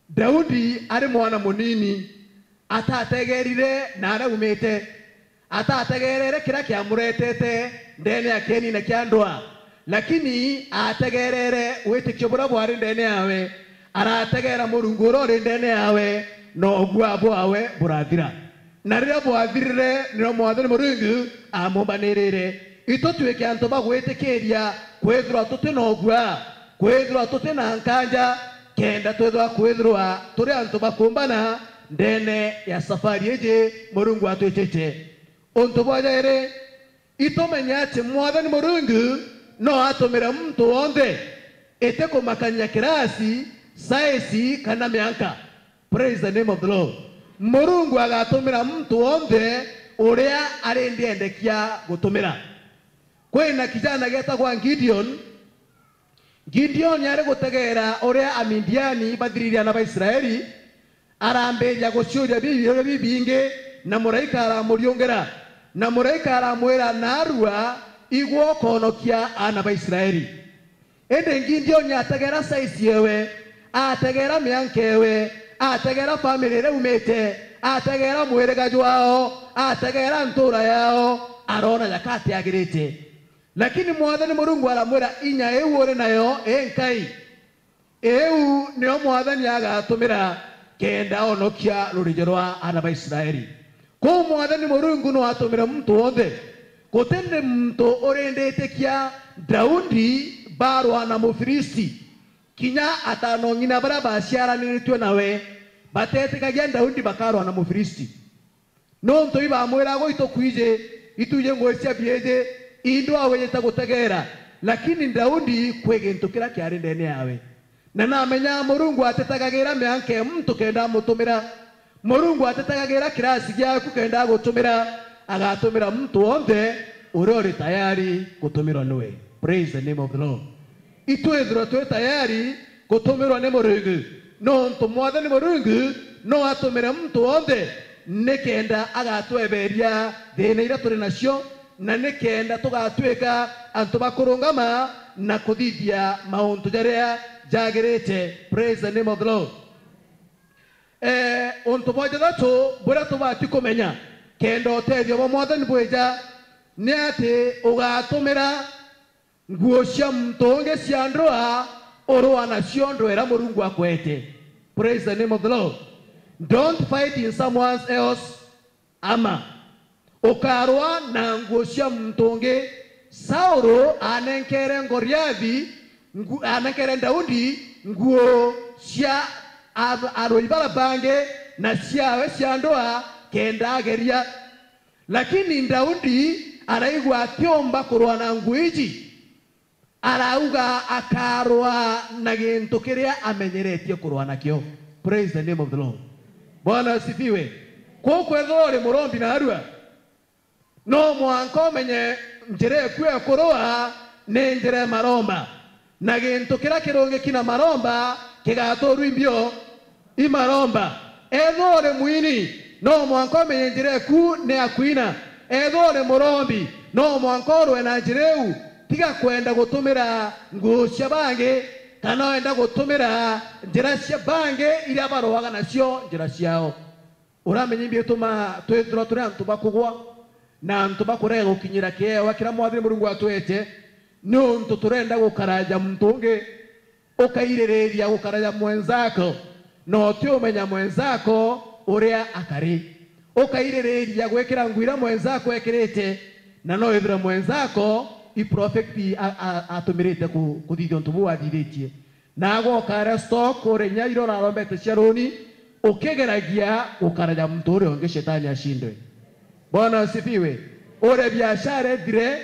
Daudi ari mwana munini, atategerire na aria aumite, atategerere kiria kiamuretete ndeene ya kienine kia ndwaa, lakini ategerere witikio buria bwari ndeene yawe. Arategera Murungu uria uri ndeene yawe, na ugwaa bwawe burathira. Na riria bwathirire, nio Mwathani Murungu amumbanirire. Itu twike antu ba gwitikiria kwithirwa tuti na ugwaa, kwithirwa tuti na nkanja, kenda twithirwa kwithirwa turi antu bakumbana ndeene ya safari iji Murungu atwitite. Untu bwa jairi, itumenye ati Mwathani Murungu no atumire muntu wonthe, itikumakania kirasi, saisi, kana mianka. Praise the name of the Lord. Murungu agatumira muntu wonthe uria ari ndiendekia gutumira. Kwina kijana getagwa Gideon. Gideon ari gutegeera uria Amidiani bathiririe aana ba Israeli, arambiria guciuria bibiuria bibingi, na muraika aramuriungira, na muraika aramwira, "Naarua, igwa ukoonokia aana ba Israeli." Indi Gideon ategeera size yewe, ategeera mianka yewe, ategeera family iria aumite, ategeera mwiriga jwao, ategeera ntuura yao, aroona jaka atiagirite. Lakini Mwathani Murungu aramwira, "Inya iu uri nayo inkai, iu niyo Mwathani agatumira kenda onokia ruriji rwa aana ba Israeli." Kwou Mwathani Murungu no atumire muntu wonthe. Gutiri muntu urinditikia Daudi barwa na Mufilisti, kinya ataanong'ina baria baciaraniritue nawe batetikagia Daudi bakarwa na Mufilisti. Nontu ibamwiraga, "Itukwiji, itwiji ngugi cia biiji, indwaa wijite gutegeera." Lakini Daudi kwi gintu kiria kiari ndeene yawe. Na namenyaa Murungu atetagagira mianka ya muntu kenda amutumira. Murungu atetagagira kirasi giaku kenda agutumira, agatumira muntu wonthe uria uri tayari gutumirwa niwe. Praise the name of the Lord. Itwithirwe twi tayari gutumirwa ni Murungu, nontu Mwathani Murungu no atumire muntu wonthe nikenda agatweberia thiina iria turi nacio, na nikenda tugatwika antu ba kurungama na kuthithia mauntu jaria jagirite. Praise the name of the Lord. Eh, untu bwa jathatu buria tubati kumenya kenda utethio bwa Mwathani bwija ni ati ugatumira nguo cia muntu ungi cia ndwaa urwaa nacio ndwaa iria Murungu akwete. Praise the name of the Lord. Don't fight in someone else armor. Ukarwaa na nguo cia muntu ungi. Saulu aanenkere Goliathi, ngu-, aanenkere Daudi nguo cia a-, arui bara bangi na ciawe cia ndwaa kenda ageria. Lakini Daudi araigua atiumba kurwaa na nguo iji, arauga akarwaa na gintu kiria amenyeretie kurwaa nakio. Praise the name of the Lord. Bwana asifiwe. Kwou kwethirwa uri murombi naarua, no mwanka umenye njira eku ya kurwaa ni njira ya maromba. Na gintu kiria kirungiki na maromba kigaturwa imbio i maromba. Ethirwa uri mwini, no mwanka umenye njira eku ni ya kwina. Ethirwa uri murombi, no mwanka urwe na njira iu. Tiga kwenda gutumira nguo cia bangi, kana wenda gutumira njira cia bangi iria baroaga nacio njira ciao. Uramenya imbi ituma twithirwa turi antu ba kugwa na antu ba kurega gukinyira kiewa kiria Mwathani Murungu atwete? Niuntu turenda gukaraja muntu ungi. Ukaiririria gukaraja mwenzako, na utiumenya mwenzako uria akari. Ukaiririria gwikira nguo iria mwenzako ekirite, na no withire mwenzako i prophet a-, a-, atumirite ku-, kuthithia untu buu athithitie. Naagwe ukaria stock, uri inya iria urarombete cia runi, ukigeragia gukaraja muntu uria ungi, shetani acindwe. Bwana asifiwe. Ure biashara ethire,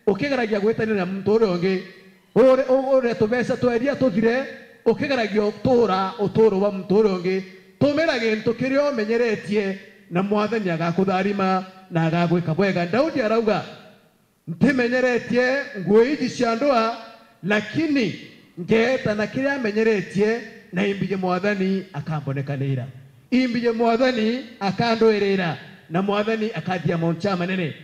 ukigeragia gwitania na muntu uria ungi. Ure, u-, ure tubeca twa iria tuthire, ukigeragia utura uturo bwa muntu uria ungi. Tumira gintu kiria umenyeretie, na Mwathani agakutharima na agagwika bwega. Daudi arauga, "Ntimenyeretie nguo iji cia ndwaa, lakini ngeeta na kiria menyeretie, na imbiji Mwathani akambonekaniira. Imbiji Mwathani akandwirira, na Mwathani akathithia mauntu jamanene."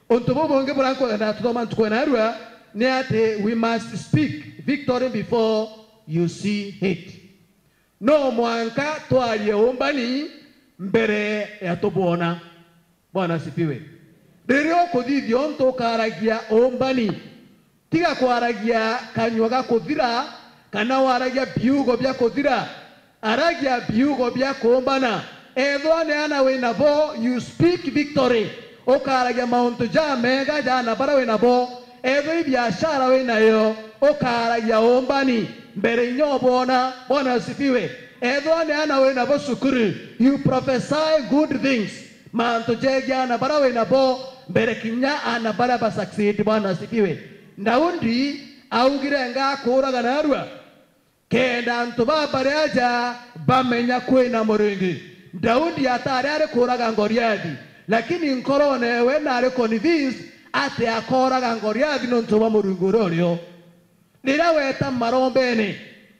Untu bubungi buria nkwenda tuthoma ntuku ya naarua ni ati we must speak victory before you see it. No mwanka twarie uumbani mbere ya tubwona. Bwana asifiwe. Riria ukuthithia untu ukaragia uumbani, tiga kwaragia kanyua ga kuthira, kana waragia biugo bia kuthira. Aragia biugo bia kuumbana. Ethwa ni ana wi nabo, you speak victory. Ukaragia mauntu jamega ja ana bara wi nabo. Ethwa i biashara wi nayo, ukaragia uumbani mbere inya ubwona. Bwana asifiwe. Ethwa ni ana wi nabo cukuru, you prophesy good things. Mantu jegie ana bara wi nabo mbere kinya ana bara ba succeed. Bwana asifiwe. Daudi augire, "Ngakuuraga naarua, kenda antu ba bari aja bamenya kwina Murungu." Daudi atari ari kuuraga Goliathi, lakini nkorone we nari convinced ati akooraga Goliathi nontu bwa Murungu uria urio. Riria weeta marombene,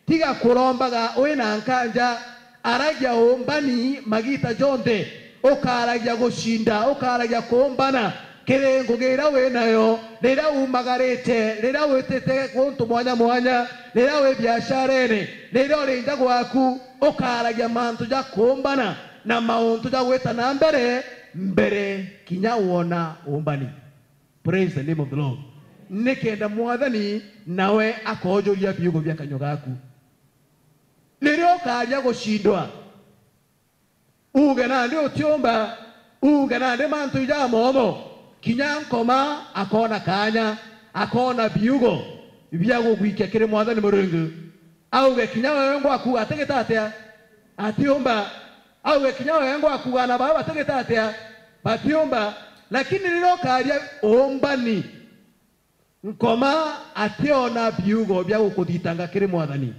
tiga kurombaga wi na nkanja, aragia uumbani magiita jonthe, ukaaragia gucinda, ukaaragia kuumbana kiri ngugi iria wi nayo, riria uumagarite, riria witite guntu mwanya mwanya, riria wi biasharene, riria uri nja gwaku, ukaaragia mantu ja kuumbana na mauntu ja gwita na mbere, mbere kinya wona uumbani. Praise the name of the Lord. Nikenda Mwathani nawe akoojuria biugo bia kanyua gaku. Riria ukaaria gucindwa, uuge nandi utiumba, uuge nandi mantu jamomo, kinya Nkoma akoona kaanya, akoona biugo bia gugwikia kiri Mwathani Murungu. Auge kinya wewe ngwakuga atigita atia? Atiumba. Auge kinya wewe ngwakuga na baba batigita atia? Batiumba. Lakini riria ukaaria uumbani, Nkoma ationa biugo bia gukuthitanga kiri Mwathani.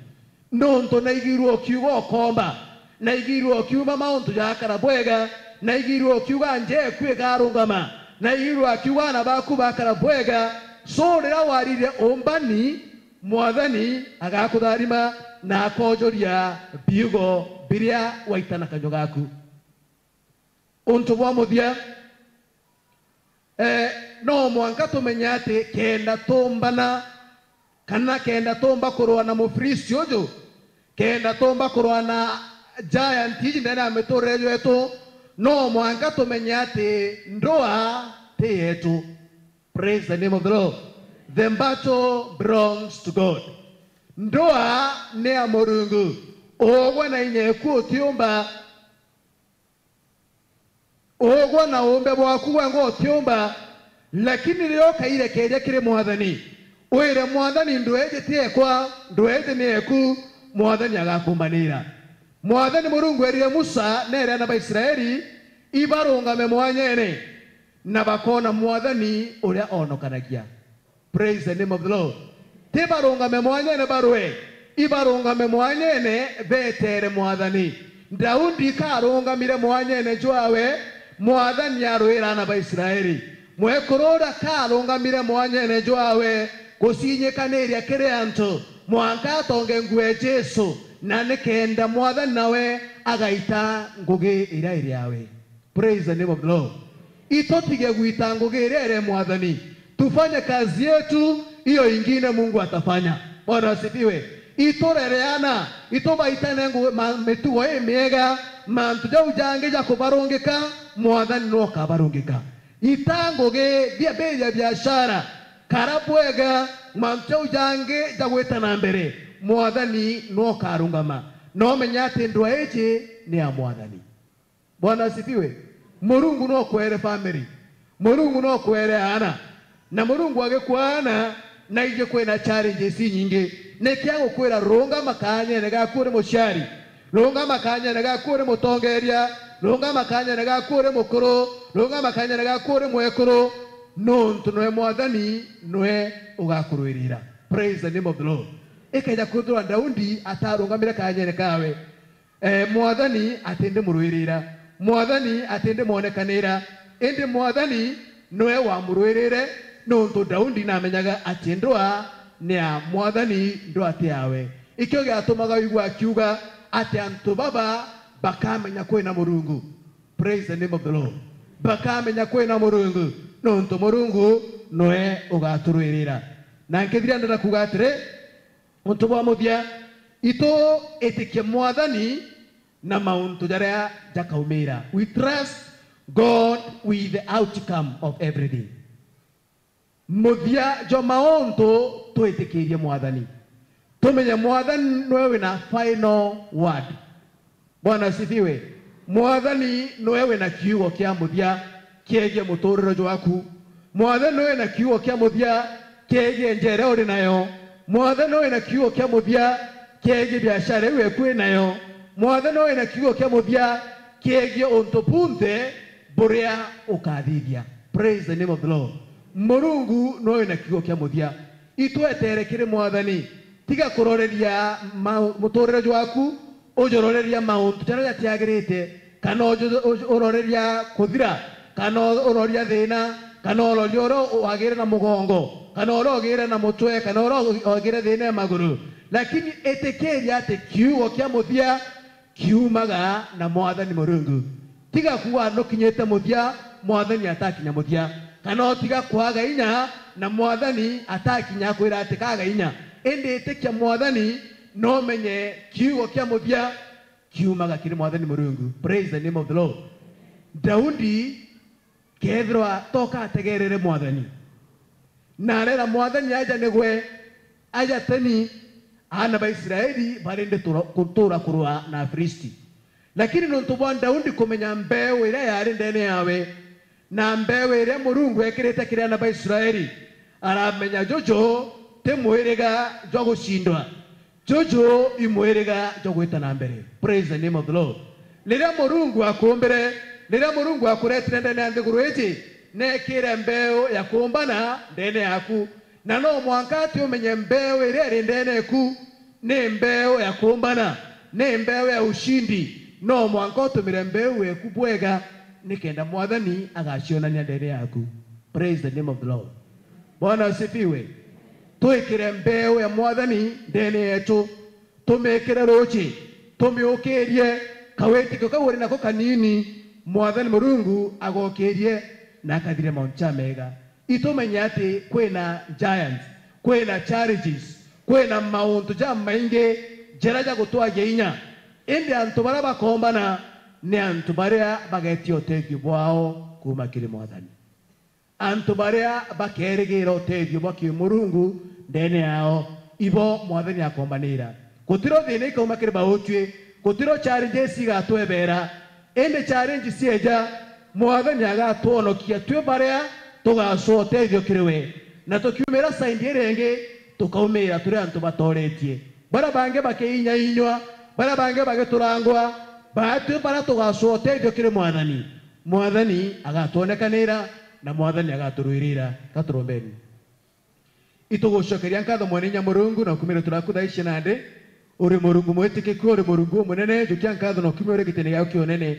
Nontu naigirwe ukiuga ukomba, naigirwe ukiuma mauntu jakara bwega, naigirwe ukiuga nja eku ikarungama, naigirwe akiuga aana baku bakara bwega. So riria warire uumbani, Mwathani agakutharima na akoojuria biugo biria waita na kanyua gaku. Untu bwa muthia, eh, no mwanka tumenye ati kenda tumbana, kana kenda tumba kurua na Mufilisti uju, kenda tumba kurua na giant iji ndene ya miturire yetu, no mwanka tumenye ati ndua ti yetu. Praise the name of the Lord. The battle belongs to God. Ndua ni ya Murungu. Ugwe na inya eku utiumba. Ugwe na uumbe bwaku wengwa utiumba. Lakini riria ukairekeria kiri Mwathani, wire Mwathani, ndua iji ti ekwa, ndua iji ni eku, Mwathani agakumbanira. Mwathani Murungu erire Musa na eere aana ba Israeli ibarungame mwanyene, na bakoona Mwathani uria onokanagia. Praise the name of the Lord. Ti barungame mwanyene barue, ibarungame mwanyene betere Mwathani. Daudi karungamire mwanyene jwawe, Mwathani arwira aana ba Israeli. Mwekuru uria karungamire mwanyene jwawe gucinyikaniria kiri antu, mwanka atonge nguo ya Jesu, na nikenda Mwathani nawe agaita ngugi iria iri yawe. Praise the name of the Lord. Itutige gwita ngugi iria iri Mwathani. Tufanye kazi yetu, hiyo ingine Mungu atafanya. Bwana asifiwe. Iturereana, itubaitane ngu-, ma-, mitugo imiega, mantu jau jangi ja kubarungika, Mwathani no ukabarungika. Ita ngugi, bia, bia biashara, kara bwega, mantu jau jangi ja gwita na mbere, Mwathani no ukarungama. No menya ati ndua iji ni ya Mwathani. Bwana asifiwe. Murungu no kwere family. Murungu no kwere aana. Na Murungu agikwa aana, naiji kwina challenges inyingi. Niki agukwira, rungama kaanyene gaku uri muciari. Rungama kaanyene gaku uri mutongeria. Rungama kaanyene gaku uri mukuru. Rungama kaanyene gaku uri mwekuru. Nontu nwe Mwathani nwe ugakurwirira. Praise the name of the Lord. Ikeja kwithirwa Daudi atarungamire kaanyene kawe, Eh, Mwathani atindi murwirira, Mwathani atindi mwonekanira, indi Mwathani niwe wamurwirire, nontu Daudi namenyaga ati ndua ni ya Mwathani, ndua ti yawe. Ikio giatumaga wigua akiuga ati antu baba bakamenya kwina Murungu. Praise the name of the Lord. Bakamenya kwina Murungu, nontu Murungu niwe ugaturwirira. Na nkithira ndenda kuuga atiri, untu bwa muthia, itu itikie Mwathani na mauntu jaria jakaumira. We trust God with the outcome of everything. Muthia jwa mauntu, twitikirie Mwathani. Tumenye Mwathani niwe wina final word. Bwana asifiwe. Mwathani niwe wina kiugo kia muthia kiegie muturire jwaku. Mwathani niwe wina kiugo kia muthia kiegie njera uri nayo. Mwathani niwe wina kiugo kia muthia kiegie biashara iu eku wi nayo. Mwathani niwe wina kiugo kia muthia kiegie untu bunthe buria ukathithia. Praise the name of the Lord. Murungu niwe wina kiugo kia muthia. Itwetere kiri Mwathani. Tiga kuroreria ma-, muturire jwaku, ujororeria mauntu jaria jatiagirite, kana uju-, uju-, uroreria kuthira, kana u-, uroria thina, kana urori uria wagire na mugongo, kana uria ugire na mutwe, kana uria wagire thina ya maguru. Lakini itikiria ati kiugo kia muthia kiumaga na Mwathani Murungu. Tiga kuuga nukinyite muthia, Mwathani atakinya muthia. Kana utiga kwaga inya, na Mwathani atakinya akwira ati kaga inya. Indi itikia Mwathani, na umenye kiugo kia muthia kiumaga kiri Mwathani Murungu. Praise the name of the Lord. Daudi, kethirwa toka ategerere Mwathani, na arera Mwathani aja nigwe, aja teni, aana ba Israeli barindi tura-, kutura kurua na Afilisti. Lakini nontu bwa Daudi kumenya mbeu iria yari ndene yawe, na mbeu iria Murungu ekirite kiri aana ba Israeli, aramenya juju ti mwiriga jwa gucindwa. Juju i mwiriga jwa gwita na mbere. Praise the name of the Lord. Riria Murungu akuumbire, riria Murungu akuretire ndene ya nthiguru iji, neekire mbeu ya kuumbana ndene yaku. Na no mwanka ati umenye mbeu iria iri ndene eku ni mbeu ya kuumbana, ni mbeu ya ushindi. No mwanka utumire mbeu eku bwega, nikenda Mwathani agacionania ndene yaku. Praise the name of the Lord. Bwana asifiwe. Twikire mbeu ya Mwathani ndene yetu, tumikire ruuji, tumiukirie, kawitikio kau uri nako kanini, Mwathani Murungu agokirie na akathire mauntu jamega. Itumenye ati kwina giants, kwina challenges, kwina mauntu jamaingi jaria jagutwagia inya. Indi antu baria bakoombana ni antu baria bagetia utethio bwao kuuma kiri Mwathani. Antu baria bakerigira utethio bwa kimurungu ndene yao, ibo Mwathani akombanira. Gutiro thina ikauma kiri bautwi, gutiro challenges igatwebera. Indi challenge cieja, Mwathani agatwonokia twi baria tugacua utethio kiri we, na tukiumira side iria ingi, tukaumira turi antu batooretie. Baria bangi bakiinyainywa, baria bangi bagiturangwa, baatwi baria tugacua utethio kiri Mwathani. Mwathani agatwonekanira na Mwathani agaturwirira. Ka turombeni. Itugucokeria nkatho mwene inya Murungu na ukumire turaku thaa ici nandi. Uri Murungu mwitikiku, uri Murungu umunene, njukia nkatho na ukumire uri gitene giaku kia unene.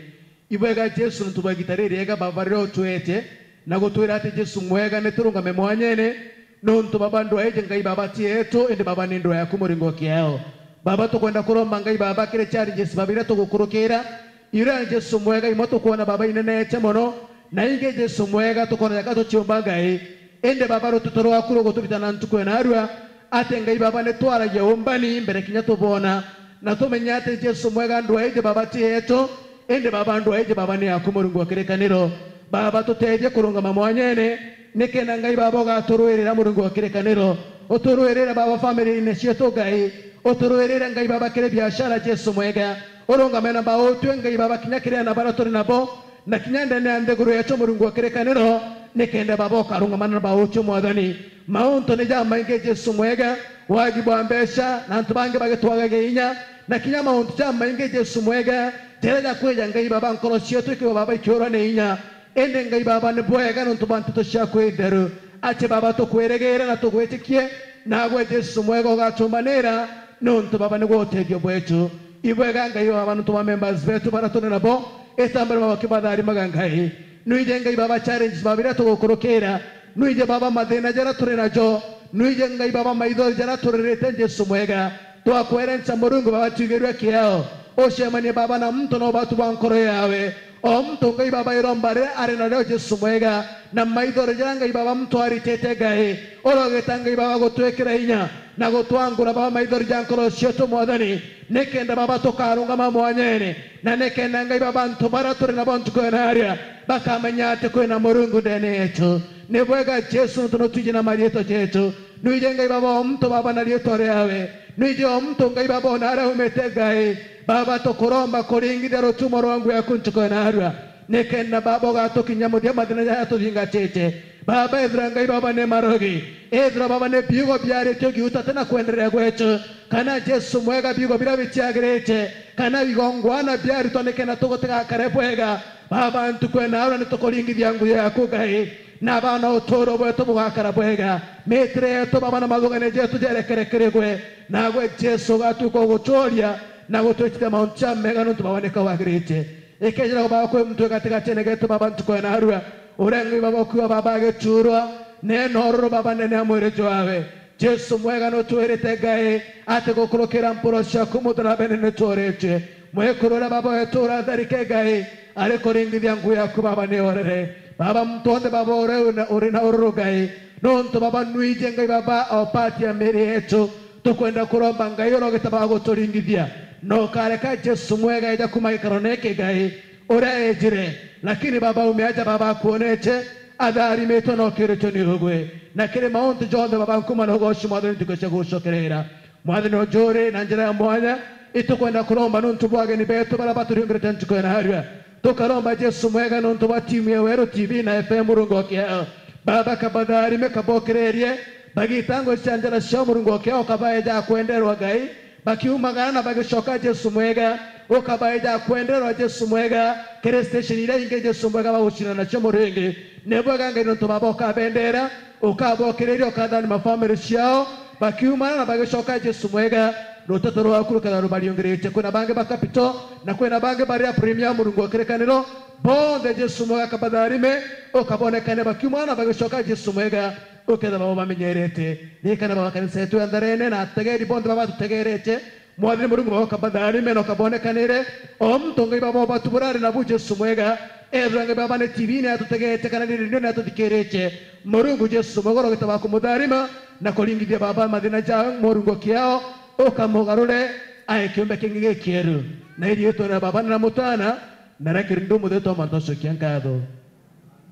Ibwega Jesu nontu bwa igita ririega Baba riria utwete na gutwira ati Jesu mwega ni turungame mwanyene, nontu Baba ndwaa iji Ngai Baba ti yetu, indi Baba ni ndwaa yaku Murungu wa kiao. Baba tukwenda kuromba Ngai Baba kiri challenges Baba iria tugukurukira, iria Jesu mwega imwe tukwona Baba inenete mono, na ingi Jesu mwega tukwona jaka tuciumba Ngai. Indi Baba rututo rwaku ruguturitana ntuku ya narua, ati Ngai Baba ni twaragia umbani mbere kinya tubona, na tumenye ati Jesu mwega ndwaa iji Baba ti yetu, indi Baba ndwaa iji Baba ni yaku Murungu wa kirikaniro. Baba tutethie kurungama mwanyene, nikenda Ngai Baba ugaturwirira Murungu wa kirikaniro. Uturwirire Baba family-ini cietu Ngai, uturwirire Ngai Baba kiri biashara Jesu mwega. Urungame na bautwi Ngai Baba kinya kiri ana baria turi nabo, na kinya ndene ya nthiguru yetu Murungu wa kirikaniro, nikenda Baba ukarungama na bautwi Mwathani. Mauntu ni jamaingi Jesu mwega, wagi bwa mbeca, na antu bangi bagitwagagia inya, na kinya mauntu jamaingi Jesu mwega, jaria jakwija Ngai Baba nkoro cietu ikiwa Baba ikiurwa ni inya. Indi Ngai Baba ni bwega nontu bwa nteto ciaku itheru, ati Baba tukwirigire na tugwitikie, nagwe Jesu mwega ugatumbanira, nontu Baba nigwe utethio bwetu. Ibwega Ngai Baba nontu bwa members betu baria turi nabo, itambere Baba kibatharimaga Ngai. Nwije Ngai Baba challenges Baba iria tugukurukira, nwije Baba mathina jaria turi najo, nwije Ngai Baba maithori jaria turirite Jesu mwega, twakwerenca Murungu Baba twigirue kiao, ucemanie Baba na muntu na ubatu bwa nkoro yawe, o muntu Ngai Baba iromba riria ari nario Jesu mwega, na maithori jaria Ngai Baba muntu aritite Ngai, urogita Ngai Baba gutwikira inya, na gutwangura Baba maithori ja nkoro cietu Mwathani, nikenda Baba tukarungama mwanyene, na nikenda Ngai Baba antu baria turi nabo ntuku ya naria, bakamenya ati kwina Murungu ndene yetu. Ni bwega Jesu nontu nutwiji na mariitwa jetu, nwije Ngai Baba o muntu Baba na riitwa riawe, nwije o muntu Ngai Baba ona aria aumite Ngai, Baba tukuromba kuringithia rutumo rwa nguo yaku ntuku ya narua. Nikenda Baba ugatukinya muthia mathina jaria tuthingatite. Baba ethira Ngai Baba ni marogi, ethira Baba ni biugo biaritio giuta tena kwenderea gwetu, kana Jesu mwega biugo biria bitiagirite, kana bigongwana biaritwa nikenda tugutigakare bwega. Baba ntuku ya narua nitukuringithia nguo yaku Ngai, na bana uturo bwetu bugakara bwega, mitire yetu Baba na mathugania jetu jerekere kiri gwe, nagwe Jesu ugatuika uguturia na gutwitithia mauntu jamega nontu Baba nika wagirite. Ikethira Baba kwi muntu gatigatine getu Baba ntuku ya narua, Uria Ngai Baba ukua Baba agichurwa, neena ururu Baba ndene ya mwiri jwawe. Jesu mwega, nutwirite Ngai ati gukurukira mpuro ciaku mutharabene nitworitie. Mwekuru uria Baba wetu uratharike Ngai, ari kuringithia nguu yaku Baba ni orere. Baba, muntu wonthe Baba uria uri na, uri na ururu Ngai, nontu Baba nwiji Ngai Baba o part ya miiri yetu, tukwenda kuromba Ngai uria ugitabaga guturingithia, na ukareka Jesu mwega eja kuma gikarone giki Ngai, uria ejire, lakini Baba, ume aja Baba akuonete, atharimitwe na okiritwe ni ugwe. Na kiri mauntu jonthe Baba, nkuma na ugoci Mwathani ntuku cia gucokerera. Mwathani ujuri na njira ya mwanya, itukwenda kuromba nuntu bwa ageni betu baria baturiungirite ntuku ya narua. Tukaromba Jesu mwega nuntu bwa timu ya Weru T V na F M Murungu wa kiao. Baba, kabatharime, kabokererie, bagita ngugi cia njara ciao Murungu wa kiao, kabaeja kwenderwa Ngai, bakiumagara na bagicoka Jesu mwega, ukabaeja kwenderwa Jesu mwega, kiri station iria ingi Jesu mwega bagucindana nacio Murungu. Ni bwega Ngai nontu Baba ukabendera, ukabokiriria, ukatharima family ciao, bakiumana na bagicoka Jesu mwega, ruteto rwaku rukethirwa rubariungiritie. Kwina bangi ba capital, na kwina bangi bari a premier Murungu wa kirikaniro, bonthe Jesu mwega kabatharime, ukabonekane bakiumana na bagicoka Jesu mwega, ukethirwa bamenyerete. Ririkana Baba kanisa yetu ya Ntharene na ategeri bonthe baba batutegerete, Mwathani Murungu Baba, ukabatharime na ukabonekanire. O muntu Ngai Baba, ubatu burari nabu Jesu mwega. Ethirwa Ngai Baba ni T V ni atutegeete kana ni redio ni atuthikiritie. Murungu Jesu mwega, urogita wa kumutharima na kuringithia Baba mathina jawe Murungu kiao, ukamugarure ae kiumbe kingi gikieru. Na iri itwira Baba na Mutana na ria Kirindi Mutheru twa mantu acokia nkatho.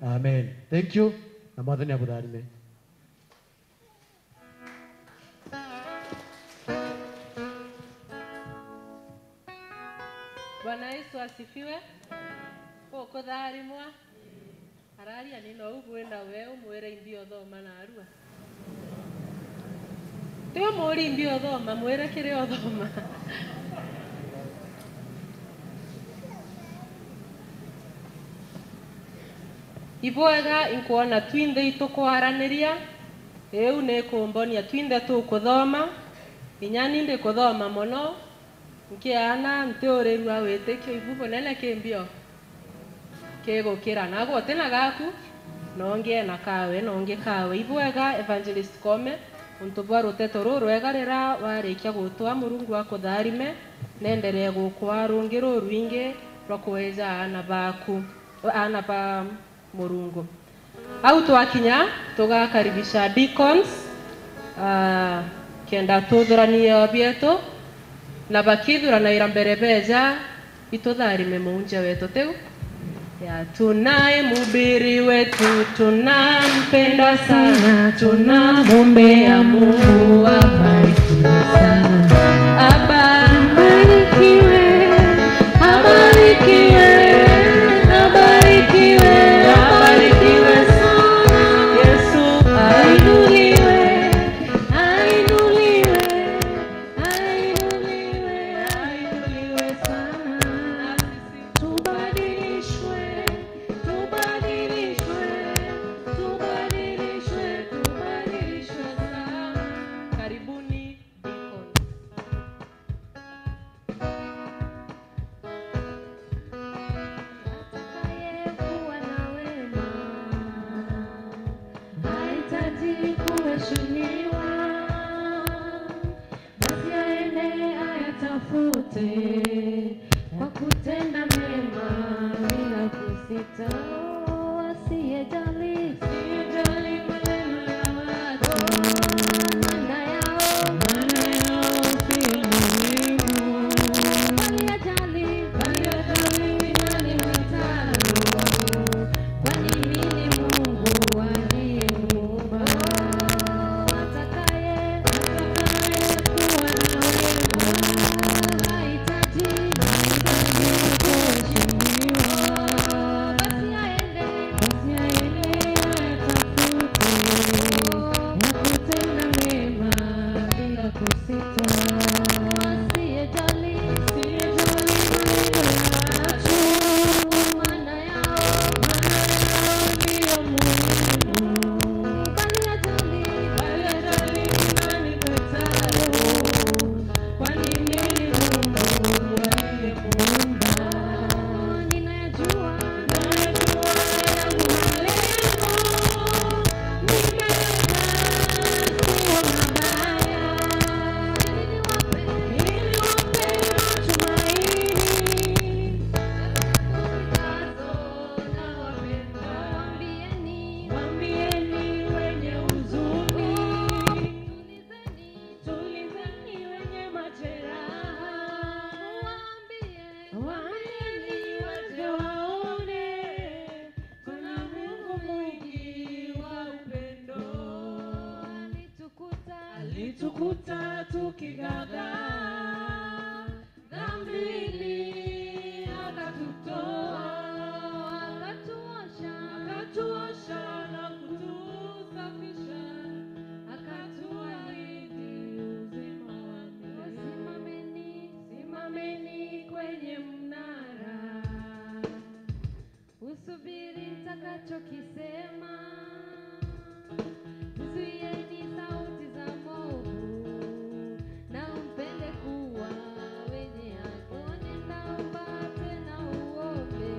Amen. Thank you. Na Mwathani abutharime. Bwana Yesu asifiwe. Ukutharimwa. Araria ni nou bwina we umwire imbi uthoma narua. Ti umuri imbi uthoma, mwire kiri uthoma. Ibwega inkwona twinthe itukwaraniria, iu ni kumbonia twinthe tukuthoma, inya ni ndikuthoma mono, nkiaana ntiurirua witikio ibu bunene ki mbio kigukira. Naagwe uti na gaku, na ungi ena kawe, na ungi kawe. Ibwega Evangelist Kome, untu bwa ruteto ruu rwega riria warikia gutwa, Murungu akutharime, nenderee gukwaa rungi rurwingi rwa kweja aana baku, aana ba Murungu. Au twakinya, tugakaribisha deacons, ah, kenda tuthuranie o bietu, na bakithuranaira mbere beja, itutharime muunjia wetu tiu. Ya, tunaye mhubiri wetu, tunampenda sana, tunamwombea Mungu abariki sana. Abarikiwe, abarikiwe, abarikiwe, abarikiwe sana. Yesu ainuliwe, ainuliwe, ainuliwe, ainuliwe sana. Tubadilishwe, tubadilishwe, tubadilishwe, tubadilishwe sana. Karibuni, deacons. Atakayekuwa na wema hahitaji kuheshimiwa. Basi aende ayatafute kwa kutenda mema bila kusita. Asiyejali, asiyejali maneno ya watu, maana yao, maana yao si muhimu. Bali ajali, bali ajali ni nani mwitalo. Kwani mimi ni Mungu aliyemuumba. Atakaye, atakaye kuwa na wema hahitaji, hahitaji kuheshimiwa. Basi aende, Waambieni waje waone, kuna Mungu mwingi wa upendo. Alitukuta, alitukuta tukigaga dhambini, akatutoa, akatuosha, akatuosha na kutusafisha, akatuahidi uzima wa milele. Simameni, simameni kwenye mnara. Usubiri nitakachokisema. Zuieni sauti za mwovu, na umpende kuwa wenye haki. Nenda upate na uombe.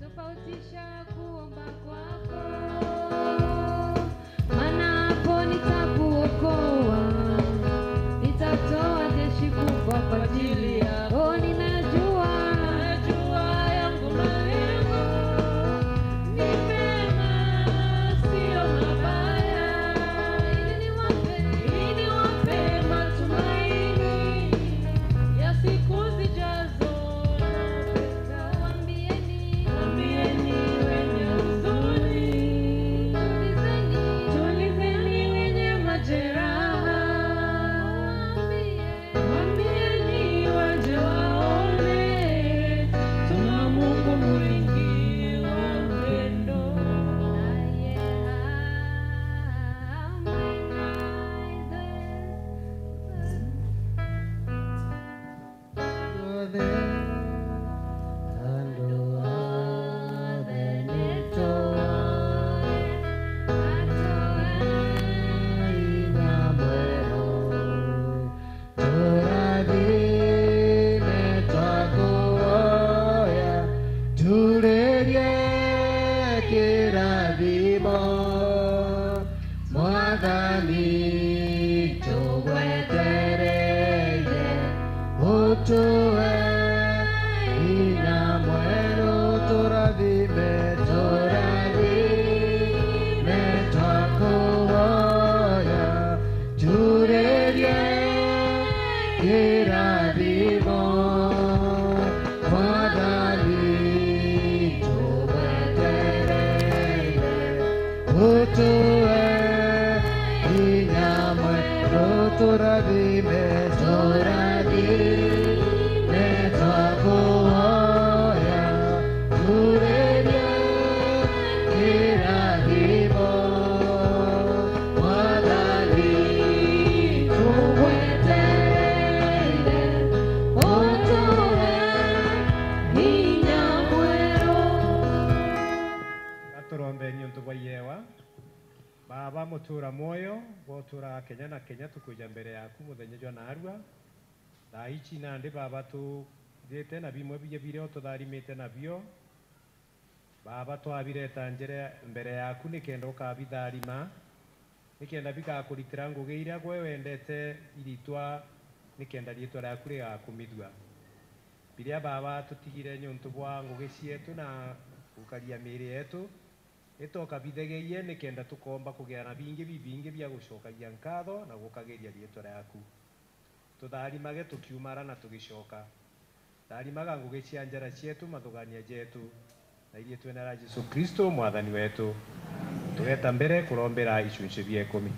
Tofautisha kuomba kwako. Maana hapo nitakuokoa, nitatoa jeshi kubwa kwa ajili yako. Ninajua, najua yangu malengo ni mema, sio mabaya, ili niwape, ili niwape matumaini ya siku zijazo. Waambieni, waambieni wenye huzuni. Tulizeni, tulizeni wenye majeraha. Waambieni waje waone, tuna Mungu mwingi wa upendo. Othe, andũ othe nĩ tũoe, atũhe hinya mwerũ, tũrathime twakũhoya, turĩrie kĩrathimo. Mwathani, tũgwetereire, ũtũhe hinya mwerũ, tũrathime, tũrathime, twakũhoya, turĩrie kĩrathimo. Mwathani, tũgwetereire, ũtũhe hinya mwerũ, tũrathime, tũrathime, twakũhoya, turĩrie kĩrathimo. Mwathani, tũgwetereire, ũtũhe hinya mwerũ. Gatũrombe niũntũ bwa iewa. Baaba, mũtũũra mwoyo, bwa ũtũũraga kenya na kenya, tũkwĩja mbere yaaku mũthenya jwa naarua. Thaa ici nandî, Baaba, tûthîte na bimwe bia birîa ûtûtharimîte nabio. Baaba, twabireta njîra mbere yaaku nîkenda ûkabitharima, nîkenda bigakûritîra ngûgî irîa gwe wendete iritwa, nîkenda riîtwa rîaaku rîgakûmithua. Birîa, Baaba, tûtigîre nîûntû bwa ngûgî cieetû na gûkaria mîîrî yeetû, nîtwoka bithegeie nîkenda tûkoomba kûgîa na bingî bibingî bia gûcokagia nkaatho na gûkagîria riîtwa rîaaku. Tûtharimage tûkiumara na tûgîcoka. Tharimaga ngûgî cia njara cieetû, mathûgaania jeetû, na iriîtweene rîa Jesû Kristû, Mwathani weetû. Tûgeeta mbere kûrombera icunci bia îkûmi.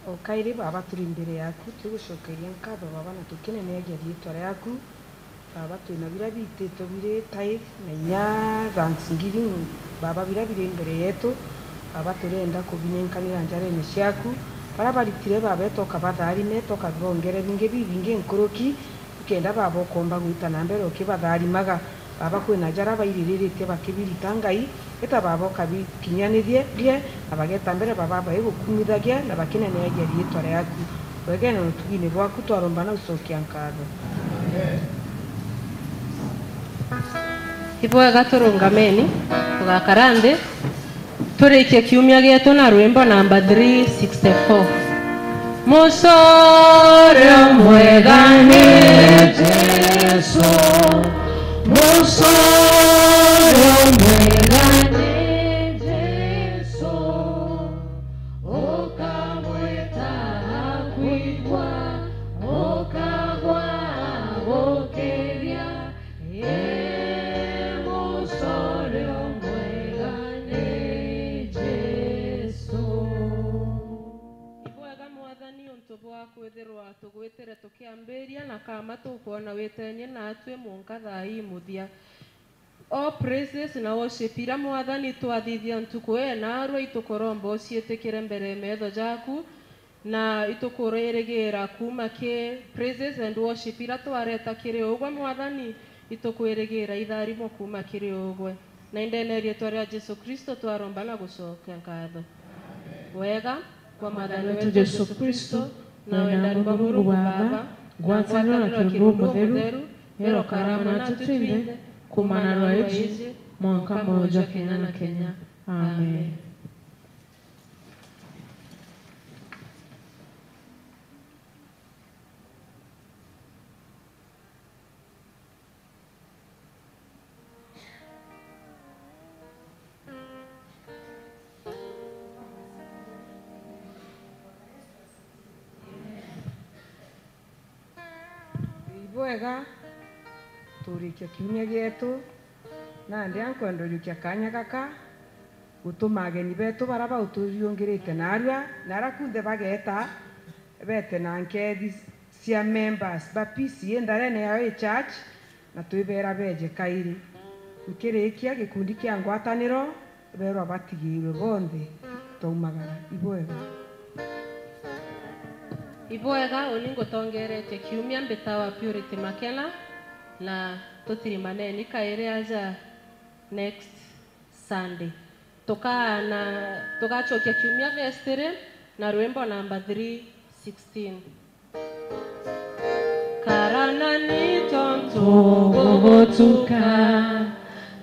O kaîrî, Baaba, tûrî mbere yaaku, tûgûcokeria nkaatho, Baaba, na tûkîneneagia riîtwa rîaaku. Baaba, twî na birîa biitîtwe birî tithe na inya thanksgiving, Baaba, birîa birî mbere yeetû. Baaba, tûrîenda kûbinenkanîra njareene ciaaku. Barîa baritîre, Baaba, eetû ûkabatharime, eetû ûkabongere bingî bibingî nkûrûki, nîkenda, Baaba, ûkoomba gwîta na mbere ûkîbatharimaga. Baaba, kwî na jarîa bairîrîrîtie bakîbirita Ngai, îta, Baaba, ûkabikinyanîrie, na bageeta mbere, Baaba, baigûkumithagia na bakîneneagia riîtwa rîaaku. Wegene ûtugiine bwaaku, twaromba na gûcokia nkaatho. Ibwega, tûrûngameni, tûgakara nthî. Tûrîkie kiumia gîeetû na rwîmbo namba three sixty-four. Mûcorio mwega nî Jesû, mûcorio mwega nî Jesû. Twitire tukiambiria na kama tukwona witenie naatwi munka thaa ii muthia. All praises na worship iria Mwathani twathithia ntuku ii naarua itukuromba uciitikire mbere ya metho jaku, na itukuririgira kuuma ki praises and worship iria twareta kiri ugwe Mwathani, itukwirigira itharimo kuuma kiri ugwe. Na indene ya riitwa ria Jesu Kristo twaromba na gucokia nkatho. Wega bwa Mwathani wetu Jesu Kristo, na wendani bwa Murungu Baba, ngwataniro na Kiundu Umutheru, irokarama naatwi twinthe, kuuma na rwa iji, mwanka mwoyo jwa kenya na kenya. Amen. Ibwega, turikia kiumia gietu, nandi ankwenda uriukia kaanya gaka, gutuma ageni betu bara bauturiungirite naarua, na ara kunthe bageeta, beete na nkeethi cia members ba P C A ndarene yao i church, na twibera beeje kairi. Nkirikia gikundi kia ngwataniro, beerwa batigiirwe bonthe, twaumagara. Ibwega. Ibwega, uni ngutongeretie kiumia mbitawa Purity Makena, na tutirimaneni kairi aja next Sunday. Tukaana, tugacokia kiumia thaa three na rwimbo namba three sixteen. Karana ni tontu gugutuka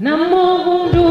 na mugundu